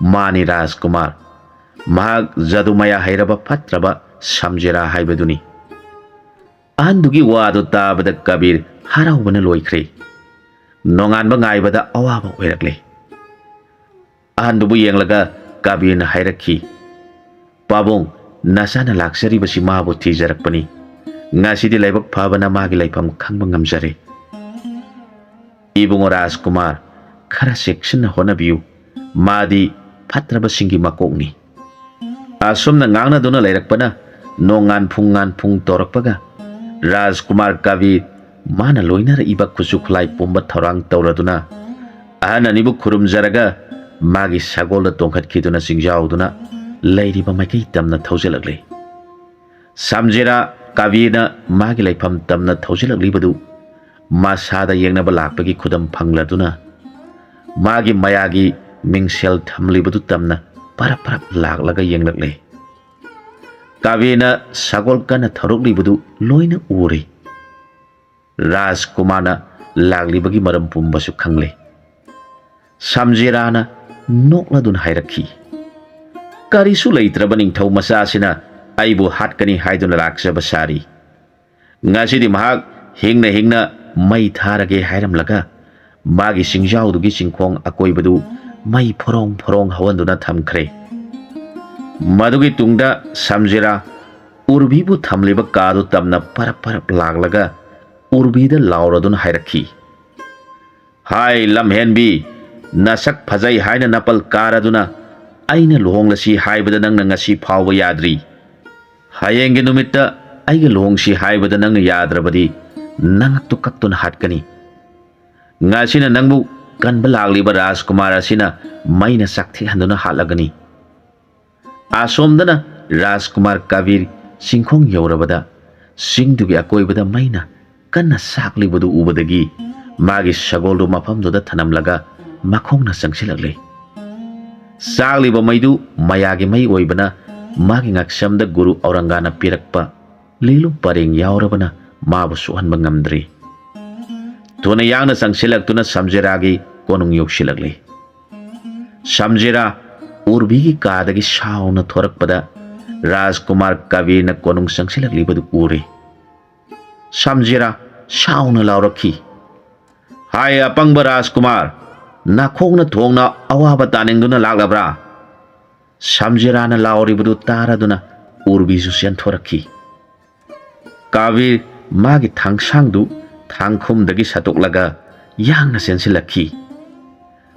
"ꯃꯥꯅꯤ ꯔꯥꯖꯀꯨꯃꯥꯔ, ꯃꯍꯥꯛ ꯖꯗꯨꯃꯌꯥ ꯍꯩꯔꯕ ꯐꯠꯇ꯭ꯔꯕ ꯁꯝꯖꯤꯔꯥ ꯍꯥꯏꯕꯗꯨꯅꯤ꯫" ꯑꯍꯟꯗꯨꯒꯤ ꯋꯥꯗꯨ ꯇꯥꯕꯗ ꯀꯕꯤꯔ ꯍꯔꯥꯎꯕꯅ ꯂꯣꯏꯈ꯭ꯔꯦ꯫ ꯅꯣꯡꯉꯥꯟꯕ ꯉꯥꯏꯕꯗ ꯑꯋꯥꯕ ꯑꯣꯏꯔꯛꯂꯦ꯫ ꯑꯍꯟꯗꯨꯕꯨ ꯌꯦꯡꯂꯒ ꯀꯕꯤꯔꯅ ꯍꯥꯏꯔꯛꯈꯤ, "ꯄꯥꯕꯨꯡ, ꯅꯆꯥꯅ ꯂꯥꯛꯆꯔꯤꯕꯁꯤ ꯃꯥꯕꯨ ꯊꯤꯖꯔꯛꯄꯅꯤ꯫ ꯉꯁꯤꯗꯤ ꯂꯥꯏꯕꯛ ꯐꯕꯅ ꯃꯥꯒꯤ ꯂꯩꯐꯝ ꯈꯪꯕ ꯉꯝꯖꯔꯦ꯫ ꯏꯕꯨꯡꯉꯣ ꯔꯥꯖꯀꯨꯃꯥꯔ, ꯈꯔ ꯆꯦꯛꯁꯤꯟꯅ ꯍꯣꯠꯅꯕꯤꯌꯨ꯫ ꯃꯥꯗꯤ ꯐꯠꯇ꯭ꯔꯕꯁꯤꯡꯒꯤ ꯃꯀꯣꯛꯅꯤ꯫" ꯑꯁꯨꯝꯅ ꯉꯥꯡꯅꯗꯨꯅ ꯂꯩꯔꯛꯄꯅ ꯅꯣꯡꯉꯥꯟ ꯐꯨꯡꯉꯥꯟ ꯐꯨꯡ ꯇꯧꯔꯛꯄꯒ, ꯔꯥꯖꯀꯨꯃꯥꯔ ꯀꯕꯤꯔ ꯃꯥꯅ ꯂꯣꯏꯅꯔꯛꯏꯕ ꯈꯨꯠꯁꯨ ꯈꯨꯠꯂꯥꯏ ꯄꯨꯝꯕ ꯊꯧꯔꯥꯡ ꯇꯧꯔꯗꯨꯅ, ꯑꯍꯟ ꯑꯅꯤꯕꯨ ꯈꯨꯔꯨꯝꯖꯔꯒ, ꯃꯥꯒꯤ ꯁꯒꯣꯜꯗ ꯇꯣꯡꯈꯠꯈꯤꯗꯨꯅ ꯆꯤꯡꯖꯥꯎꯗꯨꯅ ꯂꯩꯔꯤꯕ ꯃꯥꯏꯀꯩ ꯇꯝꯅ ꯊꯧꯖꯤꯜꯂꯛꯂꯦ꯫ ꯁꯝꯖꯤꯔꯥ ꯀꯕꯤꯔꯅ ꯃꯥꯒꯤ ꯂꯩꯐꯝ ꯇꯝꯅ ꯊꯧꯖꯤꯜꯂꯛꯂꯤꯕꯗꯨ ꯃꯁꯥꯗ ꯌꯦꯡꯅꯕ ꯂꯥꯛꯄꯒꯤ ꯈꯨꯗꯝ ꯐꯪꯂꯗꯨꯅ, ꯃꯥꯒꯤ ꯃꯌꯥꯒꯤ ꯃꯤꯡꯁꯦꯜ ꯊꯝꯂꯤꯕꯗꯨ ꯇꯝꯅ ꯄꯔꯞ ꯄꯔꯞ ꯂꯥꯛꯂꯒ ꯌꯦꯡꯂꯛꯂꯦ꯫ ꯀꯕꯤꯔꯅ ꯁꯒꯣꯜ ꯀꯟꯅ ꯊꯧꯔꯛꯂꯤꯕꯗꯨ ꯂꯣꯏꯅ ꯎꯔꯦ꯫ ꯔꯥꯖꯀꯨꯃꯥꯔꯅ ꯂꯥꯛꯂꯤꯕꯒꯤ ꯃꯔꯝ ꯄꯨꯝꯕꯁꯨ ꯈꯪꯂꯦ꯫ ꯁꯝꯖꯤꯔꯥꯅ ꯅꯣꯛꯂꯗꯨꯅ ꯍꯥꯏꯔꯛꯈꯤ, "ꯀꯔꯤꯁꯨ ꯂꯩꯇ꯭ꯔꯕ ꯅꯤꯡꯊꯧ ꯃꯆꯥꯁꯤꯅ ꯑꯩꯕꯨ ꯍꯥꯠꯀꯅꯤ ꯍꯥꯏꯗꯨꯅ ꯂꯥꯛꯆꯕ ꯁꯥꯔꯤ꯫ ꯉꯁꯤꯗꯤ ꯃꯍꯥꯛ ꯍꯤꯡꯅ ꯍꯤꯡꯅ ꯃꯩ ꯊꯥꯔꯒꯦ ꯍꯥꯏꯔꯝꯂꯒ, ꯃꯥꯒꯤ ꯆꯤꯡꯖꯥꯎꯗꯨꯒꯤ ꯆꯤꯡꯈꯣꯡ ꯑꯀꯣꯏꯕꯗꯨ ꯃꯩ ꯐꯣꯔꯣꯡ ꯐꯣꯔꯣꯡ ꯍꯧꯍꯟꯗꯨꯅ ꯊꯝꯈ꯭ꯔꯦ꯫ ꯃꯗꯨꯒꯤ ꯇꯨꯡꯗ ꯁꯝꯖꯤꯔꯥ ꯎꯔꯕꯤꯕꯨ ꯊꯝꯂꯤꯕ ꯀꯥꯗꯨ ꯇꯝꯅ ꯄꯔꯞ ꯄꯔꯞ ꯂꯥꯛꯂꯒ ꯎꯔꯕꯤꯗ ꯂꯥꯎꯔꯗꯨꯅ ꯍꯥꯏꯔꯛꯈꯤ, 'ꯍꯥꯏ ꯂꯝꯍꯦꯟꯕꯤ, ꯅꯁꯛ ꯐꯖꯩ ꯍꯥꯏꯅ ꯅꯄꯜ ꯀꯥꯔꯗꯨꯅ ꯑꯩꯅ ꯂꯨꯍꯣꯡꯂꯁꯤ ꯍꯥꯏꯕꯗ ꯅꯪꯅ ꯉꯁꯤ ꯐꯥꯎꯕ ꯌꯥꯗ꯭ꯔꯤ꯫ ꯍꯌꯦꯡꯒꯤ ꯅꯨꯃꯤꯠꯇ ꯑꯩꯒ ꯂꯨꯍꯣꯡꯁꯤ ꯍꯥꯏꯕꯗ ꯅꯪꯅ ꯌꯥꯗ꯭ꯔꯕꯗꯤ ꯅꯉꯛꯇꯨ ꯀꯛꯇꯨꯅ ꯍꯥꯠꯀꯅꯤ꯫ ꯉꯁꯤꯅ ꯅꯪꯕꯨ ꯀꯟꯕ ꯂꯥꯛꯂꯤꯕ ꯔꯥꯖꯀꯨꯃꯥꯔ ꯑꯁꯤꯅ ꯃꯩꯅ ꯆꯥꯛꯊꯦꯛꯍꯟꯗꯨꯅ ꯍꯥꯠꯂꯒꯅꯤ.' ꯑꯁꯣꯝꯗꯅ ꯔꯥꯖꯀꯨꯃꯥꯔ ꯀꯕꯤꯔ ꯆꯤꯡꯈꯣꯡ ꯌꯧꯔꯕꯗ, ꯆꯤꯡꯗꯨꯒꯤ ꯑꯀꯣꯏꯕꯗ ꯃꯩꯅ ꯀꯟꯅ ꯆꯥꯛꯂꯤꯕꯗꯨ ꯎꯕꯗꯒꯤ, ꯃꯥꯒꯤ ꯁꯒꯣꯜꯗꯨ ꯃꯐꯝꯗꯨꯗ ꯊꯅꯝꯂꯒ ꯃꯈꯣꯡꯅ ꯆꯪꯁꯤꯜꯂꯛꯂꯦ꯫ ꯆꯥꯛꯂꯤꯕ ꯃꯩꯗꯨ ꯃꯌꯥꯒꯤ ꯃꯩ ꯑꯣꯏꯕꯅ, ꯃꯥꯒꯤ ꯉꯛꯁꯝꯗ ꯒꯨꯔꯨ ꯑꯧꯔꯪꯒꯥꯅ ꯄꯤꯔꯛꯄ ꯂꯤꯂꯨꯝ ꯄꯔꯦꯡ ꯌꯥꯎꯔꯕꯅ ꯃꯥꯕꯨ ꯁꯣꯛꯍꯟꯕ ꯉꯝꯗ꯭ꯔꯤ꯫ ꯊꯨꯅ ꯌꯥꯡꯅ ꯆꯪꯁꯤꯜꯂꯛꯇꯨꯅ ꯁꯝꯖꯦꯔꯥꯒꯤ ꯀꯣꯅꯨꯡ ꯌꯧꯁꯤꯜꯂꯛꯂꯤ꯫ ꯁꯝꯖꯦꯔꯥ ꯎꯔꯕꯤꯒꯤ ꯀꯥꯗꯒꯤ ꯁꯥꯎꯅ ꯊꯣꯔꯛꯄꯗ, ꯔꯥꯖꯀꯨꯃꯥꯔ ꯀꯕꯤꯔꯅ ꯀꯣꯅꯨꯡ ꯆꯪꯁꯤꯜꯂꯛꯂꯤꯕꯗꯨ ꯎꯔꯦ꯫ ꯁꯝꯖꯦꯔꯥ ꯁꯥꯎꯅ ꯂꯥꯎꯔꯛꯈꯤ, "ꯍꯥꯏ ꯑꯄꯪꯕ ꯔꯥꯖꯀꯨꯃꯥꯔ, ꯅꯈꯣꯡꯅ ꯊꯣꯡꯅ ꯑꯋꯥꯕ ꯇꯥꯅꯤꯡꯗꯨꯅ ꯂꯥꯛꯂꯕ꯭ꯔꯥ?" ꯁꯝꯖꯦꯔꯥꯅ ꯂꯥꯎꯔꯤꯕꯗꯨ ꯇꯥꯔꯗꯨꯅ ꯎꯔꯕꯤꯁꯨ ꯆꯦꯟꯊꯣꯔꯛꯈꯤ꯫ ꯀꯕꯤꯔ ꯃꯥꯒꯤ ꯊꯥꯡꯁꯥꯡꯗꯨ ꯊꯥꯡꯈꯨꯝꯗꯒꯤ ꯁꯠꯇꯣꯛꯂꯒ ꯌꯥꯡꯅ ꯆꯦꯟꯁꯤꯜꯂꯛꯈꯤ꯫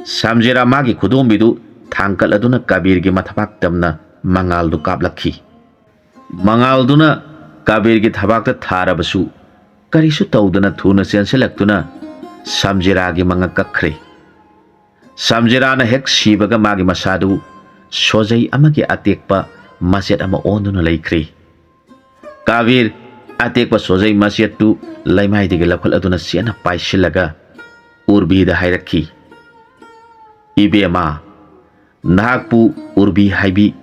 ꯁꯝꯖꯦꯔꯥ ꯃꯥꯒꯤ ꯈꯨꯗꯣꯝꯕꯤꯗꯨ ꯊꯥꯡꯀꯠꯂꯗꯨꯅ ꯀꯕꯤꯔꯒꯤ ꯃꯊꯕꯥꯛ ꯇꯝꯅ ꯃꯉꯥꯜꯗꯨ ꯀꯥꯞꯂꯛꯈꯤ꯫ ꯃꯉꯥꯜꯗꯨꯅ ꯀꯥꯕꯤꯔꯒꯤ ꯊꯕꯥꯛꯇ ꯊꯥꯔꯕꯁꯨ ꯀꯔꯤꯁꯨ ꯇꯧꯗꯅ ꯊꯨꯅ ꯆꯦꯟꯁꯤꯜꯂꯛꯇꯨꯅ ꯁꯝꯖꯤꯔꯥꯒꯤ ꯃꯉꯛ ꯀꯛꯈ꯭ꯔꯦ꯫ ꯁꯝꯖꯤꯔꯥꯅ ꯍꯦꯛ ꯁꯤꯕꯒ ꯃꯥꯒꯤ ꯃꯁꯥꯗꯨ ꯁꯣꯖꯩ ꯑꯃꯒꯤ ꯑꯇꯦꯛꯄ ꯃꯆꯦꯠ ꯑꯃ ꯑꯣꯟꯗꯨꯅ ꯂꯩꯈ꯭ꯔꯦ꯫ ꯀꯥꯕꯤꯔ ꯑꯇꯦꯛꯄ ꯁꯣꯖꯩ ꯃꯆꯦꯠꯇꯨ ꯂꯩꯃꯥꯏꯗꯒꯤ ꯂꯧꯈꯠꯂꯗꯨꯅ ꯆꯦꯠꯅ ꯄꯥꯏꯁꯤꯜꯂꯒ ꯎꯔꯕꯤꯗ ꯍꯥꯏꯔꯛꯈꯤ, "ꯏꯕꯦꯝꯃ, ꯅꯍꯥꯛꯄꯨ ꯎꯔꯕꯤ ꯍꯥꯏꯕꯤ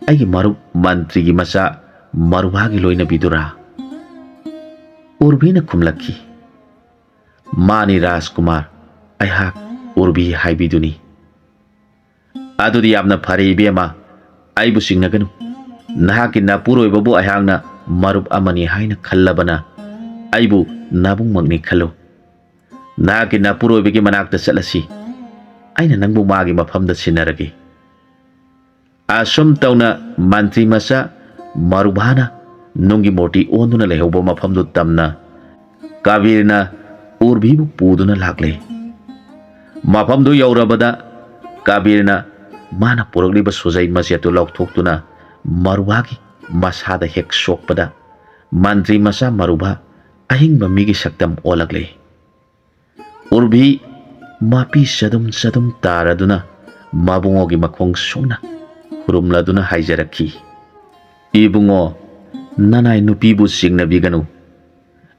ꯑꯩꯒꯤ ꯃꯔꯨꯞ ꯃꯟꯇ꯭ꯔꯤꯒꯤ ꯃꯆꯥ ꯃꯔꯨꯚꯥꯒꯤ ꯂꯣꯏꯅꯕꯤꯗꯨꯔꯥ?" ꯎꯔꯕꯤꯅ ꯈꯨꯝꯂꯛꯈꯤ, "ꯃꯥꯅꯤ ꯔꯥꯖꯀꯨꯃꯥꯔ, ꯑꯩꯍꯥꯛ ꯎꯔꯕꯤ ꯍꯥꯏꯕꯤꯗꯨꯅꯤ꯫" "ꯑꯗꯨꯗꯤ ꯌꯥꯝꯅ ꯐꯔꯦ ꯏꯕꯦꯝꯃ, ꯑꯩꯕꯨ ꯆꯤꯡꯅꯒꯅꯨ꯫ ꯅꯍꯥꯛꯀꯤ ꯅꯄꯨꯔꯣꯏꯕꯕꯨ ꯑꯩꯍꯥꯛꯅ ꯃꯔꯨꯞ ꯑꯃꯅꯤ ꯍꯥꯏꯅ ꯈꯜꯂꯕꯅ ꯑꯩꯕꯨ ꯅꯕꯨꯡꯃꯛꯅꯤ ꯈꯜꯂꯨ꯫ ꯅꯍꯥꯛꯀꯤ ꯅꯄꯨꯔꯣꯏꯕꯒꯤ ꯃꯅꯥꯛꯇ ꯆꯠꯂꯁꯤ꯫ ꯑꯩꯅ ꯅꯪꯕꯨ ꯃꯥꯒꯤ ꯃꯐꯝꯗ ꯁꯤꯟꯅꯔꯒꯦ꯫" ꯑꯁꯨꯝ ꯇꯧꯅ ꯃꯟꯇ꯭ꯔꯤ ꯃꯆꯥ ꯃꯔꯨꯚꯥꯅ ꯅꯨꯡꯒꯤ ꯃꯨꯔꯇꯤ ꯑꯣꯟꯗꯨꯅ ꯂꯩꯍꯧꯕ ꯃꯐꯝꯗꯨ ꯇꯝꯅ ꯀꯥꯕꯤꯔꯅ ꯎꯔꯕꯤꯕꯨ ꯄꯨꯗꯨꯅ ꯂꯥꯛꯂꯦ꯫ ꯃꯐꯝꯗꯨ ꯌꯧꯔꯕꯗ ꯀꯥꯕꯤꯔꯅ ꯃꯥꯅ ꯄꯨꯔꯛꯂꯤꯕ ꯁꯨꯖꯩ ꯃꯆꯦꯠꯇꯨ ꯂꯧꯊꯣꯛꯇꯨꯅ ꯃꯔꯨꯚꯥꯒꯤ ꯃꯁꯥꯗ ꯍꯦꯛ ꯁꯣꯛꯄꯗ ꯃꯟꯇ꯭ꯔꯤ ꯃꯆꯥ ꯃꯔꯨꯚꯥ ꯑꯍꯤꯡꯕ ꯃꯤꯒꯤ ꯁꯛꯇꯝ ꯑꯣꯜꯂꯛꯂꯦ꯫ ꯎꯔꯕꯤ ꯃꯄꯤ ꯆꯗꯨꯝ ꯆꯗꯨꯝ ꯇꯥꯔꯗꯨꯅ ꯃꯕꯨꯡꯉꯣꯒꯤ ꯃꯈꯣꯡ ꯁꯣꯛꯅ ꯈꯨꯔꯨꯝꯂꯗꯨꯅ ꯍꯥꯏꯖꯔꯛꯈꯤ, "ꯏꯕꯨꯡꯉꯣ, ꯅꯅꯥꯏ ꯅꯨꯄꯤꯕꯨ ꯆꯤꯡꯅꯕꯤꯒꯅꯨ꯫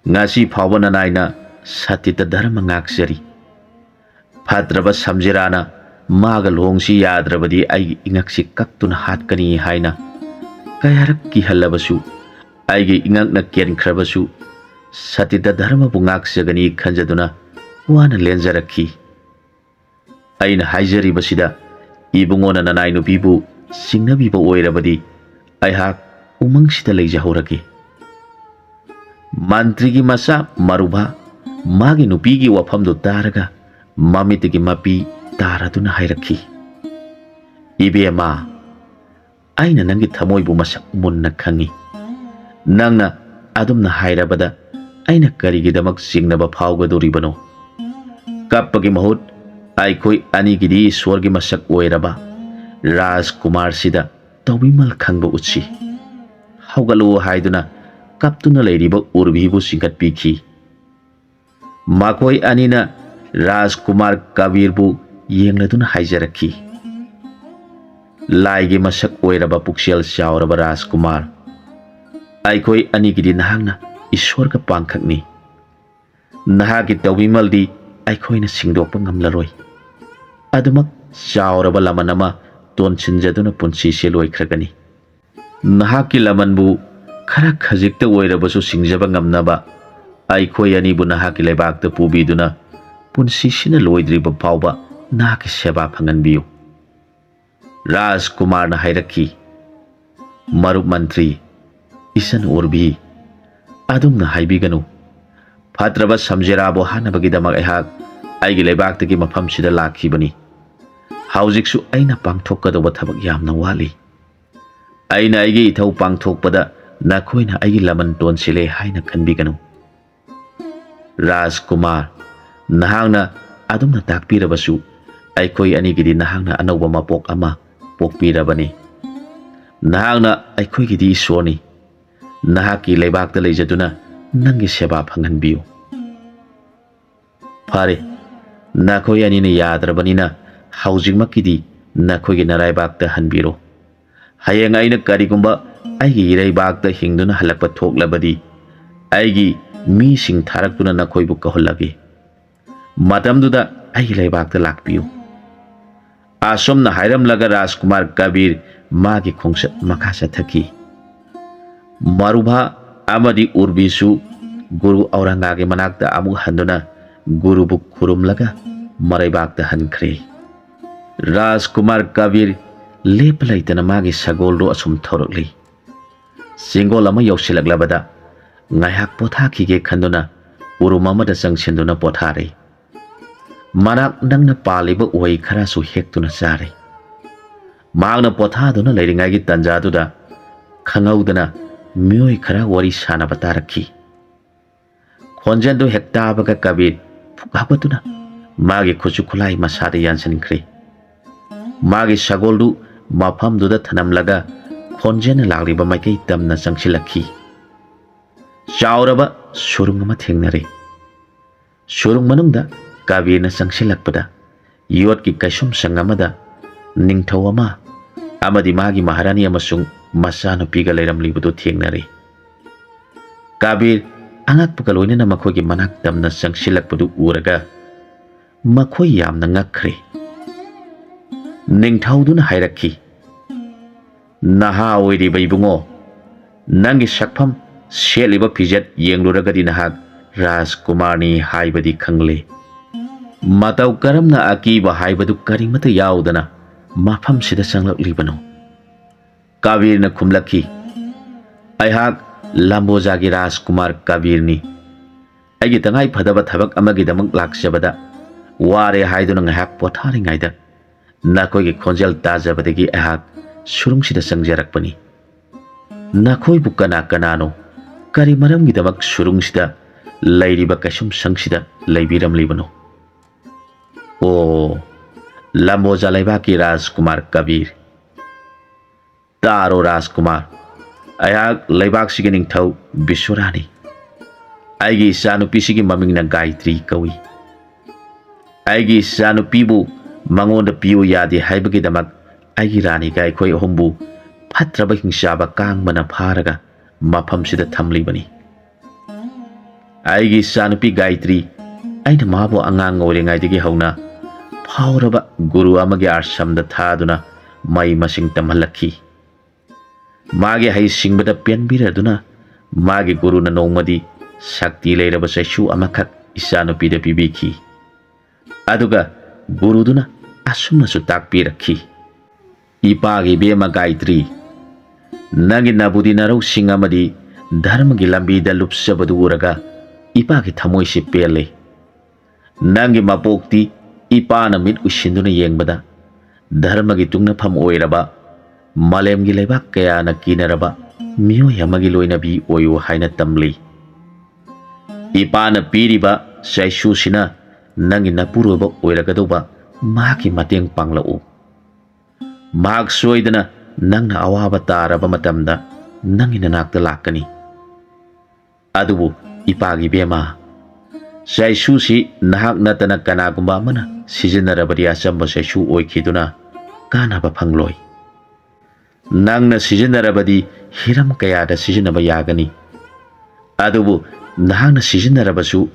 ꯉꯁꯤ ꯐꯥꯎꯕ ꯅꯅꯥꯏꯅ ꯁꯇꯤꯇ ꯙꯔꯃ ꯉꯥꯛꯆꯔꯤ꯫ ꯐꯠꯇ꯭ꯔꯕ ꯁꯝꯖꯤꯔꯥꯅ ꯃꯥꯒ ꯂꯨꯍꯣꯡꯁꯤ ꯌꯥꯗ꯭ꯔꯕꯗꯤ ꯑꯩꯒꯤ ꯏꯉꯛꯁꯤ ꯀꯛꯇꯨꯅ ꯍꯥꯠꯀꯅꯤ ꯍꯥꯏꯅ ꯀꯌꯥꯔꯛ ꯀꯤꯍꯜꯂꯕꯁꯨ, ꯑꯩꯒꯤ ꯏꯉꯛꯅ ꯀꯦꯟꯈ꯭ꯔꯕꯁꯨ, ꯁꯇꯤꯇ ꯙꯔꯃꯕꯨ ꯉꯥꯛꯆꯒꯅꯤ ꯈꯟꯖꯗꯨꯅ ꯋꯥꯅ ꯂꯦꯟꯖꯔꯛꯈꯤ꯫ ꯑꯩꯅ ꯍꯥꯏꯖꯔꯤꯕꯁꯤꯗ ꯏꯕꯨꯡꯉꯣꯅ ꯅꯅꯥꯏ ꯅꯨꯄꯤꯕꯨ ꯆꯤꯡꯅꯕꯤꯕ ꯑꯣꯏꯔꯕꯗꯤ ꯑꯩꯍꯥꯛ ꯎꯃꯪꯁꯤꯗ ꯂꯩꯖꯍꯧꯔꯒꯦ꯫" ꯃꯟꯇ꯭ꯔꯤꯒꯤ ꯃꯆꯥ ꯃꯔꯨꯚꯥ ꯃꯥꯒꯤ ꯅꯨꯄꯤꯒꯤ ꯋꯥꯐꯝꯗꯨ ꯇꯥꯔꯒ ꯃꯃꯤꯠꯇꯒꯤ ꯃꯄꯤ ꯇꯥꯔꯗꯨꯅ ꯍꯥꯏꯔꯛꯈꯤ, "ꯏꯕꯦꯝꯃ, ꯑꯩꯅ ꯅꯪꯒꯤ ꯊꯃꯣꯏꯕꯨ ꯃꯁꯛ ꯃꯨꯟꯅ ꯈꯪꯏ꯫ ꯅꯪꯅ ꯑꯗꯨꯝꯅ ꯍꯥꯏꯔꯕꯗ ꯑꯩꯅ ꯀꯔꯤꯒꯤꯗꯃꯛ ꯆꯤꯡꯅꯕ ꯐꯥꯎꯒꯗꯧꯔꯤꯕꯅꯣ? ꯀꯞꯄꯒꯤ ꯃꯍꯨꯠ ꯑꯩꯈꯣꯏ ꯑꯅꯤꯒꯤꯗꯤ ꯏꯁ꯭ꯋꯔꯒꯤ ꯃꯁꯛ ꯑꯣꯏꯔꯕ ꯔꯥꯖꯀꯨꯃꯥꯔꯁꯤꯗ ꯇꯧꯕꯤꯃꯜ ꯈꯪꯕ ꯎꯠꯁꯤ꯫ "ꯍꯧꯒꯠꯂꯨ" ꯍꯥꯏꯗꯨꯅ ꯀꯞꯇꯨꯅ ꯂꯩꯔꯤꯕ ꯎꯔꯕꯤꯕꯨ ꯆꯤꯡꯈꯠꯄꯤꯈꯤ꯫ ꯃꯈꯣꯏ ꯑꯅꯤꯅ ꯔꯥꯖꯀꯨꯃꯥꯔ ꯀꯕꯤꯔꯕꯨ ꯌꯦꯡꯂꯗꯨꯅ ꯍꯥꯏꯖꯔꯛꯈꯤ, "ꯂꯥꯏꯒꯤ ꯃꯁꯛ ꯑꯣꯏꯔꯕ ꯄꯨꯛꯆꯦꯜ ꯆꯥꯎꯔꯕ ꯔꯥꯖꯀꯨꯃꯥꯔ, ꯑꯩꯈꯣꯏ ꯑꯅꯤꯒꯤꯗꯤ ꯅꯍꯥꯛꯅ ꯏꯁꯣꯔꯒ ꯄꯥꯡꯈꯛꯅꯤ꯫ ꯅꯍꯥꯛꯀꯤ ꯇꯧꯕꯤꯃꯜꯗꯤ ꯑꯩꯈꯣꯏꯅ ꯁꯤꯡꯗꯣꯛꯄ ꯉꯝꯂꯔꯣꯏ꯫ ꯑꯗꯨꯃꯛ ꯆꯥꯎꯔꯕ ꯂꯃꯟ ꯑꯃ ꯇꯣꯟꯁꯤꯟꯖꯗꯨꯅ ꯄꯨꯟꯁꯤꯁꯦ ꯂꯣꯏꯈ꯭ꯔꯒꯅꯤ꯫ ꯅꯍꯥꯛꯀꯤ ꯂꯃꯟꯕꯨ ꯈꯔ ꯈꯖꯤꯛꯇ ꯑꯣꯏꯔꯕꯁꯨ ꯁꯤꯡꯖꯕ ꯉꯝꯅꯕ ꯑꯩꯈꯣꯏ ꯑꯅꯤꯕꯨ ꯅꯍꯥꯛꯀꯤ ꯂꯩꯕꯥꯛꯇ ꯄꯨꯕꯤꯗꯨꯅ ꯄꯨꯟꯁꯤꯁꯤꯅ ꯂꯣꯏꯗ꯭ꯔꯤꯕ ꯐꯥꯎꯕ ꯅꯍꯥꯛꯀꯤ ꯁꯦꯕꯥ ꯐꯪꯍꯟꯕꯤꯌꯨ"꯫ ꯔꯥꯖꯀꯨꯃꯥꯔꯅ ꯍꯥꯏꯔꯛꯈꯤ, "ꯃꯔꯨꯞ ꯃꯟꯇ꯭ꯔꯤ, ꯏꯆꯟ ꯎꯔꯕꯤ, ꯑꯗꯨꯝꯅ ꯍꯥꯏꯕꯤꯒꯅꯨ꯫ ꯐꯠꯇ꯭ꯔꯕ ꯁꯝꯖꯦꯔꯥꯕꯨ ꯍꯥꯠꯅꯕꯒꯤꯗꯃꯛ ꯑꯩꯍꯥꯛ ꯑꯩꯒꯤ ꯂꯩꯕꯥꯛꯇꯒꯤ ꯃꯐꯝꯁꯤꯗ ꯂꯥꯛꯈꯤꯕꯅꯤ꯫ ꯍꯧꯖꯤꯛꯁꯨ ꯑꯩꯅ ꯄꯥꯡꯊꯣꯛꯀꯗꯧꯕ ꯊꯕꯛ ꯌꯥꯝꯅ ꯋꯥꯠꯂꯤ꯫ ꯑꯩꯅ ꯑꯩꯒꯤ ꯏꯊꯧ ꯄꯥꯡꯊꯣꯛꯄꯗ ꯅꯈꯣꯏꯅ ꯑꯩꯒꯤ ꯂꯃꯟ ꯇꯣꯟꯁꯤꯜꯂꯦ ꯍꯥꯏꯅ ꯈꯟꯕꯤꯒꯅꯨ꯫ ꯔꯥꯖꯀꯨꯃꯥꯔ, ꯅꯍꯥꯛꯅ ꯑꯗꯨꯝꯅ ꯇꯥꯛꯄꯤꯔꯕꯁꯨ, ꯑꯩꯈꯣꯏ ꯑꯅꯤꯒꯤꯗꯤ ꯅꯍꯥꯛꯅ ꯑꯅꯧꯕ ꯃꯄꯣꯛ ꯑꯃ ꯄꯣꯛꯄꯤꯔꯕꯅꯤ꯫ ꯅꯍꯥꯛꯅ ꯑꯩꯈꯣꯏꯒꯤꯗꯤ ꯏꯁꯣꯔꯅꯤ꯫ ꯅꯍꯥꯛꯀꯤ ꯂꯩꯕꯥꯛꯇ ꯂꯩꯖꯗꯨꯅ ꯅꯪꯒꯤ ꯁꯦꯕꯥ ꯐꯪꯍꯟꯕꯤꯌꯨ"꯫ "ꯐꯔꯦ, ꯅꯈꯣꯏ ꯑꯅꯤꯅ ꯌꯥꯗ꯭ꯔꯕꯅꯤꯅ ꯍꯧꯖꯤꯛꯃꯛꯀꯤꯗꯤ ꯅꯈꯣꯏꯒꯤ ꯅꯔꯥꯏꯕꯥꯛꯇ ꯍꯟꯕꯤꯔꯣ꯫ ꯍꯌꯦꯡ ꯑꯩꯅ ꯀꯔꯤꯒꯨꯝꯕ ꯑꯩꯒꯤ ꯏꯔꯩꯕꯥꯛꯇ ꯍꯤꯡꯗꯨꯅ ꯍꯜꯂꯛꯄ ꯊꯣꯛꯂꯕꯗꯤ, ꯑꯩꯒꯤ ꯃꯤꯁꯤꯡ ꯊꯥꯔꯛꯇꯨꯅ ꯅꯈꯣꯏꯕꯨ ꯀꯧꯍꯜꯂꯒꯦ꯫ ꯃꯇꯝꯗꯨꯗ ꯑꯩꯒꯤ ꯂꯩꯕꯥꯛꯇ ꯂꯥꯛꯄꯤꯌꯨ"꯫ ꯑꯁꯨꯝꯅ ꯍꯥꯏꯔꯝꯂꯒ ꯔꯥꯖꯀꯨꯃꯥꯔ ꯀꯕꯤꯔ ꯃꯥꯒꯤ ꯈꯣꯡꯆꯠ ꯃꯈꯥ ꯆꯠꯊꯈꯤ꯫ ꯃꯔꯨꯚꯥ ꯑꯃꯗꯤ ꯎꯔꯕꯤꯁꯨ ꯒꯨꯔꯨ ꯑꯧꯔꯪꯒꯥꯒꯤ ꯃꯅꯥꯛꯇ ꯑꯃꯨꯛ ꯍꯟꯗꯨꯅ ꯒꯨꯔꯨꯕꯨ ꯈꯨꯔꯨꯝꯂꯒ ꯃꯔꯩꯕꯥꯛꯇ ꯍꯟꯈ꯭ꯔꯦ꯫ ꯔꯥꯖꯀꯨꯃꯥꯔ ꯀꯕꯤꯔ ꯂꯦꯞꯄ ꯂꯩꯇꯅ ꯃꯥꯒꯤ ꯁꯒꯣꯜꯗꯨ ꯑꯁꯨꯝ ꯊꯧꯔꯛꯂꯤ꯫ ꯆꯤꯡꯒꯣꯜ ꯑꯃ ꯌꯧꯁꯤꯜꯂꯛꯂꯕꯗ ꯉꯥꯏꯍꯥꯛ ꯄꯣꯊꯥꯈꯤꯒꯦ ꯈꯟꯗꯨꯅ ꯎꯔꯨꯝ ꯑꯃꯗ ꯆꯪꯁꯤꯟꯗꯨꯅ ꯄꯣꯊꯥꯔꯦ꯫ ꯃꯅꯥꯛ ꯅꯛꯅ ꯄꯥꯜꯂꯤꯕ ꯎꯍꯩ ꯈꯔꯁꯨ ꯍꯦꯛꯇꯨꯅ ꯆꯥꯔꯦ꯫ ꯃꯍꯥꯛꯅ ꯄꯣꯊꯥꯗꯨꯅ ꯂꯩꯔꯤꯉꯩꯒꯤ ꯇꯥꯟꯖꯥꯗꯨꯗ ꯈꯪꯍꯧꯗꯅ ꯃꯤꯑꯣꯏ ꯈꯔ ꯋꯥꯔꯤ ꯁꯥꯟꯅꯕ ꯇꯥꯔꯛꯈꯤ꯫ ꯈꯣꯟꯖꯦꯜꯗꯨ ꯍꯦꯛ ꯇꯥꯕꯒ ꯀꯕꯤꯔ ꯐꯨꯛ ꯍꯧꯒꯠꯇꯨꯅ ꯃꯥꯒꯤ ꯈꯨꯠꯁꯨ ꯈꯨꯠꯂꯥꯏ ꯃꯁꯥꯗ ꯌꯥꯟꯁꯤꯟꯈ꯭ꯔꯦ꯫ ꯃꯥꯒꯤ ꯁꯒꯣꯜꯗꯨ ꯃꯐꯝꯗꯨꯗ ꯊꯅꯝꯂꯒ ꯈꯣꯟꯖꯦꯜꯅ ꯂꯥꯛꯂꯤꯕ ꯃꯥꯏꯀꯩ ꯇꯝꯅ ꯆꯪꯁꯤꯜꯂꯛꯈꯤ꯫ ꯆꯥꯎꯔꯕ ꯁꯨꯔꯨꯡ ꯑꯃ ꯊꯦꯡꯅꯔꯦ꯫ ꯁꯨꯔꯨꯡ ꯃꯅꯨꯡꯗ ꯀꯥꯕꯤꯔꯅ ꯆꯪꯁꯤꯜꯂꯛꯄꯗ, ꯌꯣꯠꯀꯤ ꯀꯩꯁꯨꯝꯁꯪ ꯑꯃꯗ ꯅꯤꯡꯊꯧ ꯑꯃ ꯑꯃꯗꯤ ꯃꯥꯒꯤ ꯃꯍꯥꯔꯥꯅꯤ ꯑꯃꯁꯨꯡ ꯃꯆꯥꯅꯨꯄꯤꯒ ꯂꯩꯔꯝꯂꯤꯕꯗꯨ ꯊꯦꯡꯅꯔꯦ꯫ ꯀꯥꯕꯤꯔ ꯑꯉꯛꯄꯒ ꯂꯣꯏꯅꯅ ꯃꯈꯣꯏꯒꯤ ꯃꯅꯥꯛ ꯇꯝꯅ ꯆꯪꯁꯤꯜꯂꯛꯄꯗꯨ ꯎꯔꯒ ꯃꯈꯣꯏ ꯌꯥꯝꯅ ꯉꯛꯈ꯭ꯔꯦ꯫ ꯅꯤꯡꯊꯧꯗꯨꯅ ꯍꯥꯏꯔꯛꯈꯤ, "ꯅꯍꯥ ꯑꯣꯏꯔꯤꯕ ꯏꯕꯨꯡꯉꯣ, ꯅꯪꯒꯤ ꯁꯛꯐꯝ, ꯁꯦꯠꯂꯤꯕ ꯐꯤꯖꯦꯠ ꯌꯦꯡꯂꯨꯔꯒꯗꯤ ꯅꯍꯥꯛ ꯔꯥꯖꯀꯨꯃꯥꯔꯅꯤ ꯍꯥꯏꯕꯗꯤ ꯈꯪꯂꯦ꯫ ꯃꯇꯧ ꯀꯔꯝꯅ ꯑꯀꯤꯕ ꯍꯥꯏꯕꯗꯨ ꯀꯔꯤꯃꯠꯇ ꯌꯥꯎꯗꯅ ꯃꯐꯝꯁꯤꯗ ꯆꯪꯂꯛꯂꯤꯕꯅꯣ?" ꯀꯥꯕꯤꯔꯅ ꯈꯨꯝꯂꯛꯈꯤ, "ꯑꯩꯍꯥꯛ ꯂꯝꯕꯣꯖꯥꯒꯤ ꯔꯥꯖꯀꯨꯃꯥꯔ ꯀꯥꯕꯤꯔꯅꯤ꯫ ꯑꯩꯒꯤ ꯇꯉꯥꯏ ꯐꯗꯕ ꯊꯕꯛ ꯑꯃꯒꯤꯗꯃꯛ ꯂꯥꯛꯆꯕꯗ ꯋꯥꯔꯦ ꯍꯥꯏꯗꯨꯅ ꯉꯥꯏꯍꯥꯛ ꯄꯣꯊꯥꯔꯤꯉꯩꯗ ꯅꯈꯣꯏꯒꯤ ꯈꯣꯟꯖꯦꯜ ꯇꯥꯖꯕꯗꯒꯤ ꯑꯩꯍꯥꯛ ꯁꯨꯔꯨꯡꯁꯤꯗ ꯆꯪꯖꯔꯛꯄꯅꯤ꯫ ꯅꯈꯣꯏꯕꯨ ꯀꯅꯥ ꯀꯅꯥꯅꯣ, ꯀꯔꯤ ꯃꯔꯝꯒꯤꯗꯃꯛ ꯁꯨꯔꯨꯡꯁꯤꯗ ꯂꯩꯔꯤꯕ ꯀꯩꯁꯨꯝꯁꯪꯁꯤꯗ ꯂꯩꯕꯤꯔꯝꯂꯤꯕꯅꯣ?" "ꯑꯣ, ꯂꯝꯕꯣꯖꯥ ꯂꯩꯕꯥꯛꯀꯤ ꯔꯥꯖꯀꯨꯃꯥꯔ ꯀꯕꯤꯔ꯫ ꯇꯥꯔꯣ ꯔꯥꯖꯀꯨꯃꯥꯔ, ꯑꯩꯍꯥꯛ ꯂꯩꯕꯥꯛꯁꯤꯒꯤ ꯅꯤꯡꯊꯧ ꯕꯤꯁ꯭ꯋꯔꯥꯅꯤ꯫ ꯑꯩꯒꯤ ꯏꯆꯥꯅꯨꯄꯤꯁꯤꯒꯤ ꯃꯃꯤꯡꯅ ꯒꯥꯌꯇ꯭ꯔꯤ ꯀꯧꯏ꯫ ꯑꯩꯒꯤ ꯏꯆꯥꯅꯨꯄꯤꯕꯨ ꯃꯉꯣꯟꯗ ꯄꯤꯌꯨ ꯌꯥꯗꯦ ꯍꯥꯏꯕꯒꯤꯗꯃꯛ ꯑꯩꯒꯤ ꯔꯥꯅꯤꯒ ꯑꯩꯈꯣꯏ ꯑꯍꯨꯝꯕꯨ ꯐꯠꯇ꯭ꯔꯕ ꯍꯤꯡꯆꯥꯕ ꯀꯥꯡꯕꯅ ꯐꯥꯔꯒ ꯃꯐꯝꯁꯤꯗ ꯊꯝꯂꯤꯕꯅꯤ꯫ ꯑꯩꯒꯤ ꯏꯆꯥꯅꯨꯄꯤ ꯒꯥꯌꯇ꯭ꯔꯤ, ꯑꯩꯅ ꯃꯥꯕꯨ ꯑꯉꯥꯡ ꯑꯣꯏꯔꯤꯉꯩꯗꯒꯤ ꯍꯧꯅ ꯐꯥꯎꯔꯕ ꯒꯨꯔꯨ ꯑꯃꯒꯤ ꯑꯥꯁ꯭ꯔꯝꯗ ꯊꯥꯗꯨꯅ ꯃꯍꯩ ꯃꯁꯤꯡ ꯇꯝꯍꯜꯂꯛꯈꯤ꯫ ꯃꯥꯒꯤ ꯍꯩꯁꯤꯡꯕꯗ ꯄꯦꯟꯕꯤꯔꯗꯨꯅ ꯃꯥꯒꯤ ꯒꯨꯔꯨꯅ ꯅꯣꯡꯃꯗꯤ ꯁꯛꯇꯤ ꯂꯩꯔꯕ ꯆꯩꯁꯨ ꯑꯃꯈꯛ ꯏꯆꯥꯅꯨꯄꯤꯗ ꯄꯤꯕꯤꯈꯤ꯫ ꯑꯗꯨꯒ ꯒꯨꯔꯨꯗꯨꯅ ꯑꯁꯨꯝꯅꯁꯨ ꯇꯥꯛꯄꯤꯔꯛꯈꯤ, "ꯏꯄꯥꯒꯤ ꯏꯕꯦꯝꯃ ꯒꯥꯌꯇ꯭ꯔꯤ, ꯅꯪꯒꯤ ꯅꯕꯨꯗꯤ ꯅꯔꯧꯁꯤꯡ ꯑꯃꯗꯤ ꯙꯔꯃꯒꯤ ꯂꯝꯕꯤꯗ ꯂꯨꯞꯆꯕꯗꯨ ꯎꯔꯒ ꯏꯄꯥꯒꯤ ꯊꯃꯣꯏꯁꯤ ꯄꯦꯜꯂꯦ꯫ ꯅꯪꯒꯤ ꯃꯄꯣꯛꯇꯤ ꯏꯄꯥꯅ ꯃꯤꯠ ꯎꯏꯁꯤꯟꯗꯨꯅ ꯌꯦꯡꯕꯗ ꯙꯔꯃꯒꯤ ꯇꯨꯡꯅꯐꯝ ꯑꯣꯏꯔꯕ, ꯃꯥꯂꯦꯝꯒꯤ ꯂꯩꯕꯥꯛ ꯀꯌꯥꯅ ꯀꯤꯅꯔꯕ ꯃꯤꯑꯣꯏ ꯑꯃꯒꯤ ꯂꯣꯏꯅꯕꯤ ꯑꯣꯏꯌꯨ ꯍꯥꯏꯅ ꯇꯝꯂꯤ꯫ ꯏꯄꯥꯅ ꯄꯤꯔꯤꯕ ꯆꯩꯁꯨꯁꯤꯅ ꯅꯪꯒꯤ ꯅꯄꯨꯔꯣꯏꯕ ꯑꯣꯏꯔꯒꯗꯧꯕ ꯃꯍꯥꯛꯀꯤ ꯃꯇꯦꯡ ꯄꯥꯡꯂꯛꯎ꯫ ꯃꯍꯥꯛ ꯁꯣꯏꯗꯅ ꯅꯪꯅ ꯑꯋꯥꯕ ꯇꯥꯔꯕ ꯃꯇꯝꯗ ꯅꯪꯒꯤ ꯅꯅꯥꯛꯇ ꯂꯥꯛꯀꯅꯤ꯫ ꯑꯗꯨꯕꯨ ꯏꯄꯥꯒꯤ ꯏꯕꯦꯝꯃ, ꯆꯩꯁꯨꯁꯤ ꯅꯍꯥꯛ ꯅꯠꯇꯅ ꯀꯅꯥꯒꯨꯝꯕ ꯑꯃꯅ ꯁꯤꯖꯤꯟꯅꯔꯕꯗꯤ ꯑꯆꯝꯕ ꯆꯩꯁꯨ ꯑꯣꯏꯈꯤꯗꯨꯅ ꯀꯥꯟꯅꯕ ꯐꯪꯂꯣꯏ꯫ ꯅꯪꯅ ꯁꯤꯖꯤꯟꯅꯔꯕꯗꯤ ꯍꯤꯔꯝ ꯀꯌꯥꯗ ꯁꯤꯖꯤꯟꯅꯕ ꯌꯥꯒꯅꯤ꯫ ꯑꯗꯨꯕꯨ ꯅꯍꯥꯛꯅ ꯁꯤꯖꯤꯟꯅꯔꯕꯁꯨ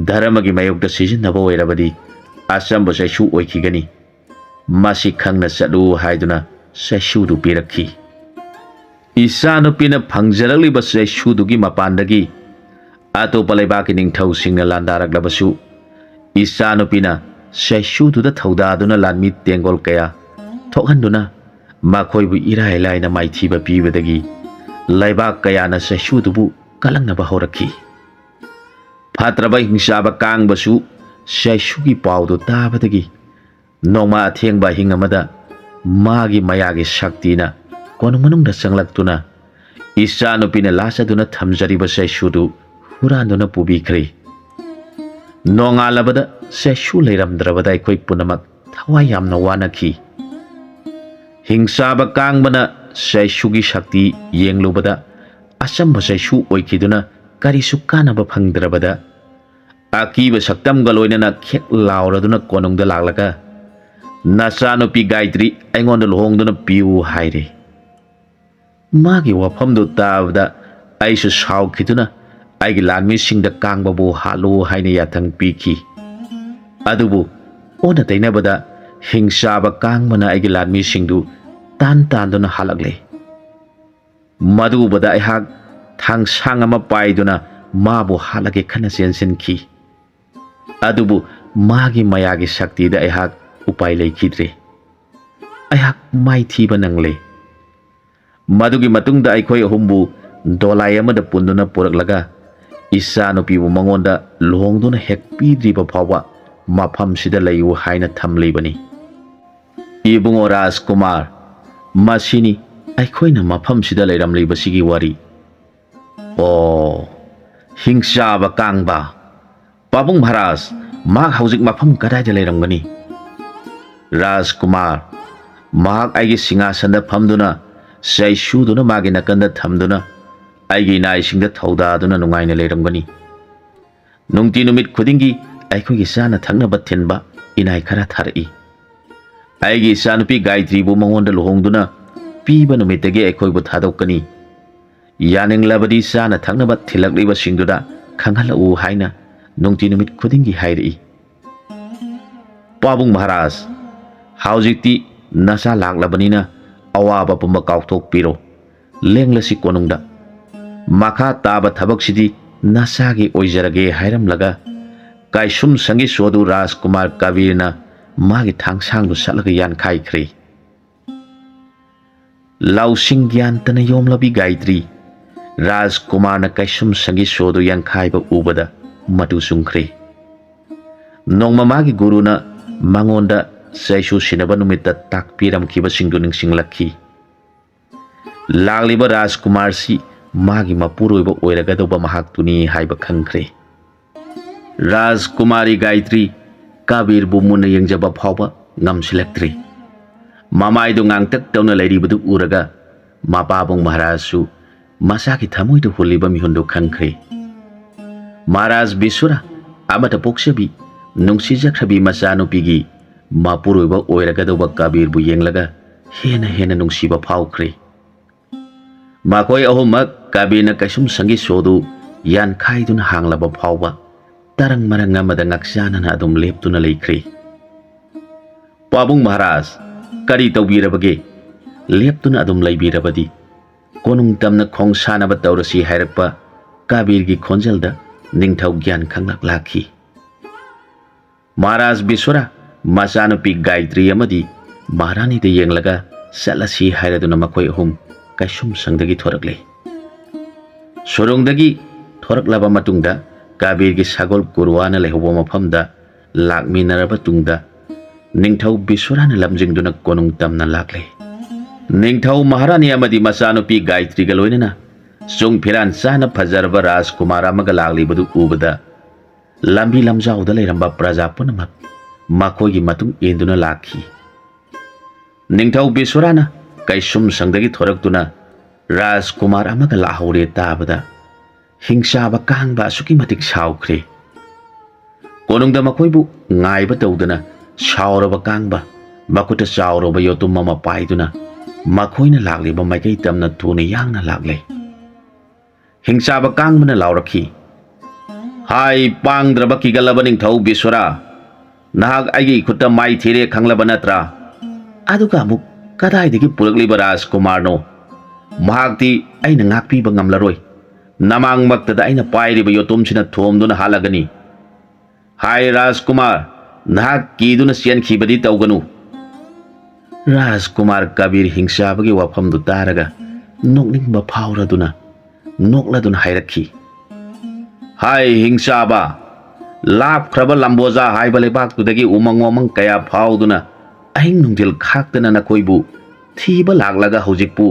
ꯙꯔꯃꯒꯤ ꯃꯥꯌꯣꯛꯇ ꯁꯤꯖꯤꯟꯅꯕ ꯑꯣꯏꯔꯕꯗꯤ ꯑꯆꯝꯕ ꯆꯩꯁꯨ ꯑꯣꯏꯈꯤꯒꯅꯤ꯫ ꯃꯁꯤ ꯈꯪꯅ ꯆꯠꯂꯨ ꯍꯥꯏꯗꯨꯅ ꯆꯩꯁꯨꯗꯨ ꯄꯤꯔꯛꯈꯤ꯫ ꯏꯆꯥꯅꯨꯄꯤꯅ ꯐꯪꯖꯔꯛꯂꯤꯕ ꯆꯩꯁꯨꯗꯨꯒꯤ ꯃꯄꯥꯟꯗꯒꯤ ꯑꯇꯣꯞꯄ ꯂꯩꯕꯥꯛꯀꯤ ꯅꯤꯡꯊꯧꯁꯤꯡꯅ ꯂꯥꯟꯗꯥꯔꯛꯂꯕꯁꯨ ꯏꯆꯥꯅꯨꯄꯤꯅ ꯆꯩꯁꯨꯗꯨꯗ ꯊꯧꯗꯥꯗꯨꯅ ꯂꯥꯟꯃꯤ ꯇꯦꯡꯒꯣꯜ ꯀꯌꯥ ꯊꯣꯛꯍꯟꯗꯨꯅ ꯃꯈꯣꯏꯕꯨ ꯏꯔꯥꯏ ꯂꯥꯏꯅ ꯃꯥꯏꯊꯤꯕ ꯄꯤꯕꯗꯒꯤ ꯂꯩꯕꯥꯛ ꯀꯌꯥꯅ ꯆꯩꯁꯨꯗꯨꯕꯨ ꯀꯜꯂꯛꯅꯕ ꯍꯧꯔꯛꯈꯤ꯫ ꯐꯠꯇ꯭ꯔꯕ ꯍꯤꯡꯆꯥꯕ ꯀꯥꯡꯕꯁꯨ ꯆꯩꯁꯨꯒꯤ ꯄꯥꯎꯗꯨ ꯇꯥꯕꯗꯒꯤ ꯅꯣꯡꯃ ꯑꯊꯦꯡꯕ ꯑꯍꯤꯡ ꯑꯃꯗ ꯃꯥꯒꯤ ꯃꯌꯥꯒꯤ ꯁꯛꯇꯤꯅ ꯀꯣꯅꯨꯡ ꯃꯅꯨꯡꯗ ꯆꯪꯂꯛꯇꯨꯅ ꯏꯆꯥꯅꯨꯄꯤꯅ ꯂꯥꯠꯆꯗꯨꯅ ꯊꯝꯖꯔꯤꯕ ꯆꯩꯁꯨꯗꯨ ꯍꯨꯔꯥꯟꯗꯨꯅ ꯄꯨꯕꯤꯈ꯭ꯔꯦ꯫ ꯅꯣꯡꯉꯥꯜꯂꯕꯗ ꯆꯩꯁꯨ ꯂꯩꯔꯝꯗ꯭ꯔꯕꯗ ꯑꯩꯈꯣꯏ ꯄꯨꯝꯅꯃꯛ ꯊꯋꯥꯏ ꯌꯥꯝꯅ ꯋꯥꯅꯈꯤ꯫ ꯍꯤꯡꯆꯥꯕ ꯀꯥꯡꯕꯅ ꯆꯩꯁꯨꯒꯤ ꯁꯛꯇꯤ ꯌꯦꯡꯂꯨꯕꯗ ꯑꯆꯝꯕ ꯆꯩꯁꯨ ꯑꯣꯏꯈꯤꯗꯨꯅ ꯀꯔꯤꯁꯨ ꯀꯥꯟꯅꯕ ꯐꯪꯗ꯭ꯔꯕꯗ ꯑꯀꯤꯕ ꯁꯛꯇꯝꯒ ꯂꯣꯏꯅꯅ ꯈꯦꯛ ꯂꯥꯎꯔꯗꯨꯅ ꯀꯣꯅꯨꯡꯗ ꯂꯥꯛꯂꯒ, "ꯅꯆꯥꯅꯨꯄꯤ ꯒꯥꯌꯇ꯭ꯔꯤ ꯑꯩꯉꯣꯟꯗ ꯂꯨꯍꯣꯡꯗꯨꯅ ꯄꯤꯌꯨ" ꯍꯥꯏꯔꯦ꯫ ꯃꯥꯒꯤ ꯋꯥꯐꯝꯗꯨ ꯇꯥꯕꯗ ꯑꯩꯁꯨ ꯁꯥꯎꯈꯤꯗꯨꯅ ꯑꯩꯒꯤ ꯂꯥꯟꯃꯤꯁꯤꯡꯗ ꯀꯥꯡꯕꯕꯨ ꯍꯥꯠꯂꯨ ꯍꯥꯏꯅ ꯌꯥꯊꯪ ꯄꯤꯈꯤ꯫ ꯑꯗꯨꯕꯨ ꯑꯣꯟꯅ ꯇꯩꯅꯕꯗ ꯍꯤꯡꯆꯥꯕ ꯀꯥꯡꯕꯅ ꯑꯩꯒꯤ ꯂꯥꯟꯃꯤꯁꯤꯡꯗꯨ ꯇꯥꯟ ꯇꯥꯟꯗꯨꯅ ꯍꯥꯠꯂꯛꯂꯦ꯫ ꯃꯗꯨ ꯎꯕꯗ ꯑꯩꯍꯥꯛ ꯊꯥꯡꯁꯥꯡ ꯑꯃ ꯄꯥꯏꯗꯨꯅ ꯃꯥꯕꯨ ꯍꯥꯠꯂꯒꯦ ꯈꯟꯅ ꯆꯦꯟꯁꯤꯟꯈꯤ꯫ ꯑꯗꯨꯕꯨ ꯃꯥꯒꯤ ꯃꯌꯥꯒꯤ ꯁꯛꯇꯤꯗ ꯑꯩꯍꯥꯛ ꯎꯄꯥꯏ ꯂꯩꯈꯤꯗ꯭ꯔꯦ꯫ ꯑꯩꯍꯥꯛ ꯃꯥꯏꯊꯤꯕ ꯅꯪꯂꯦ꯫ ꯃꯗꯨꯒꯤ ꯃꯇꯨꯡꯗ ꯑꯩꯈꯣꯏ ꯑꯍꯨꯝꯕꯨ ꯗꯣꯂꯥꯏ ꯑꯃꯗ ꯄꯨꯟꯗꯨꯅ ꯄꯨꯔꯛꯂꯒ ꯏꯆꯥꯅꯨꯄꯤꯕꯨ ꯃꯉꯣꯟꯗ ꯂꯨꯍꯣꯡꯗꯨꯅ ꯍꯦꯛ ꯄꯤꯗ꯭ꯔꯤꯕ ꯐꯥꯎꯕ ꯃꯐꯝꯁꯤꯗ ꯂꯩꯌꯨ ꯍꯥꯏꯅ ꯊꯝꯂꯤꯕꯅꯤ꯫ ꯏꯕꯨꯡꯉꯣ ꯔꯥꯖꯀꯨꯃꯥꯔ, ꯃꯁꯤꯅꯤ ꯑꯩꯈꯣꯏꯅ ꯃꯐꯝꯁꯤꯗ ꯂꯩꯔꯝꯂꯤꯕꯁꯤꯒꯤ ꯋꯥꯔꯤ꯫ ꯑꯣ, ꯍꯤꯡꯆꯥꯕ ꯀꯥꯡꯕ꯫ ꯄꯥꯕꯨꯡ ꯃꯍꯥꯔꯥꯖ, ꯃꯍꯥꯛ ꯍꯧꯖꯤꯛ ꯃꯐꯝ ꯀꯗꯥꯏꯗ ꯂꯩꯔꯝꯒꯅꯤ? ꯔꯥꯖꯀꯨꯃꯥꯔ, ꯃꯍꯥꯛ ꯑꯩꯒꯤ ꯁꯤꯡꯍꯥꯁꯟꯗ ꯐꯝꯗꯨꯅ, ꯆꯩꯁꯨꯗꯨꯅ ꯃꯥꯒꯤ ꯅꯥꯀꯟꯗ ꯊꯝꯗꯨꯅ, ꯑꯩꯒꯤ ꯏꯅꯥꯏꯁꯤꯡꯗ ꯊꯧꯗꯥꯗꯨꯅ ꯅꯨꯡꯉꯥꯏꯅ ꯂꯩꯔꯝꯒꯅꯤ꯫ ꯅꯨꯡꯇꯤ ꯅꯨꯃꯤꯠ ꯈꯨꯗꯤꯡꯒꯤ ꯑꯩꯈꯣꯏꯒꯤ ꯆꯥꯅ ꯊꯛꯅꯕ ꯊꯤꯟꯕ ꯏꯅꯥꯏ ꯈꯔ ꯊꯥꯔꯛꯏ꯫ ꯑꯩꯒꯤ ꯏꯆꯥꯅꯨꯄꯤ ꯒꯥꯌꯇ꯭ꯔꯤꯕꯨ ꯃꯉꯣꯟꯗ ꯂꯨꯍꯣꯡꯗꯨꯅ ꯄꯤꯕ ꯅꯨꯃꯤꯠꯇꯒꯤ ꯑꯩꯈꯣꯏꯕꯨ ꯊꯥꯗꯣꯛꯀꯅꯤ꯫ ꯌꯥꯅꯤꯡꯂꯕꯗꯤ ꯆꯥꯅ ꯊꯛꯅꯕ ꯊꯤꯜꯂꯛꯂꯤꯕꯁꯤꯡꯗꯨꯗ ꯈꯪꯍꯜꯂꯛꯎ ꯍꯥꯏꯅ ꯅꯨꯡꯇꯤ ꯅꯨꯃꯤꯠ ꯈꯨꯗꯤꯡꯒꯤ ꯍꯥꯏꯔꯛꯏ꯫ ꯄꯥꯕꯨꯡ ꯃꯍꯥꯔꯥꯖ, ꯍꯧꯖꯤꯛꯇꯤ ꯅꯆꯥ ꯂꯥꯛꯂꯕꯅꯤꯅ ꯑꯋꯥꯕ ꯄꯨꯝꯕ ꯀꯥꯎꯊꯣꯛꯄꯤꯔꯣ꯫ ꯂꯦꯡꯂꯁꯤ ꯀꯣꯅꯨꯡꯗ꯫ ꯃꯈꯥ ꯇꯥꯕ ꯊꯕꯛꯁꯤꯗꯤ ꯅꯆꯥꯒꯤ ꯑꯣꯏꯖꯔꯒꯦ ꯍꯥꯏꯔꯝꯂꯒ ꯀꯥꯏꯁꯨꯝ ꯁꯪꯒꯤ ꯁꯣꯗꯨ ꯔꯥꯖꯀꯨꯃꯥꯔ ꯀꯕꯤꯔꯅ ꯃꯥꯒꯤ ꯊꯥꯡꯁꯥꯡꯗꯨ ꯁꯠꯂꯒ ꯌꯥꯟꯈꯥꯏꯈ꯭ꯔꯦ꯫ ꯂꯧꯁꯤꯡ ꯒ꯭ꯌꯥꯟ ꯇꯅ ꯌꯣꯝꯂꯕꯤ ꯒꯥꯌꯇ꯭ꯔꯤ ꯔꯥꯖꯀꯨꯃꯥꯔꯅ ꯀꯩꯁꯨꯝ ꯁꯪꯒꯤ ꯁꯣꯗꯨ ꯌꯥꯡꯈꯥꯏꯕ ꯎꯕꯗ ꯃꯇꯨ ꯆꯨꯝꯈ꯭ꯔꯦ꯫ ꯅꯣꯡꯃ ꯃꯥꯒꯤ ꯒꯨꯔꯨꯅ ꯃꯉꯣꯟꯗ ꯆꯩꯁꯨ ꯁꯤꯟꯅꯕ ꯅꯨꯃꯤꯠꯇ ꯇꯥꯛꯄꯤꯔꯝꯈꯤꯕꯁꯤꯡꯗꯨ ꯅꯤꯡꯁꯤꯡꯂꯛꯈꯤ꯫ ꯂꯥꯛꯂꯤꯕ ꯔꯥꯖꯀꯨꯃꯥꯔꯁꯤ ꯃꯥꯒꯤ ꯃꯄꯨꯔꯣꯏꯕ ꯑꯣꯏꯔꯒꯗꯧꯕ ꯃꯍꯥꯛꯇꯨꯅꯤ ꯍꯥꯏꯕ ꯈꯪꯈ꯭ꯔꯦ꯫ ꯔꯥꯖꯀꯨꯃꯥꯔꯤ ꯒꯥꯌꯇ꯭ꯔꯤ ꯀꯕꯤꯔꯕꯨ ꯃꯨꯟꯅ ꯌꯦꯡꯖꯕ ꯐꯥꯎꯕ ꯉꯝꯁꯤꯜꯂꯛꯇ꯭ꯔꯦ꯫ ꯃꯃꯥꯏꯗꯨ ꯉꯥꯡꯇꯛ ꯇꯧꯅ ꯂꯩꯔꯤꯕꯗꯨ ꯎꯔꯒ ꯃꯄꯥꯕꯨꯡ ꯃꯍꯥꯔꯥꯖꯁꯨ ꯃꯁꯥꯒꯤ ꯊꯃꯣꯏꯗ ꯍꯨꯜꯂꯤꯕ ꯃꯤꯍꯨꯟꯗꯨ ꯈꯪꯈ꯭ꯔꯦ꯫ ꯃꯍꯥꯔꯥꯖ ꯕꯤꯁꯨꯔꯥ ꯑꯃꯇ ꯄꯣꯛꯆꯕꯤ ꯅꯨꯡꯁꯤꯖꯈ꯭ꯔꯕꯤ ꯃꯆꯥꯅꯨꯄꯤꯒꯤ ꯃꯄꯨꯔꯣꯏꯕ ꯑꯣꯏꯔꯒꯗꯧꯕ ꯀꯕꯤꯔꯕꯨ ꯌꯦꯡꯂꯒ ꯍꯦꯟꯅ ꯍꯦꯟꯅ ꯅꯨꯡꯁꯤꯕ ꯐꯥꯎꯈ꯭ꯔꯦ꯫ ꯃꯈꯣꯏ ꯑꯍꯨꯝꯃꯛ ꯀꯕꯤꯔꯅ ꯀꯩꯁꯨꯝ ꯁꯪꯒꯤ ꯁꯣꯗꯨ ꯌꯥꯟꯈꯥꯏꯗꯨꯅ ꯍꯥꯡꯂꯕ ꯐꯥꯎꯕ ꯇꯔꯪ ꯃꯔꯪ ꯑꯃꯗ ꯉꯛꯆꯥꯅꯅ ꯑꯗꯨꯝ ꯂꯦꯞꯇꯨꯅ ꯂꯩꯈ꯭ꯔꯦ꯫ ꯄꯥꯕꯨꯡ ꯃꯍꯥꯔꯥꯖ, ꯀꯔꯤ ꯇꯧꯕꯤꯔꯕꯒꯦ? ꯂꯦꯞꯇꯨꯅ ꯑꯗꯨꯝ ꯂꯩꯕꯤꯔꯕꯗꯤ? ꯀꯣꯅꯨꯡ ꯇꯝꯅ ꯈꯣꯡꯁꯥꯟꯅꯕ ꯇꯧꯔꯁꯤ ꯍꯥꯏꯔꯛꯄ ꯀꯕꯤꯔꯒꯤ ꯈꯣꯟꯖꯦꯜꯗ ꯅꯤꯡꯊꯧ ꯒ꯭ꯌꯥꯟ ꯈꯪꯂꯛ ꯂꯥꯛꯈꯤ꯫ ꯃꯍꯥꯔꯥꯖ ꯕꯤꯁ꯭ꯋꯔꯥ ꯃꯆꯥꯅꯨꯄꯤ ꯒꯥꯌꯇ꯭ꯔꯤ ꯑꯃꯗꯤ ꯃꯍꯥꯔꯥꯅꯤꯗ ꯌꯦꯡꯂꯒ ꯆꯠꯂꯁꯤ ꯍꯥꯏꯔꯗꯨꯅ ꯃꯈꯣꯏ ꯑꯍꯨꯝ ꯀꯩꯁꯨꯝꯁꯪꯗꯒꯤ ꯊꯣꯔꯛꯂꯦ꯫ ꯁꯨꯔꯨꯡꯗꯒꯤ ꯊꯣꯔꯛꯂꯕ ꯃꯇꯨꯡꯗ ꯀꯥꯕꯤꯔꯒꯤ ꯁꯒꯣꯜ ꯀꯨꯔꯨꯋꯥꯅ ꯂꯩꯍꯧꯕ ꯃꯐꯝꯗ ꯂꯥꯛꯃꯤꯟꯅꯔꯕ ꯇꯨꯡꯗ ꯅꯤꯡꯊꯧ ꯕꯤꯁ꯭ꯋꯔꯥꯅ ꯂꯝꯖꯤꯡꯗꯨꯅ ꯀꯣꯅꯨꯡ ꯇꯝꯅ ꯂꯥꯛꯂꯦ꯫ ꯅꯤꯡꯊꯧ ꯃꯍꯥꯔꯥꯅꯤ ꯑꯃꯗꯤ ꯃꯆꯥꯅꯨꯄꯤ ꯒꯥꯌꯇ꯭ꯔꯤꯒ ꯂꯣꯏꯅꯅ ꯆꯨꯡ ꯐꯤꯔꯥꯟ ꯆꯥꯅ ꯐꯖꯔꯕ ꯔꯥꯖꯀꯨꯃꯥꯔ ꯑꯃꯒ ꯂꯥꯛꯂꯤꯕꯗꯨ ꯎꯕꯗ ꯂꯝꯕꯤ ꯂꯝꯖꯥꯎꯗ ꯂꯩꯔꯝꯕ ꯄ꯭ꯔꯖꯥ ꯄꯨꯝꯅꯃꯛ ꯃꯈꯣꯏꯒꯤ ꯃꯇꯨꯡ ꯏꯟꯗꯨꯅ ꯂꯥꯛꯈꯤ꯫ ꯅꯤꯡꯊꯧ ꯕꯤꯁ꯭ꯋꯔꯥꯅ ꯀꯩꯁꯨꯝꯁꯪꯗꯒꯤ ꯊꯣꯔꯛꯇꯨꯅ ꯔꯥꯖꯀꯨꯃꯥꯔ ꯑꯃꯒ ꯂꯥꯛꯍꯧꯔꯦ ꯇꯥꯕꯗ ꯍꯤꯡꯆꯥꯕ ꯀꯥꯡꯕ ꯑꯁꯨꯛꯀꯤ ꯃꯇꯤꯛ ꯁꯥꯎꯈ꯭ꯔꯦ꯫ ꯀꯣꯅꯨꯡꯗ ꯃꯈꯣꯏꯕꯨ ꯉꯥꯏꯕ ꯇꯧꯗꯅ ꯁꯥꯎꯔꯕ ꯀꯥꯡꯕ ꯃꯈꯨꯠꯇ ꯆꯥꯎꯔꯕ ꯌꯣꯠꯇꯨꯝ ꯑꯃ ꯄꯥꯏꯗꯨꯅ ꯃꯈꯣꯏꯅ ꯂꯥꯛꯂꯤꯕ ꯃꯥꯏꯀꯩ ꯇꯝꯅ ꯊꯨꯅ ꯌꯥꯡꯅ ꯂꯥꯛꯂꯦ꯫ ꯍꯤꯡꯆꯥꯕ ꯀꯥꯡꯕꯅ ꯂꯥꯎꯔꯛꯈꯤ, "ꯍꯥꯏ ꯄꯥꯡꯗ꯭ꯔꯕ ꯀꯤꯒꯜꯂꯕ ꯅꯤꯡꯊꯧ ꯕꯤꯁ꯭ꯋꯔꯥ, ꯅꯍꯥꯛ ꯑꯩꯒꯤ ꯏꯈꯨꯠꯇ ꯃꯥꯏ ꯊꯤꯔꯦ ꯈꯪꯂꯕ ꯅꯠꯇ꯭ꯔꯥ? ꯑꯗꯨꯒ ꯑꯃꯨꯛ ꯀꯗꯥꯏꯗꯒꯤ ꯄꯨꯔꯛꯂꯤꯕ ꯔꯥꯖꯀꯨꯃꯥꯔꯅꯣ? ꯃꯍꯥꯛꯇꯤ ꯑꯩꯅ ꯉꯥꯛꯄꯤꯕ ꯉꯝꯂꯔꯣꯏ꯫ ꯅꯃꯥꯡꯃꯛꯇꯗ ꯑꯩꯅ ꯄꯥꯏꯔꯤꯕ ꯌꯣꯠꯇꯨꯝꯁꯤꯅ ꯊꯣꯝꯗꯨꯅ ꯍꯥꯠꯂꯒꯅꯤ꯫ ꯍꯥꯏ ꯔꯥꯖꯀꯨꯃꯥꯔ, ꯅꯍꯥꯛ ꯀꯤꯗꯨꯅ ꯆꯦꯟꯈꯤꯕꯗꯤ ꯇꯧꯒꯅꯨ꯫" ꯔꯥꯖꯀꯨꯃꯥꯔ ꯀꯕꯤꯔ ꯍꯤꯡꯆꯥꯕꯒꯤ ꯋꯥꯐꯝꯗꯨ ꯇꯥꯔꯒ ꯅꯣꯛꯅꯤꯡꯕ ꯐꯥꯎꯔꯗꯨꯅ ꯅꯣꯛꯂꯗꯨꯅ ꯍꯥꯏꯔꯛꯈꯤ, "ꯍꯥꯏ ꯍꯤꯡꯆꯥꯕ, ꯂꯥꯞꯈ꯭ꯔꯕ ꯂꯝꯕꯣꯖꯥ ꯍꯥꯏꯕ ꯂꯩꯕꯥꯛꯇꯨꯗꯒꯤ ꯎꯃꯪ ꯋꯥꯃꯪ ꯀꯌꯥ ꯐꯥꯎꯗꯨꯅ ꯑꯍꯤꯡ ꯅꯨꯡꯊꯤꯜ ꯈꯥꯛꯇꯅ ꯅꯈꯣꯏꯕꯨ ꯊꯤꯕ ꯂꯥꯛꯂꯒ ꯍꯧꯖꯤꯛꯄꯨ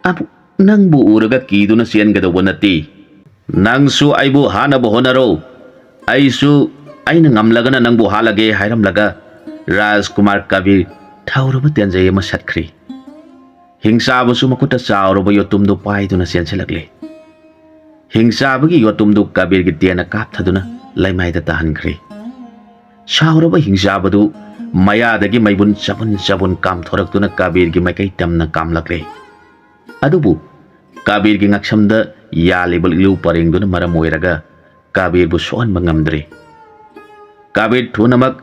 ꯑꯃꯨꯛ ꯅꯪꯕꯨ ꯎꯔꯒ ꯀꯤꯗꯨꯅ ꯆꯦꯟꯒꯗꯧꯕ ꯅꯠꯇꯦ꯫ ꯅꯪꯁꯨ ꯑꯩꯕꯨ ꯍꯥꯠꯅꯕ ꯍꯣꯠꯅꯔꯣ, ꯑꯩꯁꯨ ꯑꯩꯅ ꯉꯝꯂꯒꯅ ꯅꯪꯕꯨ ꯍꯥꯠꯂꯒꯦ" ꯍꯥꯏꯔꯝꯂꯒ ꯔꯥꯖꯀꯨꯃꯥꯔ ꯀꯕꯤꯔ ꯊꯧꯔꯕ ꯇꯦꯟꯖꯩ ꯑꯃ ꯁꯠꯈ꯭ꯔꯦ꯫ ꯍꯤꯡꯆꯥꯕꯁꯨ ꯃꯈꯨꯠꯇ ꯆꯥꯎꯔꯕ ꯌꯣꯠꯇꯨꯝꯗꯨ ꯄꯥꯏꯗꯨꯅ ꯆꯦꯟꯁꯤꯜꯂꯛꯂꯦ꯫ ꯍꯤꯡꯆꯥꯕꯒꯤ ꯌꯣꯠꯇꯨꯝꯗꯨ ꯀꯕꯤꯔꯒꯤ ꯇꯦꯟꯅ ꯀꯥꯞꯊꯗꯨꯅ ꯂꯩꯃꯥꯏꯗ ꯇꯥꯍꯟꯈ꯭ꯔꯦ꯫ ꯁꯥꯎꯔꯕ ꯍꯤꯡꯆꯥꯕꯗꯨ ꯃꯌꯥꯗꯒꯤ ꯃꯩꯕꯨꯟ ꯆꯕꯨꯟ ꯆꯕꯨꯟ ꯀꯥꯝꯊꯣꯔꯛꯇꯨꯅ ꯀꯕꯤꯔꯒꯤ ꯃꯥꯏꯀꯩ ꯇꯝꯅ ꯀꯥꯝꯂꯛꯂꯦ꯫ ꯑꯗꯨꯕꯨ ꯀꯕꯤꯔꯒꯤ ꯉꯛꯁꯝꯗ ꯌꯥꯜꯂꯤꯕ ꯂꯤꯛꯂꯨ ꯄꯔꯦꯡꯗꯨꯅ ꯃꯔꯝ ꯑꯣꯏꯔꯒ ꯀꯕꯤꯔꯕꯨ ꯁꯣꯛꯍꯟꯕ ꯉꯝꯗ꯭ꯔꯦ꯫ ꯀꯕꯤꯔ ꯊꯨꯅꯃꯛ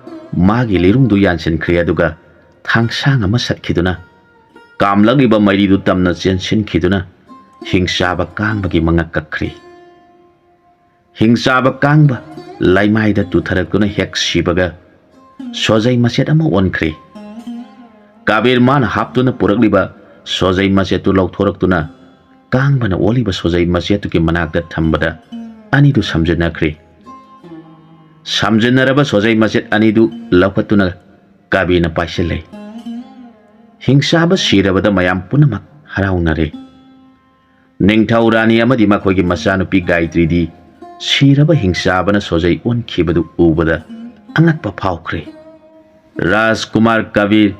ꯃꯥꯒꯤ ꯂꯤꯔꯨꯡꯗꯨ ꯌꯥꯟꯁꯤꯟꯈ꯭ꯔꯦ, ꯑꯗꯨꯒ ꯊꯥꯡꯁꯥꯡ ꯑꯃ ꯁꯠꯈꯤꯗꯨꯅ ꯀꯥꯝꯂꯛꯂꯤꯕ ꯃꯩꯔꯤꯗꯨ ꯇꯝꯅ ꯆꯦꯟꯁꯤꯟꯈꯤꯗꯨꯅ ꯍꯤꯡꯆꯥꯕ ꯀꯥꯡꯕꯒꯤ ꯃꯉꯛ ꯀꯛꯈ꯭ꯔꯦ꯫ ꯍꯤꯡꯆꯥꯕ ꯀꯥꯡꯕ ꯂꯩꯃꯥꯏꯗ ꯇꯨꯊꯔꯛꯇꯨꯅ ꯍꯦꯛ ꯁꯤꯕꯒ ꯁꯣꯖꯩ ꯃꯆꯦꯠ ꯑꯃ ꯑꯣꯟꯈ꯭ꯔꯦ꯫ ꯀꯕꯤꯔ ꯃꯥꯅ ꯍꯥꯞꯇꯨꯅ ꯄꯨꯔꯛꯂꯤꯕ ꯁꯣꯖꯩ ꯃꯆꯦꯠꯇꯨ ꯂꯧꯊꯣꯔꯛꯇꯨꯅ ꯀꯥꯡꯕꯅ ꯑꯣꯜꯂꯤꯕ ꯁꯣꯖꯩ ꯃꯆꯦꯠꯇꯨꯒꯤ ꯃꯅꯥꯛꯇ ꯊꯝꯕꯗ ꯑꯅꯤꯗꯨ ꯁꯝꯖꯤꯟꯅꯈ꯭ꯔꯦ꯫ ꯁꯝꯖꯤꯟꯅꯔꯕ ꯁꯣꯖꯩ ꯃꯆꯦꯠ ꯑꯅꯤꯗꯨ ꯂꯧꯈꯠꯇꯨꯅ ꯀꯕꯤꯔꯅ ꯄꯥꯏꯁꯤꯜꯂꯦ꯫ ꯍꯤꯡꯆꯥꯕ ꯁꯤꯔꯕꯗ ꯃꯌꯥꯝ ꯄꯨꯝꯅꯃꯛ ꯍꯔꯥꯎꯅꯔꯦ꯫ ꯅꯤꯡꯊꯧ ꯔꯥꯅꯤ ꯑꯃꯗꯤ ꯃꯈꯣꯏꯒꯤ ꯃꯆꯥꯅꯨꯄꯤ ꯒꯥꯌꯇ꯭ꯔꯤꯗꯤ ꯁꯤꯔꯕ ꯍꯤꯡꯆꯥꯕꯅ ꯁꯣꯖꯩ ꯑꯣꯟꯈꯤꯕꯗꯨ ꯎꯕꯗ ꯑꯉꯛꯄ ꯐꯥꯎꯈ꯭ꯔꯦ꯫ ꯔꯥꯖꯀꯨꯃꯥꯔ ꯀꯕꯤꯔ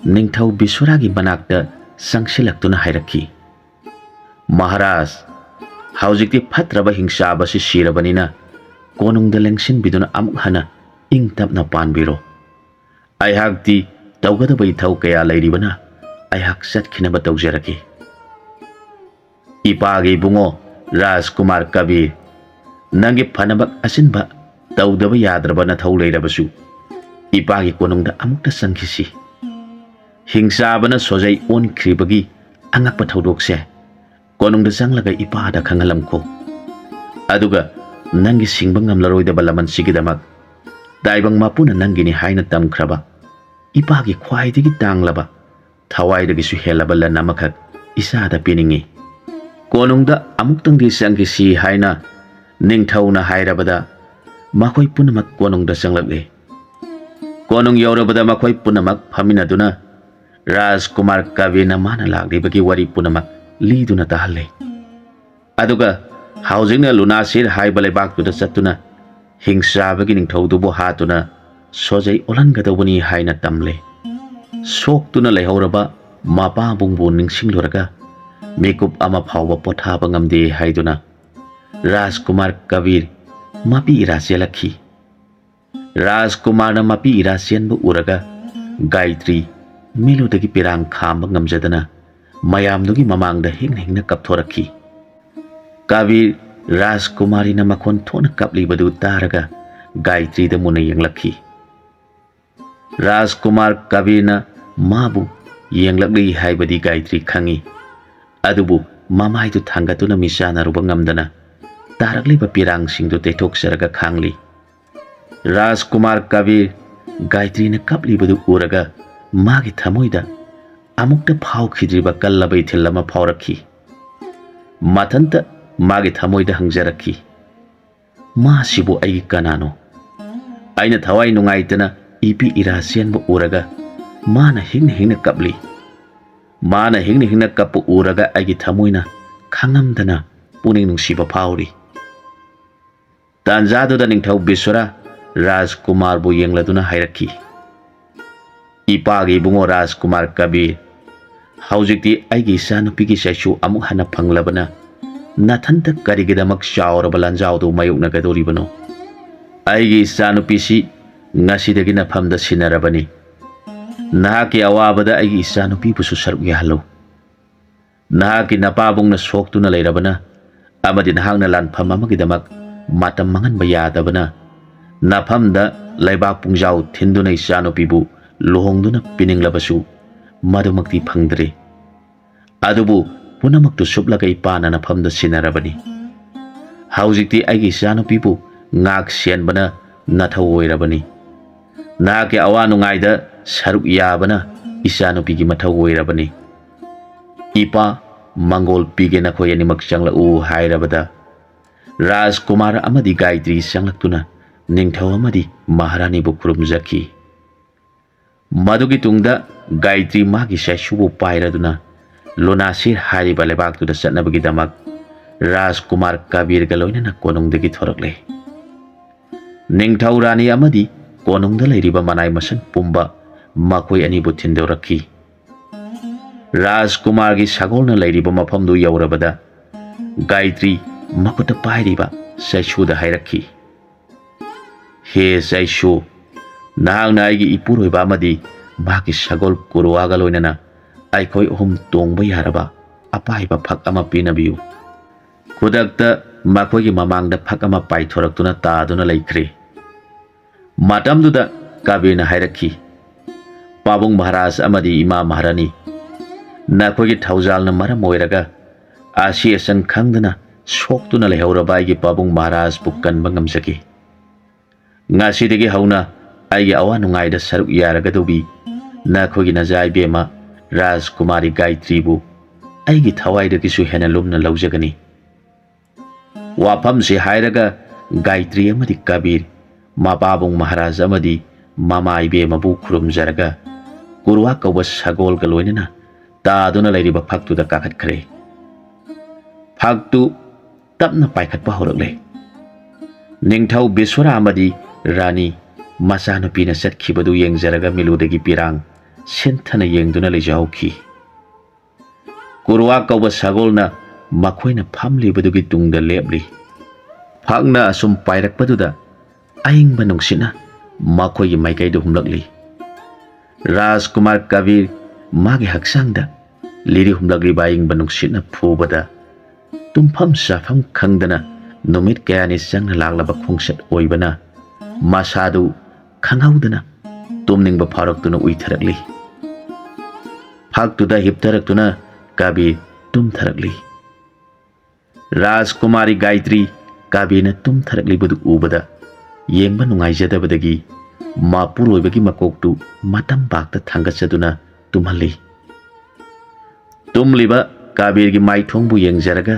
ꯅꯤꯡꯊꯧ ꯕꯤꯁ꯭ꯋꯔꯥꯒꯤ ꯃꯅꯥꯛꯇ ꯆꯪꯁꯤꯜꯂꯛꯇꯨꯅ ꯍꯥꯏꯔꯛꯈꯤ, "ꯃꯍꯥꯔꯥꯖ, ꯍꯧꯖꯤꯛꯇꯤ ꯐꯠꯇ꯭ꯔꯕ ꯍꯤꯡꯆꯥꯕꯁꯤ ꯁꯤꯔꯕꯅꯤꯅ ꯀꯣꯅꯨꯡꯗ ꯂꯦꯡꯁꯤꯟꯕꯤꯗꯨꯅ ꯑꯃꯨꯛ ꯍꯟꯅ ꯏꯪ ꯇꯞꯅ ꯄꯥꯟꯕꯤꯔꯣ꯫ ꯑꯩꯍꯥꯛꯇꯤ ꯇꯧꯒꯗꯕ ꯏꯊꯧ ꯀꯌꯥ ꯂꯩꯔꯤꯕꯅ ꯑꯩꯍꯥꯛ ꯆꯠꯈꯤꯅꯕ ꯇꯧꯖꯔꯒꯦ꯫" "ꯏꯄꯥꯒꯤ ꯏꯕꯨꯡꯉꯣ ꯔꯥꯖꯀꯨꯃꯥꯔ ꯀꯕꯤꯔ, ꯅꯪꯒꯤ ꯐꯅꯃꯛ ꯑꯁꯤꯟꯕ ꯇꯧꯗꯕ ꯌꯥꯗ꯭ꯔꯕ ꯅꯊꯧ ꯂꯩꯔꯕꯁꯨ ꯏꯄꯥꯒꯤ ꯀꯣꯅꯨꯡꯗ ꯑꯃꯨꯛꯇ ꯆꯪꯈꯤꯁꯤ꯫ ꯍꯤꯡꯆꯥꯕꯅ ꯁꯣꯖꯩ ꯑꯣꯟꯈ꯭ꯔꯤꯕꯒꯤ ꯑꯉꯛꯄ ꯊꯧꯗꯣꯛꯁꯦ ꯀꯣꯅꯨꯡꯗ ꯆꯪꯂꯒ ꯏꯄꯥꯗ ꯈꯪꯍꯜꯂꯝꯈꯣ꯫ ꯑꯗꯨꯒ ꯅꯪꯒꯤ ꯁꯤꯡꯕ ꯉꯝꯂꯔꯣꯏꯗꯕ ꯂꯃꯟꯁꯤꯒꯤꯗꯃꯛ ꯇꯥꯏꯕꯪ ꯃꯄꯨꯅ ꯅꯪꯒꯤꯅꯤ ꯍꯥꯏꯅ ꯇꯝꯈ꯭ꯔꯕ ꯏꯄꯥꯒꯤ ꯈ꯭ꯋꯥꯏꯗꯒꯤ ꯇꯥꯡꯂꯕ, ꯊꯋꯥꯏꯗꯒꯤꯁꯨ ꯍꯦꯜꯂꯕ ꯂꯟ ꯑꯃꯈꯛ ꯏꯆꯥꯗ ꯄꯤꯅꯤꯡꯏ꯫" ꯀꯣꯅꯨꯡꯗ ꯑꯃꯨꯛꯇꯪꯗꯤ ꯆꯪꯈꯤꯁꯤ ꯍꯥꯏꯅ ꯅꯤꯡꯊꯧꯅ ꯍꯥꯏꯔꯕꯗ ꯃꯈꯣꯏ ꯄꯨꯝꯅꯃꯛ ꯀꯣꯅꯨꯡꯗ ꯆꯪꯂꯛꯂꯦ꯫ ꯀꯣꯅꯨꯡ ꯌꯧꯔꯕꯗ ꯃꯈꯣꯏ ꯄꯨꯝꯅꯃꯛ ꯐꯝꯃꯤꯟꯅꯗꯨꯅ ꯔꯥꯖꯀꯨꯃꯥꯔ ꯀꯕꯤꯔꯅ ꯃꯥꯅ ꯂꯥꯛꯂꯤꯕꯒꯤ ꯋꯥꯔꯤ ꯄꯨꯝꯅꯃꯛ ꯂꯤꯗꯨꯅ ꯇꯥꯍꯜꯂꯦ꯫ ꯑꯗꯨꯒ ꯍꯧꯖꯤꯛꯅ ꯂꯨꯅꯥꯁꯤꯔ ꯍꯥꯏꯕ ꯂꯩꯕꯥꯛꯇꯨꯗ ꯆꯠꯇꯨꯅ ꯍꯤꯡꯆꯥꯕꯒꯤ ꯅꯤꯡꯊꯧꯗꯨꯕꯨ ꯍꯥꯠꯇꯨꯅ ꯁꯣꯖꯩ ꯑꯣꯜꯍꯟꯒꯗꯧꯕꯅꯤ ꯍꯥꯏꯅ ꯇꯝꯂꯦ꯫ ꯁꯣꯛꯇꯨꯅ ꯂꯩꯍꯧꯔꯕ ꯃꯄꯥꯕꯨꯡꯕꯨ ꯅꯤꯡꯁꯤꯡꯂꯨꯔꯒ ꯃꯤꯀꯨꯞ ꯑꯃ ꯐꯥꯎꯕ ꯄꯣꯊꯥꯕ ꯉꯝꯗꯦ ꯍꯥꯏꯗꯨꯅ ꯔꯥꯖꯀꯨꯃꯥꯔ ꯀꯕꯤꯔ ꯃꯄꯤ ꯏꯔꯥ ꯆꯦꯜꯂꯛꯈꯤ꯫ ꯔꯥꯖꯀꯨꯃꯥꯔꯅ ꯃꯄꯤ ꯏꯔꯥ ꯆꯦꯟꯕ ꯎꯔꯒ ꯒꯥꯌꯇ꯭ꯔꯤ ꯃꯤꯠꯂꯨꯗꯒꯤ ꯄꯤꯔꯥꯡ ꯈꯥꯝꯕ ꯉꯝꯖꯗꯅ ꯃꯌꯥꯝꯗꯨꯒꯤ ꯃꯃꯥꯡꯗ ꯍꯤꯡꯅ ꯍꯤꯡꯅ ꯀꯞꯊꯣꯔꯛꯈꯤ꯫ ꯀꯕꯤꯔ ꯔꯥꯖꯀꯨꯃꯥꯔꯤꯅ ꯃꯈꯣꯟ ꯊꯣꯛꯅ ꯀꯞꯂꯤꯕꯗꯨ ꯇꯥꯔꯒ ꯒꯥꯌꯇ꯭ꯔꯤꯗ ꯃꯨꯟꯅ ꯌꯦꯡꯂꯛꯈꯤ꯫ ꯔꯥꯖꯀꯨꯃꯥꯔ ꯀꯕꯤꯔꯅ ꯃꯥꯕꯨ ꯌꯦꯡꯂꯛꯂꯤ ꯍꯥꯏꯕꯗꯤ ꯒꯥꯌꯇ꯭ꯔꯤ ꯈꯪꯏ꯫ ꯑꯗꯨꯕꯨ ꯃꯃꯥꯏꯗꯨ ꯊꯥꯡꯒꯠꯇꯨꯅ ꯃꯤꯆꯥꯟꯅꯔꯨꯕ ꯉꯝꯗꯅ ꯇꯥꯔꯛꯂꯤꯕ ꯄꯤꯔꯥꯡꯁꯤꯡꯗꯨ ꯇꯩꯊꯣꯛꯆꯔꯒ ꯈꯥꯡꯂꯤ꯫ ꯔꯥꯖꯀꯨꯃꯥꯔ ꯀꯕꯤꯔ ꯒꯥꯌꯇ꯭ꯔꯤꯅ ꯀꯞꯂꯤꯕꯗꯨ ꯎꯔꯒ ꯃꯥꯒꯤ ꯊꯃꯣꯏꯗ ꯑꯃꯨꯛꯇ ꯐꯥꯎꯈꯤꯗ꯭ꯔꯤꯕ ꯀꯜꯂꯕ ꯏꯊꯤꯜ ꯑꯃ ꯐꯥꯎꯔꯛꯈꯤ꯫ ꯃꯊꯟꯇ ꯃꯥꯒꯤ ꯊꯃꯣꯏꯗ ꯍꯪꯖꯔꯛꯈꯤ, "ꯃꯥꯁꯤꯕꯨ ꯑꯩꯒꯤ ꯀꯅꯥꯅꯣ? ꯑꯩꯅ ꯊꯋꯥꯏ ꯅꯨꯡꯉꯥꯏꯇꯅ ꯏꯄꯤ ꯏꯔꯥ ꯆꯦꯟꯕ ꯎꯔꯒ ꯃꯥꯅ ꯍꯤꯡꯅ ꯍꯤꯡꯅ ꯀꯞꯂꯤ꯫ ꯃꯥꯅ ꯍꯤꯡꯅ ꯍꯤꯡꯅ ꯀꯞꯄ ꯎꯔꯒ ꯑꯩꯒꯤ ꯊꯃꯣꯏꯅ ꯈꯥꯡꯉꯝꯗꯅ ꯄꯨꯛꯅꯤꯡ ꯅꯨꯡꯁꯤꯕ ꯐꯥꯎꯔꯤ꯫" ꯇꯥꯟꯖꯥꯗꯨꯗ ꯅꯤꯡꯊꯧ ꯕꯤꯁ꯭ꯋꯔꯥ ꯔꯥꯖꯀꯨꯃꯥꯔꯕꯨ ꯌꯦꯡꯂꯗꯨꯅ ꯍꯥꯏꯔꯛꯈꯤ, "ꯏꯄꯥꯒꯤ ꯏꯕꯨꯡꯉꯣ ꯔꯥꯖꯀꯨꯃꯥꯔ ꯀꯕꯤꯔ, ꯍꯧꯖꯤꯛꯇꯤ ꯑꯩꯒꯤ ꯏꯆꯥꯅꯨꯄꯤꯒꯤ ꯆꯩꯁꯨ ꯑꯃꯨꯛ ꯍꯟꯅ ꯐꯪꯂꯕꯅ ꯅꯊꯟꯇ ꯀꯔꯤꯒꯤꯗꯃꯛ ꯆꯥꯎꯔꯕ ꯂꯥꯟꯖꯥꯎꯗꯨ ꯃꯥꯌꯣꯛꯅꯒꯗꯧꯔꯤꯕꯅꯣ? ꯑꯩꯒꯤ ꯏꯆꯥꯅꯨꯄꯤꯁꯤ ꯉꯁꯤꯗꯒꯤ ꯅꯐꯝꯗ ꯁꯤꯟꯅꯔꯕꯅꯤ꯫ ꯅꯍꯥꯛꯀꯤ ꯑꯋꯥꯕꯗ ꯑꯩꯒꯤ ꯏꯆꯥꯅꯨꯄꯤꯕꯨꯁꯨ ꯁꯔꯨꯛ ꯌꯥꯍꯜꯂꯨ꯫ ꯅꯍꯥꯛꯀꯤ ꯅꯄꯥꯕꯨꯡꯅ ꯁꯣꯛꯇꯨꯅ ꯂꯩꯔꯕꯅ ꯑꯃꯗꯤ ꯅꯍꯥꯛꯅ ꯂꯥꯟꯐꯝ ꯑꯃꯒꯤꯗꯃꯛ ꯃꯇꯝ ꯃꯥꯡꯍꯟꯕ ꯌꯥꯗꯕꯅ ꯅꯐꯝꯗ ꯂꯩꯕꯥꯛ ꯄꯨꯡꯖꯥꯎ ꯊꯤꯟꯗꯨꯅ ꯏꯆꯥꯅꯨꯄꯤꯕꯨ ꯂꯨꯍꯣꯡꯗꯨꯅ ꯄꯤꯅꯤꯡꯂꯕꯁꯨ ꯃꯗꯨꯃꯛꯇꯤ ꯐꯪꯗ꯭ꯔꯦ꯫ ꯑꯗꯨꯕꯨ ꯄꯨꯝꯅꯃꯛꯇꯨ ꯁꯨꯞꯂꯒ ꯏꯄꯥꯅ ꯅꯐꯝꯗ ꯁꯤꯟꯅꯔꯕꯅꯤ꯫ ꯍꯧꯖꯤꯛꯇꯤ ꯑꯩꯒꯤ ꯏꯆꯥꯅꯨꯄꯤꯕꯨ ꯉꯥꯛ ꯁꯦꯟꯕꯅ ꯅꯊꯧ ꯑꯣꯏꯔꯕꯅꯤ꯫ ꯅꯍꯥꯛꯀꯤ ꯑꯋꯥ ꯅꯨꯡꯉꯥꯏꯗ ꯁꯔꯨꯛ ꯌꯥꯕꯅ ꯏꯆꯥꯅꯨꯄꯤꯒꯤ ꯃꯊꯧ ꯑꯣꯏꯔꯕꯅꯤ꯫ ꯏꯄꯥ, ꯃꯪꯒꯣꯜ ꯄꯤꯒꯦ, ꯅꯈꯣꯏ ꯑꯅꯤꯃꯛ ꯆꯪꯂꯛꯎ" ꯍꯥꯏꯔꯕꯗ ꯔꯥꯖꯀꯨꯃꯥꯔ ꯑꯃꯗꯤ ꯒꯥꯌꯇ꯭ꯔꯤ ꯆꯪꯂꯛꯇꯨꯅ ꯅꯤꯡꯊꯧ ꯑꯃꯗꯤ ꯃꯍꯥꯔꯥꯅꯤꯕꯨ ꯈꯨꯔꯨꯝꯖꯈꯤ꯫ ꯃꯗꯨꯒꯤ ꯇꯨꯡꯗ ꯒꯥꯌꯇ꯭ꯔꯤ ꯃꯥꯒꯤ ꯆꯩꯁꯨꯕꯨ ꯄꯥꯏꯔꯗꯨꯅ ꯂꯨꯅꯥꯁꯤꯔ ꯍꯥꯏꯔꯤꯕ ꯂꯩꯕꯥꯛꯇꯨꯗ ꯆꯠꯅꯕꯒꯤꯗꯃꯛ ꯔꯥꯖꯀꯨꯃꯥꯔ ꯀꯕꯤꯔꯒ ꯂꯣꯏꯅꯅ ꯀꯣꯅꯨꯡꯗꯒꯤ ꯊꯣꯔꯛꯂꯦ꯫ ꯅꯤꯡꯊꯧ ꯔꯥꯅꯤ ꯑꯃꯗꯤ ꯀꯣꯅꯨꯡꯗ ꯂꯩꯔꯤꯕ ꯃꯅꯥꯏ ꯃꯁꯤꯡ ꯄꯨꯝꯕ ꯃꯈꯣꯏ ꯑꯅꯤꯕꯨ ꯊꯤꯟꯗꯣꯔꯛꯈꯤ꯫ ꯔꯥꯖꯀꯨꯃꯥꯔꯒꯤ ꯁꯒꯣꯜꯅ ꯂꯩꯔꯤꯕ ꯃꯐꯝꯗꯨ ꯌꯧꯔꯕꯗ ꯒꯥꯌꯇ꯭ꯔꯤ ꯃꯈꯨꯠꯇ ꯄꯥꯏꯔꯤꯕ ꯆꯩꯁꯨꯗ ꯍꯥꯏꯔꯛꯈꯤ, "ꯍꯦ ꯆꯩꯁꯨ, ꯅꯍꯥꯛꯅ ꯑꯩꯒꯤ ꯏꯄꯨꯔꯣꯏꯕ ꯑꯃꯗꯤ ꯃꯍꯥꯛꯀꯤ ꯁꯒꯣꯜ ꯀꯨꯔꯨꯋꯥꯒ ꯂꯣꯏꯅꯅ ꯑꯩꯈꯣꯏ ꯑꯍꯨꯝ ꯇꯣꯡꯕ ꯌꯥꯔꯕ ꯑꯄꯥꯏꯕ ꯐꯛ ꯑꯃ ꯄꯤꯅꯕꯤꯌꯨ"꯫ ꯈꯨꯗꯛꯇ ꯃꯈꯣꯏꯒꯤ ꯃꯃꯥꯡꯗ ꯐꯛ ꯑꯃ ꯄꯥꯏꯊꯣꯔꯛꯇꯨꯅ ꯇꯥꯗꯨꯅ ꯂꯩꯈ꯭ꯔꯦ꯫ ꯃꯇꯝꯗꯨꯗ ꯀꯕꯤꯔꯅ ꯍꯥꯏꯔꯛꯈꯤ, "ꯄꯥꯕꯨꯡ ꯃꯍꯥꯔꯥꯖ ꯑꯃꯗꯤ ꯏꯃꯥ ꯃꯍꯥꯔꯥꯅꯤ, ꯅꯈꯣꯏꯒꯤ ꯊꯧꯖꯥꯜꯅ ꯃꯔꯝ ꯑꯣꯏꯔꯒ ꯑꯁꯤ ꯑꯁꯪ ꯈꯪꯗꯅ ꯁꯣꯛꯇꯨꯅ ꯂꯩꯍꯧꯔꯕ ꯑꯩꯒꯤ ꯄꯥꯕꯨꯡ ꯃꯍꯥꯔꯥꯖꯄꯨ ꯀꯟꯕ ꯉꯝꯖꯈꯤ꯫ ꯉꯁꯤꯗꯒꯤ ꯍꯧꯅ ꯑꯩꯒꯤ ꯑꯋꯥ ꯅꯨꯡꯉꯥꯏꯗ ꯁꯔꯨꯛ ꯌꯥꯔꯒꯗꯧꯕꯤ ꯅꯈꯣꯏꯒꯤ ꯅꯆꯥ ꯏꯕꯦꯝꯃ ꯔꯥꯖꯀꯨꯃꯥꯔꯤ ꯒꯥꯌꯇ꯭ꯔꯤꯕꯨ ꯑꯩꯒꯤ ꯊꯋꯥꯏꯗꯒꯤꯁꯨ ꯍꯦꯟꯅ ꯂꯨꯝꯅ ꯂꯧꯖꯒꯅꯤ"꯫ ꯋꯥꯐꯝꯁꯤ ꯍꯥꯏꯔꯒ ꯒꯥꯌꯇ꯭ꯔꯤ ꯑꯃꯗꯤ ꯀꯕꯤꯔ ꯃꯄꯥꯕꯨꯡ ꯃꯍꯥꯔꯥꯖ ꯑꯃꯗꯤ ꯃꯃꯥ ꯏꯕꯦꯝꯃꯕꯨ ꯈꯨꯔꯨꯝꯖꯔꯒ ꯀꯨꯔꯨꯋꯥ ꯀꯧꯕ ꯁꯒꯣꯜꯒ ꯂꯣꯏꯅꯅ ꯇꯥꯗꯨꯅ ꯂꯩꯔꯤꯕ ꯐꯛꯇꯨꯗ ꯀꯥꯈꯠꯈ꯭ꯔꯦ꯫ ꯐꯛꯇꯨ ꯇꯞꯅ ꯄꯥꯏꯈꯠꯄ ꯍꯧꯔꯛꯂꯦ꯫ ꯅꯤꯡꯊꯧ ꯕꯤꯁ꯭ꯋꯔꯥ ꯑꯃꯗꯤ ꯔꯥꯅꯤ ꯃꯆꯥꯅꯨꯄꯤꯅ ꯆꯠꯈꯤꯕꯗꯨ ꯌꯦꯡꯖꯔꯒ ꯃꯤꯂꯨꯗꯒꯤ ꯄꯤꯔꯥꯡ ꯁꯦꯟꯊꯅ ꯌꯦꯡꯗꯨꯅ ꯂꯩꯖꯍꯧꯈꯤ꯫ ꯀꯨꯔꯨꯋꯥ ꯀꯧꯕ ꯁꯒꯣꯜꯅ ꯃꯈꯣꯏꯅ ꯐꯝꯂꯤꯕꯗꯨꯒꯤ ꯇꯨꯡꯗ ꯂꯦꯞꯂꯤ꯫ ꯐꯛꯅ ꯑꯁꯨꯝ ꯄꯥꯏꯔꯛꯄꯗꯨꯗ ꯑꯏꯪꯕ ꯅꯨꯡꯁꯤꯠꯅ ꯃꯈꯣꯏꯒꯤ ꯃꯥꯏꯀꯩꯗ ꯍꯨꯝꯂꯛꯂꯤ꯫ ꯔꯥꯖꯀꯨꯃꯥꯔ ꯀꯕꯤꯔ ꯃꯥꯒꯤ ꯍꯛꯆꯥꯡꯗ ꯂꯤꯔꯤ ꯍꯨꯝꯂꯛꯂꯤꯕ ꯑꯏꯪꯕ ꯅꯨꯡꯁꯤꯠꯅ ꯐꯨꯕꯗ ꯇꯨꯝꯐꯝ ꯆꯥꯐꯝ ꯈꯪꯗꯅ ꯅꯨꯃꯤꯠ ꯀꯌꯥꯅꯤ ꯆꯪꯅ ꯂꯥꯛꯂꯕ ꯈꯣꯡꯆꯠ ꯑꯣꯏꯕꯅ ꯃꯁꯥꯗꯨ ꯈꯪꯍꯧꯗꯅ ꯇꯨꯝꯅꯤꯡꯕ ꯐꯥꯎꯔꯛꯇꯨꯅ ꯎꯏꯊꯔꯛꯂꯤ꯫ ꯐꯛꯇꯨꯗ ꯍꯤꯞꯊꯔꯛꯇꯨꯅ ꯀꯕꯤꯔ ꯇꯨꯝꯊꯔꯛꯂꯤ꯫ ꯔꯥꯖꯀꯨꯃꯥꯔꯤ ꯒꯥꯌꯇ꯭ꯔꯤ ꯀꯕꯤꯔꯅ ꯇꯨꯝꯊꯔꯛꯂꯤꯕꯗꯨ ꯎꯕꯗ ꯌꯦꯡꯕ ꯅꯨꯡꯉꯥꯏꯖꯗꯕꯗꯒꯤ ꯃꯄꯨꯔꯣꯏꯕꯒꯤ ꯃꯀꯣꯛꯇꯨ ꯃꯇꯝ ꯄꯥꯛꯇ ꯊꯥꯡꯒꯠꯆꯗꯨꯅ ꯇꯨꯝꯍꯜꯂꯤ꯫ ꯇꯨꯝꯂꯤꯕ ꯀꯕꯤꯔꯒꯤ ꯃꯥꯏꯊꯣꯡꯕꯨ ꯌꯦꯡꯖꯔꯒ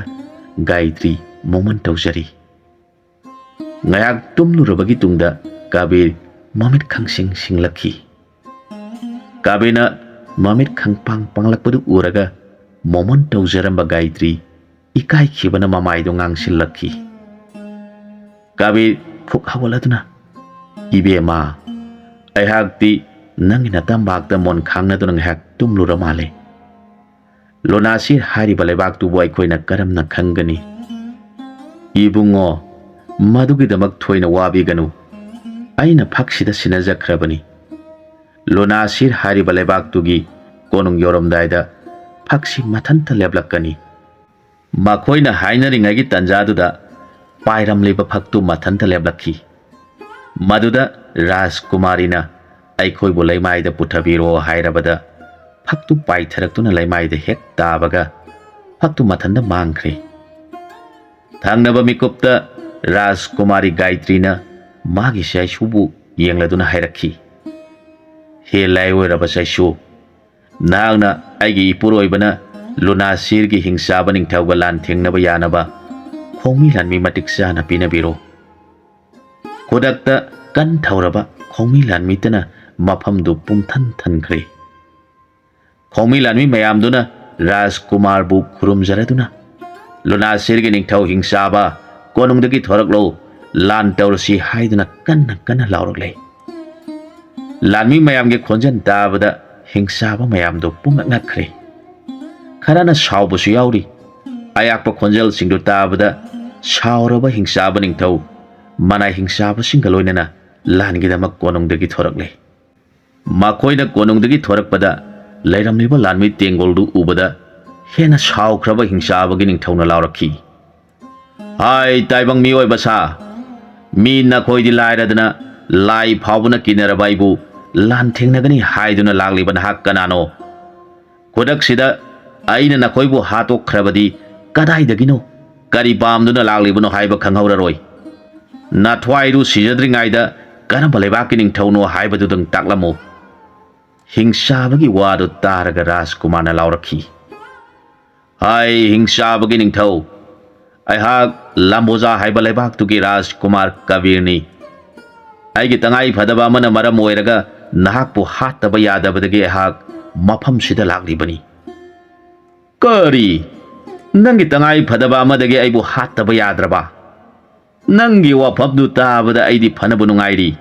ꯒꯥꯌꯇ꯭ꯔꯤ ꯃꯣꯃꯟ ꯇꯧꯖꯔꯤ꯫ ꯉꯥꯏꯍꯥꯛ ꯇꯨꯝꯂꯨꯔꯕꯒꯤ ꯇꯨꯡꯗ ꯀꯕꯤꯔ ꯃꯃꯤꯠ ꯈꯪꯁꯤꯡ ꯁꯤꯡꯂꯛꯈꯤ꯫ ꯀꯕꯤꯔꯅ ꯃꯃꯤꯠ ꯈꯪꯄꯥꯡ ꯄꯥꯡꯂꯛꯄꯗꯨ ꯎꯔꯒ ꯃꯣꯃꯟ ꯇꯧꯖꯔꯝꯕ ꯒꯥꯌꯇ꯭ꯔꯤ ꯏꯀꯥꯏꯈꯤꯕꯅ ꯃꯃꯥꯏꯗꯨ ꯉꯥꯡꯁꯤꯜꯂꯛꯈꯤ꯫ ꯀꯕꯤꯔ ꯐꯨꯛ ꯍꯧꯒꯠꯂꯗꯨꯅ, "ꯏꯕꯦꯝꯃ, ꯑꯩꯍꯥꯛꯇꯤ ꯅꯪꯒꯤ ꯅꯇꯝꯕꯥꯛꯇ ꯃꯣꯟ ꯈꯥꯡꯅꯗꯨꯅ ꯉꯥꯏꯍꯥꯛ ꯇꯨꯝꯂꯨꯔ ꯃꯥꯜꯂꯦ꯫ ꯂꯣꯅꯥꯁꯤꯔ ꯍꯥꯏꯔꯤꯕ ꯂꯩꯕꯥꯛꯇꯨꯕꯨ ꯑꯩꯈꯣꯏꯅ ꯀꯔꯝꯅ ꯈꯪꯒꯅꯤ?" "ꯏꯕꯨꯡꯉꯣ, ꯃꯗꯨꯒꯤꯗꯃꯛ ꯊꯣꯏꯅ ꯋꯥꯕꯤꯒꯅꯨ꯫ ꯑꯩꯅ ꯐꯛꯁꯤꯗ ꯁꯤꯟꯅꯖꯈ꯭ꯔꯕꯅꯤ꯫ ꯂꯣꯅꯥꯁꯤꯔ ꯍꯥꯏꯔꯤꯕ ꯂꯩꯕꯥꯛꯇꯨꯒꯤ ꯀꯣꯅꯨꯡ ꯌꯧꯔꯝꯗꯥꯏꯗ ꯐꯛꯁꯤ ꯃꯊꯟꯇ ꯂꯦꯞꯂꯛꯀꯅꯤ꯫" ꯃꯈꯣꯏꯅ ꯍꯥꯏꯅꯔꯤꯉꯩꯒꯤ ꯇꯥꯟꯖꯥꯗꯨꯗ ꯄꯥꯏꯔꯝꯂꯤꯕ ꯐꯛꯇꯨ ꯃꯊꯟꯇ ꯂꯦꯞꯂꯛꯈꯤ꯫ ꯃꯗꯨꯗ ꯔꯥꯖꯀꯨꯃꯥꯔꯤꯅ "ꯑꯩꯈꯣꯏꯕꯨ ꯂꯩꯃꯥꯏꯗ ꯄꯨꯊꯕꯤꯔꯣ" ꯍꯥꯏꯔꯕꯗ ꯐꯛꯇꯨ ꯄꯥꯏꯊꯔꯛꯇꯨꯅ ꯂꯩꯃꯥꯏꯗ ꯍꯦꯛ ꯇꯥꯕꯒ ꯐꯛꯇꯨ ꯃꯊꯟꯇ ꯃꯥꯡꯈ꯭ꯔꯦ꯫ ꯊꯪꯅꯕ ꯃꯤꯀꯨꯞꯇ ꯔꯥꯖꯀꯨꯃꯥꯔꯤ ꯒꯥꯌꯇ꯭ꯔꯤꯅ ꯃꯥꯒꯤ ꯆꯩꯁꯨꯕꯨ ꯌꯦꯡꯂꯗꯨꯅ ꯍꯥꯏꯔꯛꯈꯤ, "ꯍꯦ ꯂꯥꯏꯑꯣꯏꯔꯕ ꯆꯩꯁꯨ, ꯅꯍꯥꯛꯅ ꯑꯩꯒꯤ ꯏꯄꯨꯔꯣꯏꯕꯅ ꯂꯨꯅꯥꯁꯤꯔꯒꯤ ꯍꯤꯡꯆꯥꯕ ꯅꯤꯡꯊꯧꯒ ꯂꯥꯟ ꯊꯦꯡꯅꯕ ꯌꯥꯅꯕ ꯈꯣꯡꯃꯤ ꯂꯥꯟꯃꯤ ꯃꯇꯤꯛ ꯆꯥꯅ ꯄꯤꯅꯕꯤꯔꯣ꯫" ꯈꯨꯗꯛꯇ ꯀꯟ ꯊꯧꯔꯕ ꯈꯣꯡꯃꯤ ꯂꯥꯟꯃꯤꯇꯅ ꯃꯐꯝꯗꯨ ꯄꯨꯝꯊꯟ ꯊꯟꯈ꯭ꯔꯦ꯫ ꯈꯣꯡꯃꯤ ꯂꯥꯟꯃꯤ ꯃꯌꯥꯝꯗꯨꯅ ꯔꯥꯖꯀꯨꯃꯥꯔꯕꯨ ꯈꯨꯔꯨꯝꯖꯔꯗꯨꯅ, "ꯂꯨꯅꯥꯁꯤꯔꯒꯤ ꯅꯤꯡꯊꯧ ꯍꯤꯡꯆꯥꯕ, ꯀꯣꯅꯨꯡꯗꯒꯤ ꯊꯣꯔꯛꯂꯣ, ꯂꯥꯟ ꯇꯧꯔꯁꯤ" ꯍꯥꯏꯗꯨꯅ ꯀꯟꯅ ꯀꯟꯅ ꯂꯥꯎꯔꯛꯂꯦ꯫ ꯂꯥꯟꯃꯤ ꯃꯌꯥꯝꯒꯤ ꯈꯣꯟꯖꯦꯜ ꯇꯥꯕꯗ ꯍꯤꯡꯆꯥꯕ ꯃꯌꯥꯝꯗꯨ ꯄꯨꯡꯉꯛ ꯉꯛꯈ꯭ꯔꯦ꯫ ꯈꯔꯅ ꯁꯥꯎꯕꯁꯨ ꯌꯥꯎꯔꯤ꯫ ꯑꯌꯥꯛꯄ ꯈꯣꯟꯖꯦꯜꯁꯤꯡꯗꯨ ꯇꯥꯕꯗ ꯁꯥꯎꯔꯕ ꯍꯤꯡꯆꯥꯕ ꯅꯤꯡꯊꯧ ꯃꯅꯥꯏ ꯍꯤꯡꯆꯥꯕꯁꯤꯡꯒ ꯂꯣꯏꯅꯅ ꯂꯥꯟꯒꯤꯗꯃꯛ ꯀꯣꯅꯨꯡꯗꯒꯤ ꯊꯣꯔꯛꯂꯦ꯫ ꯃꯈꯣꯏꯅ ꯀꯣꯅꯨꯡꯗꯒꯤ ꯊꯣꯔꯛꯄꯗ ꯂꯩꯔꯝꯂꯤꯕ ꯂꯥꯟꯃꯤ ꯇꯦꯡꯒꯣꯜꯗꯨ ꯎꯕꯗ ꯍꯦꯟꯅ ꯁꯥꯎꯈ꯭ꯔꯕ ꯍꯤꯡꯆꯥꯕꯒꯤ ꯅꯤꯡꯊꯧꯅ ꯂꯥꯎꯔꯛꯈꯤ, "ꯍꯥꯏ ꯇꯥꯏꯕꯪ ꯃꯤꯑꯣꯏꯕ ꯁꯥ, ꯃꯤ ꯅꯈꯣꯏꯗꯤ ꯂꯥꯏꯔꯗꯅ ꯂꯥꯏ ꯐꯥꯎꯕꯅ ꯀꯤꯅꯔꯕ ꯑꯩꯕꯨ ꯂꯥꯟ ꯊꯦꯡꯅꯒꯅꯤ ꯍꯥꯏꯗꯨꯅ ꯂꯥꯛꯂꯤꯕ ꯅꯍꯥꯛ ꯀꯅꯥꯅꯣ? ꯈꯨꯗꯛꯁꯤꯗ ꯑꯩꯅ ꯅꯈꯣꯏꯕꯨ ꯍꯥꯠꯇꯣꯛꯈ꯭ꯔꯕꯗꯤ ꯀꯗꯥꯏꯗꯒꯤꯅꯣ, ꯀꯔꯤ ꯄꯥꯝꯗꯨꯅ ꯂꯥꯛꯂꯤꯕꯅꯣ ꯍꯥꯏꯕ ꯈꯪꯍꯧꯔꯔꯣꯏ꯫ ꯅꯊ꯭ꯋꯥꯏꯗꯨ ꯁꯤꯖꯗ꯭ꯔꯤꯉꯩꯗ ꯀꯔꯝꯕ ꯂꯩꯕꯥꯛꯀꯤ ꯅꯤꯡꯊꯧꯅꯣ ꯍꯥꯏꯕꯗꯨꯗꯪ ꯇꯥꯛꯂꯝꯃꯨ꯫" ꯍꯤꯡꯆꯥꯕꯒꯤ ꯋꯥꯗꯨ ꯇꯥꯔꯒ ꯔꯥꯖꯀꯨꯃꯥꯔꯅ ꯂꯥꯎꯔꯛꯈꯤ, "ꯍꯥꯏ ꯍꯤꯡꯆꯥꯕꯒꯤ ꯅꯤꯡꯊꯧ, ꯑꯩꯍꯥꯛ ꯂꯝꯕꯣꯖꯥ ꯍꯥꯏꯕ ꯂꯩꯕꯥꯛꯇꯨꯒꯤ ꯔꯥꯖꯀꯨꯃꯥꯔ ꯀꯕꯤꯔꯅꯤ꯫ ꯑꯩꯒꯤ ꯇꯉꯥꯏ ꯐꯗꯕ ꯑꯃꯅ ꯃꯔꯝ ꯑꯣꯏꯔꯒ ꯅꯍꯥꯛꯄꯨ ꯍꯥꯠꯇꯕ ꯌꯥꯗꯕꯗꯒꯤ ꯑꯩꯍꯥꯛ ꯃꯐꯝꯁꯤꯗ ꯂꯥꯛꯂꯤꯕꯅꯤ꯫" "ꯀꯔꯤ? ꯅꯪꯒꯤ ꯇꯉꯥꯏ ꯐꯗꯕ ꯑꯃꯗꯒꯤ ꯑꯩꯕꯨ ꯍꯥꯠꯇꯕ ꯌꯥꯗ꯭ꯔꯕ? ꯅꯪꯒꯤ ꯋꯥꯐꯝꯗꯨ ꯇꯥꯕꯗ ꯑꯩꯗꯤ ꯐꯅꯕ ꯅꯨꯡꯉꯥꯏꯔꯤ꯫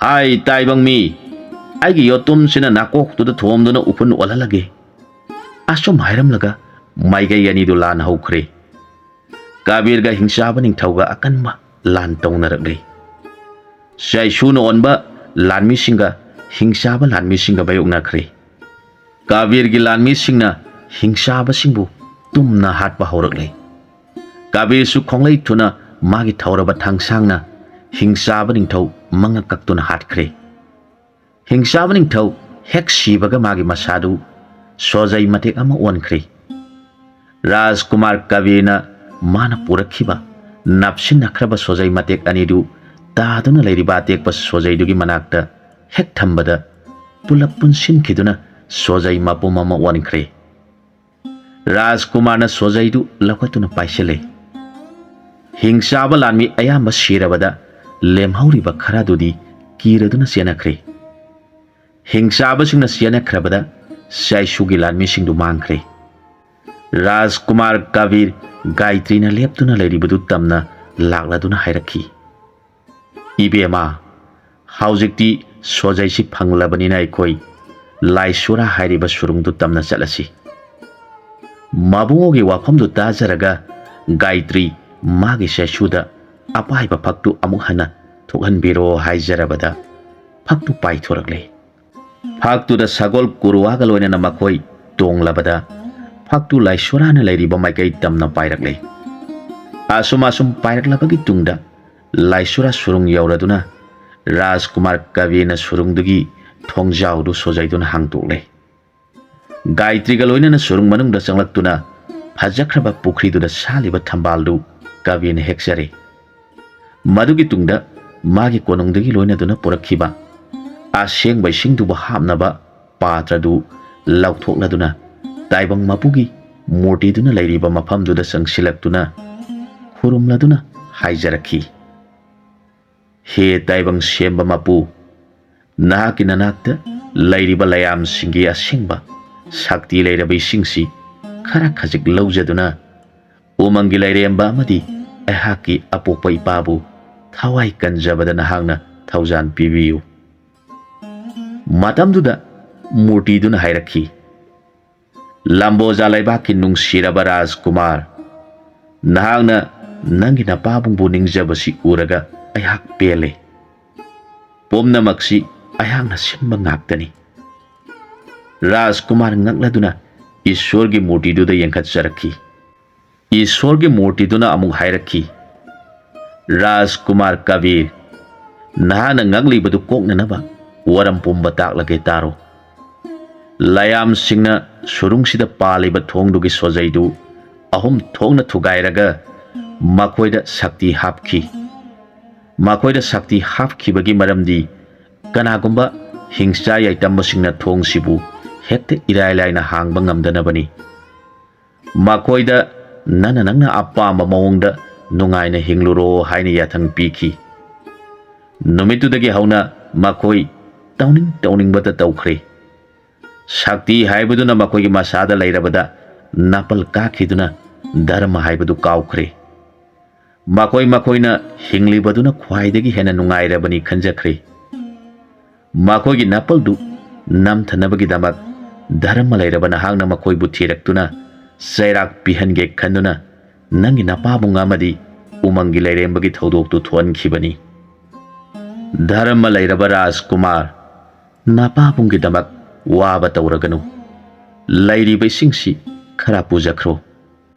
ꯍꯥꯏ ꯇꯥꯏꯕꯪ ꯃꯤ, ꯑꯩꯒꯤ ꯌꯣꯠꯇꯨꯝꯁꯤꯅ ꯅꯥꯀꯣꯛꯇꯨꯗ ꯊꯣꯝꯗꯨꯅ ꯎꯐꯨꯟ ꯑꯣꯜꯍꯜꯂꯒꯦ꯫" ꯑꯁꯨꯝ ꯍꯥꯏꯔꯝꯂꯒ ꯃꯥꯏꯀꯩ ꯑꯅꯤꯗꯨ ꯂꯥꯟ ꯍꯧꯈ꯭ꯔꯦ꯫ ꯀꯕꯤꯔꯒ ꯍꯤꯡꯆꯥꯕ ꯅꯤꯡꯊꯧꯒ ꯑꯀꯟꯕ ꯂꯥꯟ ꯇꯧꯅꯔꯛꯂꯤ꯫ ꯆꯩꯁꯨꯅ ꯑꯣꯟꯕ ꯂꯥꯟꯃꯤꯁꯤꯡꯒ ꯍꯤꯡꯆꯥꯕ ꯂꯥꯟꯃꯤꯁꯤꯡꯒ ꯃꯥꯌꯣꯛꯅꯈ꯭ꯔꯦ꯫ ꯀꯕꯤꯔꯒꯤ ꯂꯥꯟꯃꯤꯁꯤꯡꯅ ꯍꯤꯡꯆꯥꯕꯁꯤꯡꯕꯨ ꯇꯨꯝꯅ ꯍꯥꯠꯄ ꯍꯧꯔꯛꯂꯦ꯫ ꯀꯕꯤꯔꯁꯨ ꯈꯣꯡꯂꯩ ꯊꯨꯅ ꯃꯥꯒꯤ ꯊꯧꯔꯕ ꯊꯥꯡꯁꯥꯡꯅ ꯍꯤꯡꯆꯥꯕ ꯅꯤꯡꯊꯧ ꯃꯉꯛ ꯀꯛꯇꯨꯅ ꯍꯥꯠꯈ꯭ꯔꯦ꯫ ꯍꯤꯡꯆꯥꯕ ꯅꯤꯡꯊꯧ ꯍꯦꯛ ꯁꯤꯕꯒ ꯃꯥꯒꯤ ꯃꯁꯥꯗꯨ ꯁꯣꯖꯩ ꯃꯇꯦꯛ ꯑꯃ ꯑꯣꯟꯈ꯭ꯔꯦ꯫ ꯔꯥꯖꯀꯨꯃꯥꯔ ꯀꯕꯤꯔꯅ ꯃꯥꯅ ꯄꯨꯔꯛꯈꯤꯕ ꯅꯞꯁꯤꯟꯅꯈ꯭ꯔꯕ ꯁꯣꯖꯩ ꯃꯇꯦꯛ ꯑꯅꯤꯗꯨ ꯇꯥꯗꯨꯅ ꯂꯩꯔꯤꯕ ꯑꯇꯦꯛꯄ ꯁꯣꯖꯩꯗꯨꯒꯤ ꯃꯅꯥꯛꯇ ꯍꯦꯛ ꯊꯝꯕꯗ ꯄꯨꯂꯞ ꯄꯨꯟꯁꯤꯟꯈꯤꯗꯨꯅ ꯁꯣꯖꯩ ꯃꯄꯨꯝ ꯑꯃ ꯑꯣꯟꯈ꯭ꯔꯦ꯫ ꯔꯥꯖꯀꯨꯃꯥꯔꯅ ꯁꯣꯖꯩꯗꯨ ꯂꯧꯈꯠꯇꯨꯅ ꯄꯥꯏꯁꯤꯜꯂꯦ꯫ ꯍꯤꯡꯆꯥꯕ ꯂꯥꯟꯃꯤ ꯑꯌꯥꯝꯕ ꯁꯤꯔꯕꯗ ꯂꯦꯝꯍꯧꯔꯤꯕ ꯈꯔꯗꯨꯗꯤ ꯀꯤꯔꯗꯨꯅ ꯆꯦꯟꯅꯈ꯭ꯔꯦ꯫ ꯍꯤꯡꯆꯥꯕꯁꯤꯡꯅ ꯆꯦꯟꯅꯈ꯭ꯔꯕꯗ ꯆꯥꯏꯁꯨꯒꯤ ꯂꯥꯟꯃꯤꯁꯤꯡꯗꯨ ꯃꯥꯡꯈ꯭ꯔꯦ꯫ ꯔꯥꯖꯀꯨꯃꯥꯔ ꯀꯕꯤꯔ ꯒꯥꯏꯇ꯭ꯔꯤꯅ ꯂꯦꯞꯇꯨꯅ ꯂꯩꯔꯤꯕꯗꯨ ꯇꯝꯅ ꯂꯥꯛꯂꯗꯨꯅ ꯍꯥꯏꯔꯛꯈꯤ, "ꯏꯕꯦꯝꯃ, ꯍꯧꯖꯤꯛꯇꯤ ꯁꯣꯖꯩꯁꯤ ꯐꯪꯂꯕꯅꯤꯅ ꯑꯩꯈꯣꯏ ꯂꯥꯏꯁꯣꯔꯥ ꯍꯥꯏꯔꯤꯕ ꯁꯨꯔꯨꯡꯗꯨ ꯇꯝꯅ ꯆꯠꯂꯁꯤ꯫ ꯃꯕꯨꯡꯉꯣꯒꯤ ꯋꯥꯐꯝꯗꯨ ꯇꯥꯖꯔꯒ ꯒꯥꯌꯇ꯭ꯔꯤ ꯃꯥꯒꯤ ꯁꯦꯁꯨꯗ ꯑꯄꯥꯏꯕ ꯐꯛꯇꯨ ꯑꯃꯨꯛ ꯍꯟꯅ ꯊꯣꯛꯍꯟꯕꯤꯔꯣ ꯍꯥꯏꯖꯔꯕꯗ ꯐꯛꯇꯨ ꯄꯥꯏꯊꯣꯔꯛꯂꯦ꯫ ꯐꯛꯇꯨꯗ ꯁꯒꯣꯜ ꯀꯨꯔꯨꯋꯥꯒ ꯂꯣꯏꯅꯅ ꯃꯈꯣꯏ ꯇꯣꯡꯂꯕꯗ ꯐꯛꯇꯨ ꯂꯥꯏꯁꯣꯔꯥꯅ ꯂꯩꯔꯤꯕ ꯃꯥꯏꯀꯩ ꯇꯝꯅ ꯄꯥꯏꯔꯛꯂꯦ꯫ ꯑꯁꯨꯝ ꯑꯁꯨꯝ ꯄꯥꯏꯔꯛꯂꯕꯒꯤ ꯇꯨꯡꯗ ꯂꯥꯏꯁꯣꯔꯥ ꯁꯨꯔꯨꯡ ꯌꯧꯔꯗꯨꯅ ꯔꯥꯖꯀꯨꯃꯥꯔ ꯀꯕꯤꯔꯅ ꯁꯨꯔꯨꯡꯗꯨꯒꯤ ꯊꯣꯡꯖꯥꯎꯗꯨ ꯁꯣꯖꯩꯗꯨꯅ ꯍꯥꯡꯗꯣꯛꯂꯦ꯫ ꯒꯥꯌꯇ꯭ꯔꯤꯒ ꯂꯣꯏꯅꯅ ꯁꯨꯔꯨꯡ ꯃꯅꯨꯡꯗ ꯆꯪꯂꯛꯇꯨꯅ ꯐꯖꯈ꯭ꯔꯕ ꯄꯨꯈ꯭ꯔꯤꯗꯨꯗ ꯁꯥꯠꯂꯤꯕ ꯊꯝꯕꯥꯜꯗꯨ ꯀꯕꯤꯔꯅ ꯍꯦꯛꯆꯔꯦ꯫ ꯃꯗꯨꯒꯤ ꯇꯨꯡꯗ ꯃꯥꯒꯤ ꯀꯣꯅꯨꯡꯗꯒꯤ ꯂꯣꯏꯅꯗꯨꯅ ꯄꯨꯔꯛꯈꯤꯕ ꯑꯁꯦꯡꯕ ꯏꯁꯤꯡꯗꯨꯕꯨ ꯍꯥꯞꯅꯕ ꯄꯥꯇ꯭ꯔꯗꯨ ꯂꯧꯊꯣꯛꯂꯗꯨꯅ ꯇꯥꯏꯕꯪ ꯃꯄꯨꯒꯤ ꯃꯨꯔꯇꯤꯗꯨꯅ ꯂꯩꯔꯤꯕ ꯃꯐꯝꯗꯨꯗ ꯆꯪꯁꯤꯜꯂꯛꯇꯨꯅ ꯈꯨꯔꯨꯝꯂꯗꯨꯅ ꯍꯥꯏꯖꯔꯛꯈꯤ, "ꯍꯦ ꯇꯥꯏꯕꯪ ꯁꯦꯝꯕ ꯃꯄꯨ, ꯅꯍꯥꯛꯀꯤ ꯅꯅꯥꯛꯇ ꯂꯩꯔꯤꯕ ꯂꯌꯥꯝꯁꯤꯡꯒꯤ ꯑꯁꯦꯡꯕ ꯁꯛꯇꯤ ꯂꯩꯔꯕ ꯏꯁꯤꯡꯁꯤ ꯈꯔ ꯈꯖꯤꯛ ꯂꯧꯖꯗꯨꯅ ꯎꯃꯪꯒꯤ ꯂꯥꯏꯔꯦꯝꯕ ꯑꯃꯗꯤ ꯑꯩꯍꯥꯛꯀꯤ ꯑꯄꯣꯛꯄ ꯏꯄꯥꯕꯨ ꯊꯋꯥꯏ ꯀꯟꯖꯕꯗ ꯅꯍꯥꯛꯅ ꯊꯧꯖꯥꯟ ꯄꯤꯕꯤꯌꯨ"꯫ ꯃꯇꯝꯗꯨꯗ ꯃꯨꯔꯇꯤꯗꯨꯅ ꯍꯥꯏꯔꯛꯈꯤ, "ꯂꯝꯕꯣꯖꯥ ꯂꯩꯕꯥꯛꯀꯤ ꯅꯨꯡꯁꯤꯔꯕ ꯔꯥꯖꯀꯨꯃꯥꯔ, ꯅꯍꯥꯛꯅ ꯅꯪꯒꯤ ꯅꯄꯥꯕꯨꯡꯕꯨ ꯅꯤꯡꯖꯕꯁꯤ ꯎꯔꯒ ꯑꯩꯍꯥꯛ ꯄꯦꯜꯂꯦ꯫ ꯄꯨꯝꯅꯃꯛꯁꯤ ꯑꯩꯍꯥꯛꯅ ꯁꯤꯟꯕ ꯉꯥꯛꯇꯅꯤ"꯫ ꯔꯥꯖꯀꯨꯃꯥꯔ ꯉꯛꯂꯗꯨꯅ ꯏꯁꯣꯔꯒꯤ ꯃꯨꯔꯇꯤꯗꯨꯗ ꯌꯦꯡꯈꯠꯆꯔꯛꯈꯤ꯫ ꯏꯁꯣꯔꯒꯤ ꯃꯨꯔꯇꯤꯗꯨꯅ ꯑꯃꯨꯛ ꯍꯥꯏꯔꯛꯈꯤ, "ꯔꯥꯖꯀꯨꯃꯥꯔ ꯀꯕꯤꯔ, ꯅꯍꯥꯛꯅ ꯉꯛꯂꯤꯕꯗꯨ ꯀꯣꯛꯅꯅꯕ ꯋꯥꯔꯝ ꯄꯨꯝꯕ ꯇꯥꯛꯂꯒꯦ ꯇꯥꯔꯣ꯫ ꯂꯌꯥꯝꯁꯤꯡꯅ ꯁꯨꯔꯨꯡꯁꯤꯗ ꯄꯥꯜꯂꯤꯕ ꯊꯣꯡꯗꯨꯒꯤ ꯁꯣꯖꯩꯗꯨ ꯑꯍꯨꯝ ꯊꯣꯛꯅ ꯊꯨꯒꯥꯏꯔꯒ ꯃꯈꯣꯏꯗ ꯁꯛꯇꯤ ꯍꯥꯞꯈꯤ꯫ ꯃꯈꯣꯏꯗ ꯁꯛꯇꯤ ꯍꯥꯞꯈꯤꯕꯒꯤ ꯃꯔꯝꯗꯤ ꯀꯅꯥꯒꯨꯝꯕ ꯍꯤꯡꯆꯥ ꯌꯥꯏꯇꯝꯕꯁꯤꯡꯅ ꯊꯣꯡꯁꯤꯕꯨ ꯍꯦꯛꯇ ꯏꯔꯥꯏ ꯂꯥꯏꯅ ꯍꯥꯡꯕ ꯉꯝꯗꯅꯕꯅꯤ꯫ ꯃꯈꯣꯏꯗ ꯅꯪꯅ ꯅꯪꯅ ꯑꯄꯥꯝꯕ ꯃꯑꯣꯡꯗ ꯅꯨꯡꯉꯥꯏꯅ ꯍꯤꯡꯂꯨꯔꯣ" ꯍꯥꯏꯅ ꯌꯥꯊꯪ ꯄꯤꯈꯤ꯫ ꯅꯨꯃꯤꯠꯇꯨꯗꯒꯤ ꯍꯧꯅ ꯃꯈꯣꯏ ꯇꯧꯅꯤꯡ ꯇꯧꯅꯤꯡꯕꯇ ꯇꯧꯈ꯭ꯔꯦ꯫ ꯁꯛꯇꯤ ꯍꯥꯏꯕꯗꯨꯅ ꯃꯈꯣꯏꯒꯤ ꯃꯁꯥꯗ ꯂꯩꯔꯕꯗ ꯅꯥꯄꯜ ꯀꯥꯈꯤꯗꯨꯅ ꯙꯔꯃ ꯍꯥꯏꯕꯗꯨ ꯀꯥꯎꯈ꯭ꯔꯦ꯫ ꯃꯈꯣꯏ ꯃꯈꯣꯏꯅ ꯍꯤꯡꯂꯤꯕꯗꯨꯅ ꯈ꯭ꯋꯥꯏꯗꯒꯤ ꯍꯦꯟꯅ ꯅꯨꯡꯉꯥꯏꯔꯕꯅꯤ ꯈꯟꯖꯈ꯭ꯔꯦ꯫ ꯃꯈꯣꯏꯒꯤ ꯅꯥꯄꯜꯗꯨ ꯅꯝꯊꯅꯕꯒꯤꯗꯃꯛ ꯙꯔꯃ ꯂꯩꯔꯕ ꯅꯍꯥꯛꯅ ꯃꯈꯣꯏꯕꯨ ꯊꯤꯔꯛꯇꯨꯅ ꯆꯩꯔꯥꯛ ꯄꯤꯍꯟꯒꯦ ꯈꯟꯗꯨꯅ ꯅꯪꯒꯤ ꯅꯄꯥꯕꯨꯡ ꯑꯃꯗꯤ ꯎꯃꯪꯒꯤ ꯂꯩꯔꯦꯝꯕꯒꯤ ꯊꯧꯗꯣꯛꯇꯨ ꯊꯣꯛꯍꯟꯈꯤꯕꯅꯤ꯫ ꯙꯔꯃ ꯂꯩꯔꯕ ꯔꯥꯖꯀꯨꯃꯥꯔ, ꯅꯄꯥꯕꯨꯡꯒꯤꯗꯃꯛ ꯋꯥꯕ ꯇꯧꯔꯒꯅꯨ꯫ ꯂꯩꯔꯤꯕ ꯏꯁꯤꯡꯁꯤ ꯈꯔ ꯄꯨꯖꯈ꯭ꯔꯣ꯫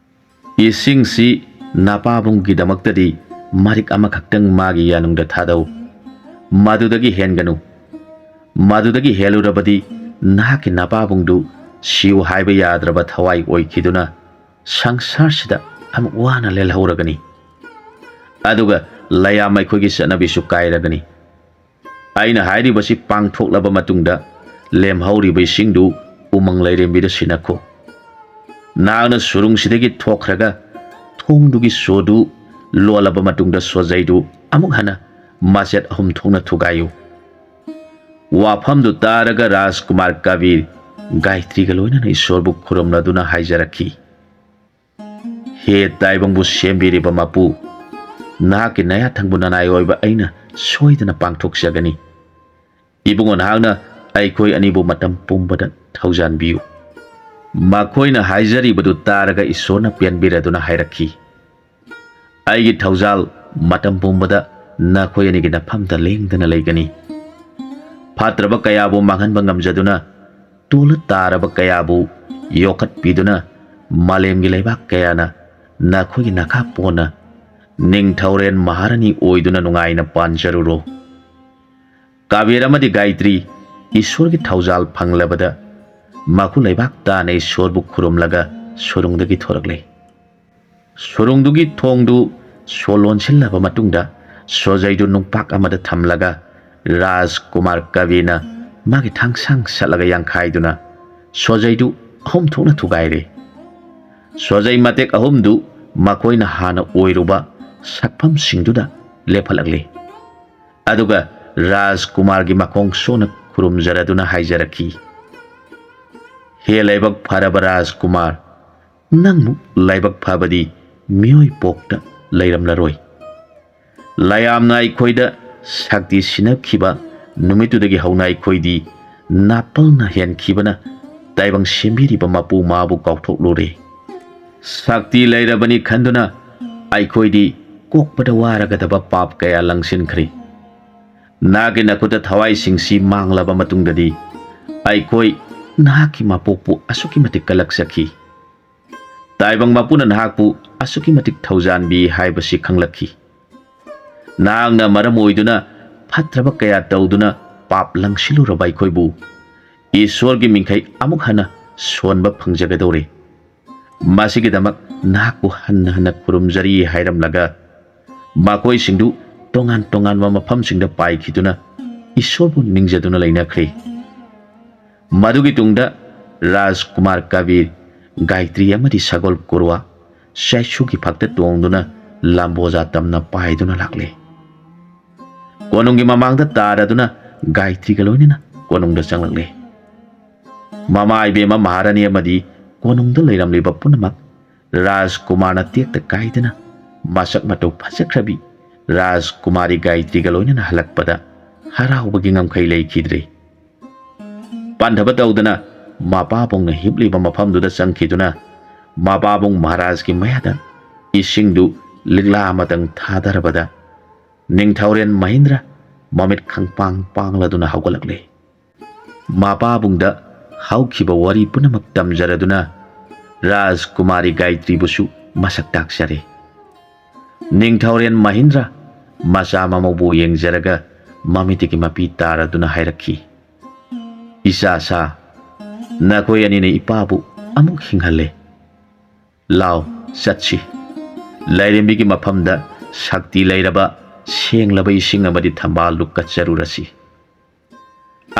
ꯏꯁꯤꯡꯁꯤ ꯅꯄꯥꯕꯨꯡꯒꯤꯗꯃꯛꯇꯗꯤ ꯃꯔꯤꯛ ꯑꯃꯈꯛꯇꯪ ꯃꯥꯒꯤ ꯌꯥꯅꯨꯡꯗ ꯊꯥꯗꯧ꯫ ꯃꯗꯨꯗꯒꯤ ꯍꯦꯟꯒꯅꯨ꯫ ꯃꯗꯨꯗꯒꯤ ꯍꯦꯜꯂꯨꯔꯕꯗꯤ ꯅꯍꯥꯛꯀꯤ ꯅꯄꯥꯕꯨꯡꯗꯨ ꯁꯤꯌꯨ ꯍꯥꯏꯕ ꯌꯥꯗ꯭ꯔꯕ ꯊꯋꯥꯏ ꯑꯣꯏꯈꯤꯗꯨꯅ ꯁꯪꯁꯥꯔꯁꯤꯗ ꯑꯃꯨꯛ ꯋꯥꯅ ꯂꯦꯜꯍꯧꯔꯒꯅꯤ꯫ ꯑꯗꯨꯒ ꯂꯌꯥꯝ ꯑꯩꯈꯣꯏꯒꯤ ꯆꯠꯅꯕꯤꯁꯨ ꯀꯥꯏꯔꯒꯅꯤ꯫ ꯑꯩꯅ ꯍꯥꯏꯔꯤꯕꯁꯤ ꯄꯥꯡꯊꯣꯛꯂꯕ ꯃꯇꯨꯡꯗ ꯂꯦꯝꯍꯧꯔꯤꯕ ꯏꯁꯤꯡꯗꯨ ꯎꯃꯪ ꯂꯩꯔꯦꯝꯕꯤꯗ ꯁꯤꯟꯅꯈꯣ꯫ ꯅꯍꯥꯛꯅ ꯁꯨꯔꯨꯡꯁꯤꯗꯒꯤ ꯊꯣꯛꯈ꯭ꯔꯒ ꯊꯣꯡꯗꯨꯒꯤ ꯁꯣꯗꯨ ꯂꯣꯜꯂꯕ ꯃꯇꯨꯡꯗ ꯁꯣꯖꯩꯗꯨ ꯑꯃꯨꯛ ꯍꯟꯅ ꯃꯆꯦꯠ ꯑꯍꯨꯝ ꯊꯣꯛꯅ ꯊꯨꯒꯥꯏꯌꯨ꯫ ꯋꯥꯐꯝꯗꯨ ꯇꯥꯔꯒ ꯔꯥꯖꯀꯨꯃꯥꯔ ꯀꯕꯤꯔ ꯒꯥꯌꯇ꯭ꯔꯤꯒ ꯂꯣꯏꯅꯅ ꯏꯁꯣꯔꯕꯨ ꯈꯨꯔꯨꯝꯂꯗꯨꯅ ꯍꯥꯏꯖꯔꯛꯈꯤ, "ꯍꯦ ꯇꯥꯏꯕꯪꯕꯨ ꯁꯦꯝꯕꯤꯔꯤꯕ ꯃꯄꯨ, ꯅꯍꯥꯛꯀꯤ ꯅꯌꯥꯊꯪꯕ ꯅꯅꯥꯏ ꯑꯣꯏꯕ ꯑꯩꯅ ꯁꯣꯏꯗꯅ ꯄꯥꯡꯊꯣꯛꯆꯒꯅꯤ꯫ ꯏꯕꯨꯡꯉꯣ, ꯅꯍꯥꯛꯅ ꯑꯩꯈꯣꯏ ꯑꯅꯤꯕꯨ ꯃꯇꯝ ꯄꯨꯝꯕꯗ ꯊꯧꯖꯥꯟꯕꯤꯌꯨ꯫" ꯃꯈꯣꯏꯅ ꯍꯥꯏꯖꯔꯤꯕꯗꯨ ꯇꯥꯔꯒ ꯏꯁꯣꯔꯅ ꯄꯦꯟꯕꯤꯔꯗꯨꯅ ꯍꯥꯏꯔꯛꯈꯤ, "ꯑꯩꯒꯤ ꯊꯧꯖꯥꯜ ꯃꯇꯝ ꯄꯨꯝꯕꯗ ꯅꯈꯣꯏ ꯑꯅꯤꯒꯤ ꯅꯐꯝꯗ ꯂꯦꯡꯗꯅ ꯂꯩꯒꯅꯤ꯫ ꯐꯠꯇ꯭ꯔꯕ ꯀꯌꯥꯕꯨ ꯃꯥꯡꯍꯟꯕ ꯉꯝꯖꯗꯨꯅ, ꯇꯣꯜꯂ ꯇꯥꯔꯕ ꯀꯌꯥꯕꯨ ꯌꯣꯛꯈꯠꯄꯤꯗꯨꯅ, ꯃꯥꯂꯦꯝꯒꯤ ꯂꯩꯕꯥꯛ ꯀꯌꯥꯅ ꯅꯈꯣꯏꯒꯤ ꯅꯈꯥ ꯄꯣꯟꯅ ꯅꯤꯡꯊꯧꯔꯦꯟ ꯃꯍꯥꯔꯥꯅꯤ ꯑꯣꯏꯗꯨꯅ ꯅꯨꯡꯉꯥꯏꯅ ꯄꯥꯟꯖꯔꯨꯔꯣ꯫" ꯀꯥꯕꯦꯔ ꯑꯃꯗꯤ ꯒꯥꯌꯇ꯭ꯔꯤ ꯏꯁꯣꯔꯒꯤ ꯊꯧꯖꯥꯜ ꯐꯪꯂꯕꯗ ꯃꯈꯨ ꯂꯩꯕꯥꯛ ꯇꯥꯅ ꯏꯁꯣꯔꯕꯨ ꯈꯨꯔꯨꯝꯂꯒ ꯁꯨꯔꯨꯡꯗꯒꯤ ꯊꯣꯔꯛꯂꯦ꯫ ꯁꯨꯔꯨꯡꯗꯨꯒꯤ ꯊꯣꯡꯗꯨ ꯁꯣ ꯂꯣꯟꯁꯤꯜꯂꯕ ꯃꯇꯨꯡꯗ ꯁꯣꯖꯩꯗꯨ ꯅꯨꯡꯄꯥꯛ ꯑꯃꯗ ꯊꯝꯂꯒ ꯔꯥꯖꯀꯨꯃꯥꯔ ꯀꯕꯤꯅ ꯃꯥꯒꯤ ꯊꯥꯡꯁꯥꯡ ꯁꯠꯂꯒ ꯌꯥꯡꯈꯥꯏꯗꯨꯅ ꯁꯣꯖꯩꯗꯨ ꯑꯍꯨꯝ ꯊꯣꯛꯅ ꯊꯨꯒꯥꯏꯔꯦ꯫ ꯁꯣꯖꯩ ꯃꯇꯦꯛ ꯑꯍꯨꯝꯗꯨ ꯃꯈꯣꯏꯅ ꯍꯥꯟꯅ ꯑꯣꯏꯔꯨꯕ ꯁꯛꯐꯝꯁꯤꯡꯗꯨꯗ ꯂꯦꯞꯍꯠꯂꯛꯂꯦ꯫ ꯑꯗꯨꯒ ꯔꯥꯖꯀꯨꯃꯥꯔꯒꯤ ꯃꯈꯣꯡ ꯁꯣꯟꯅ ꯈꯨꯔꯨꯝꯖꯔꯗꯨꯅ ꯍꯥꯏꯖꯔꯛꯈꯤ, "ꯍꯦ ꯂꯥꯏꯕꯛ ꯐꯔꯕ ꯔꯥꯖꯀꯨꯃꯥꯔ, ꯅꯪꯃꯨꯛ ꯂꯥꯏꯕꯛ ꯐꯕꯗꯤ ꯃꯤꯑꯣꯏ ꯄꯣꯛꯇ ꯂꯩꯔꯝꯂꯔꯣꯏ꯫ ꯂꯌꯥꯝꯅ ꯑꯩꯈꯣꯏꯗ ꯁꯛꯇꯤ ꯁꯤꯟꯅꯈꯤꯕ ꯅꯨꯃꯤꯠꯇꯨꯗꯒꯤ ꯍꯧꯅ ꯑꯩꯈꯣꯏꯗꯤ ꯅꯥꯄꯜꯅ ꯍꯦꯟꯈꯤꯕꯅ ꯇꯥꯏꯕꯪ ꯁꯦꯝꯕꯤꯔꯤꯕ ꯃꯄꯨ ꯃꯥꯕꯨ ꯀꯥꯎꯊꯣꯛꯂꯨꯔꯦ꯫ ꯁꯛꯇꯤ ꯂꯩꯔꯕꯅꯤ ꯈꯟꯗꯨꯅ ꯑꯩꯈꯣꯏꯗꯤ ꯀꯣꯛꯄꯗ ꯋꯥꯔꯒꯗꯕ ꯄꯥꯞ ꯀꯌꯥ ꯂꯪꯁꯤꯟꯈ꯭ꯔꯦ꯫ ꯅꯍꯥꯛꯀꯤ ꯅꯈꯨꯠꯇ ꯊꯋꯥꯏꯁꯤꯡꯁꯤ ꯃꯥꯡꯂꯕ ꯃꯇꯨꯡꯗꯗꯤ ꯑꯩꯈꯣꯏ ꯅꯍꯥꯛꯀꯤ ꯃꯄꯣꯛꯄꯨ ꯑꯁꯨꯛꯀꯤ ꯃꯇꯤꯛ ꯀꯜꯂꯛꯆꯈꯤ꯫ ꯇꯥꯏꯕꯪ ꯃꯄꯨꯅ ꯅꯍꯥꯛꯄꯨ ꯑꯁꯨꯛꯀꯤ ꯃꯇꯤꯛ ꯊꯧꯖꯥꯟꯕꯤ ꯍꯥꯏꯕꯁꯤ ꯈꯪꯂꯛꯈꯤ꯫ ꯅꯍꯥꯛꯅ ꯃꯔꯝ ꯑꯣꯏꯗꯨꯅ ꯐꯠꯇ꯭ꯔꯕ ꯀꯌꯥ ꯇꯧꯗꯨꯅ ꯄꯥꯞ ꯂꯪꯁꯤꯜꯂꯨꯔꯕ ꯑꯩꯈꯣꯏꯕꯨ ꯏꯁꯣꯔꯒꯤ ꯃꯤꯡꯈꯩ ꯑꯃꯨꯛ ꯍꯟꯅ ꯁꯣꯟꯕ ꯐꯪꯖꯒꯗꯧꯔꯦ꯫ ꯃꯁꯤꯒꯤꯗꯃꯛ ꯅꯍꯥꯛꯄꯨ ꯍꯟꯅ ꯍꯟꯅ ꯈꯨꯔꯨꯝꯖꯔꯤ ꯍꯥꯏꯔꯝꯂꯒ ꯃꯈꯣꯏꯁꯤꯡꯗꯨ ꯇꯣꯉꯥꯟ ꯇꯣꯉꯥꯟꯕ ꯃꯐꯝꯁꯤꯡꯗ ꯄꯥꯏꯈꯤꯗꯨꯅ ꯏꯁꯣꯔꯕꯨ ꯅꯤꯡꯖꯗꯨꯅ ꯂꯩꯅꯈ꯭ꯔꯦ꯫ ꯃꯗꯨꯒꯤ ꯇꯨꯡꯗ ꯔꯥꯖꯀꯨꯃꯥꯔ ꯀꯕꯤꯔ, ꯒꯥꯏꯇ꯭ꯔꯤ ꯑꯃꯗꯤ ꯁꯒꯣꯜ ꯀꯨꯔꯋꯥ ꯆꯩꯁꯨꯒꯤ ꯐꯛꯇ ꯇꯣꯡꯗꯨꯅ ꯂꯝꯕꯣꯖꯥ ꯇꯝꯅ ꯄꯥꯏꯗꯨꯅ ꯂꯥꯛꯂꯦ꯫ ꯀꯣꯅꯨꯡꯒꯤ ꯃꯃꯥꯡꯗ ꯇꯥꯔꯗꯨꯅ ꯒꯥꯏꯇ꯭ꯔꯤꯒ ꯂꯣꯏꯅꯅ ꯀꯣꯅꯨꯡꯗ ꯆꯪꯂꯛꯂꯦ꯫ ꯃꯃꯥ ꯏꯕꯦꯝꯃ ꯃꯍꯥꯔꯥꯅꯤ ꯑꯃꯗꯤ ꯀꯣꯅꯨꯡꯗ ꯂꯩꯔꯝꯂꯤꯕ ꯄꯨꯝꯅꯃꯛ ꯔꯥꯖꯀꯨꯃꯥꯔꯅ ꯇꯦꯛꯇ ꯀꯥꯏꯗꯅ ꯃꯁꯛ ꯃꯇꯧ ꯐꯖꯈ꯭ꯔꯕꯤ ꯔꯥꯖꯀꯨꯃꯥꯔꯤ ꯒꯥꯌꯇ꯭ꯔꯤꯒ ꯂꯣꯏꯅꯅ ꯍꯜꯂꯛꯄꯗ ꯍꯔꯥꯎꯕꯒꯤ ꯉꯝꯈꯩ ꯂꯩꯈꯤꯗ꯭ꯔꯦ꯫ ꯄꯟꯊꯕ ꯇꯧꯗꯅ ꯃꯄꯥꯕꯨꯡꯅ ꯍꯤꯞꯂꯤꯕ ꯃꯐꯝꯗꯨꯗ ꯆꯪꯈꯤꯗꯨꯅ ꯃꯄꯥꯕꯨꯡ ꯃꯍꯥꯔꯥꯖꯀꯤ ꯃꯌꯥꯗ ꯏꯁꯤꯡꯗꯨ ꯂꯤꯛꯂꯥ ꯑꯃꯇꯪ ꯊꯥꯗꯔꯕꯗ ꯅꯤꯡꯊꯧꯔꯦꯟ ꯃꯍꯤꯟꯗ꯭ꯔ ꯃꯃꯤꯠ ꯈꯪꯄꯥꯡ ꯄꯥꯡꯂꯗꯨꯅ ꯍꯧꯒꯠꯂꯛꯂꯦ꯫ ꯃꯄꯥꯕꯨꯡꯗ ꯍꯧꯈꯤꯕ ꯋꯥꯔꯤ ꯄꯨꯝꯅꯃꯛ ꯇꯝꯖꯔꯗꯨꯅ ꯔꯥꯖꯀꯨꯃꯥꯔꯤ ꯒꯥꯌꯇ꯭ꯔꯤꯕꯨꯁꯨ ꯃꯁꯛ ꯇꯥꯛꯆꯔꯦ꯫ ꯅꯤꯡꯊꯧꯔꯦꯟ ꯃꯍꯤꯟꯗ꯭ꯔ ꯃꯆꯥ ꯃꯃꯧꯕꯨ ꯌꯦꯡꯖꯔꯒ ꯃꯃꯤꯠꯇꯒꯤ ꯃꯄꯤ ꯇꯥꯔꯗꯨꯅ ꯍꯥꯏꯔꯛꯈꯤ, "ꯏꯆꯥ ꯁꯥ, ꯅꯈꯣꯏ ꯑꯅꯤꯅ ꯏꯄꯥꯕꯨ ꯑꯃꯨꯛ ꯍꯤꯡꯍꯜꯂꯦ꯫ ꯂꯥꯎ, ꯆꯠꯁꯤ꯫ ꯂꯥꯏꯔꯦꯝꯕꯤꯒꯤ ꯃꯐꯝꯗ ꯁꯛꯇꯤ ꯂꯩꯔꯕ ꯁꯦꯡꯂꯕ ꯏꯁꯤꯡ ꯑꯃꯗꯤ ꯊꯝꯕꯥꯜꯗꯨ ꯀꯠꯆꯔꯨꯔꯁꯤ꯫"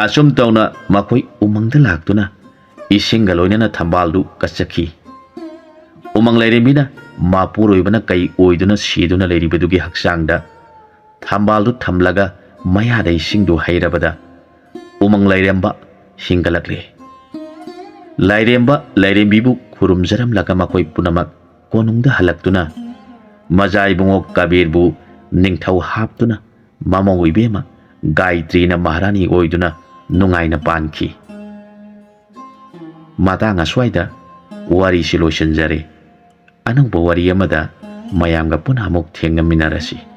ꯑꯁꯨꯝ ꯇꯧꯅ ꯃꯈꯣꯏ ꯎꯃꯪꯗ ꯂꯥꯛꯇꯨꯅ ꯏꯁꯤꯡꯒ ꯂꯣꯏꯅꯅ ꯊꯝꯕꯥꯜꯗꯨ ꯀꯠꯆꯈꯤ꯫ ꯎꯃꯪ ꯂꯥꯏꯔꯦꯝꯕꯤꯅ ꯃꯄꯨꯔꯣꯏꯕꯅ ꯀꯩ ꯑꯣꯏꯗꯨꯅ ꯁꯤꯗꯨꯅ ꯂꯩꯔꯤꯕꯗꯨꯒꯤ ꯍꯛꯆꯥꯡꯗ ꯊꯝꯕꯥꯜꯗꯨ ꯊꯝꯂꯒ ꯃꯌꯥꯗ ꯏꯁꯤꯡꯗꯨ ꯍꯩꯔꯕꯗ ꯎꯃꯪ ꯂꯥꯏꯔꯦꯝꯕ ꯍꯤꯡꯒꯠꯂꯛꯂꯦ꯫ ꯂꯥꯏꯔꯦꯝꯕ ꯂꯥꯏꯔꯦꯝꯕꯤꯕꯨ ꯈꯨꯔꯨꯝꯖꯔꯝꯂꯒ ꯃꯈꯣꯏ ꯄꯨꯝꯅꯃꯛ ꯀꯣꯅꯨꯡꯗ ꯍꯜꯂꯛꯇꯨꯅ ꯃꯖꯥ ꯏꯕꯨꯡꯉꯣ ꯀꯕꯤꯔꯕꯨ ꯅꯤꯡꯊꯧ ꯍꯥꯞꯇꯨꯅ ꯃꯃꯧ ꯏꯕꯦꯝꯃ ꯒꯥꯌꯇ꯭ꯔꯤꯅ ꯃꯍꯥꯔꯥꯅꯤ ꯑꯣꯏꯗꯨꯅ ꯅꯨꯡꯉꯥꯏꯅ ꯄꯥꯟꯈꯤ꯫ ꯃꯇꯥꯡ ꯑꯁ꯭ꯋꯥꯏꯗ ꯋꯥꯔꯤꯁꯤ ꯂꯣꯏꯁꯤꯟꯖꯔꯦ꯫ ꯑꯅꯧꯕ ꯋꯥꯔꯤ ꯑꯃꯗ ꯃꯌꯥꯝꯒ ꯄꯨꯟꯅ ꯑꯃꯨꯛ ꯊꯦꯡꯅꯃꯤꯟꯅꯔꯁꯤ꯫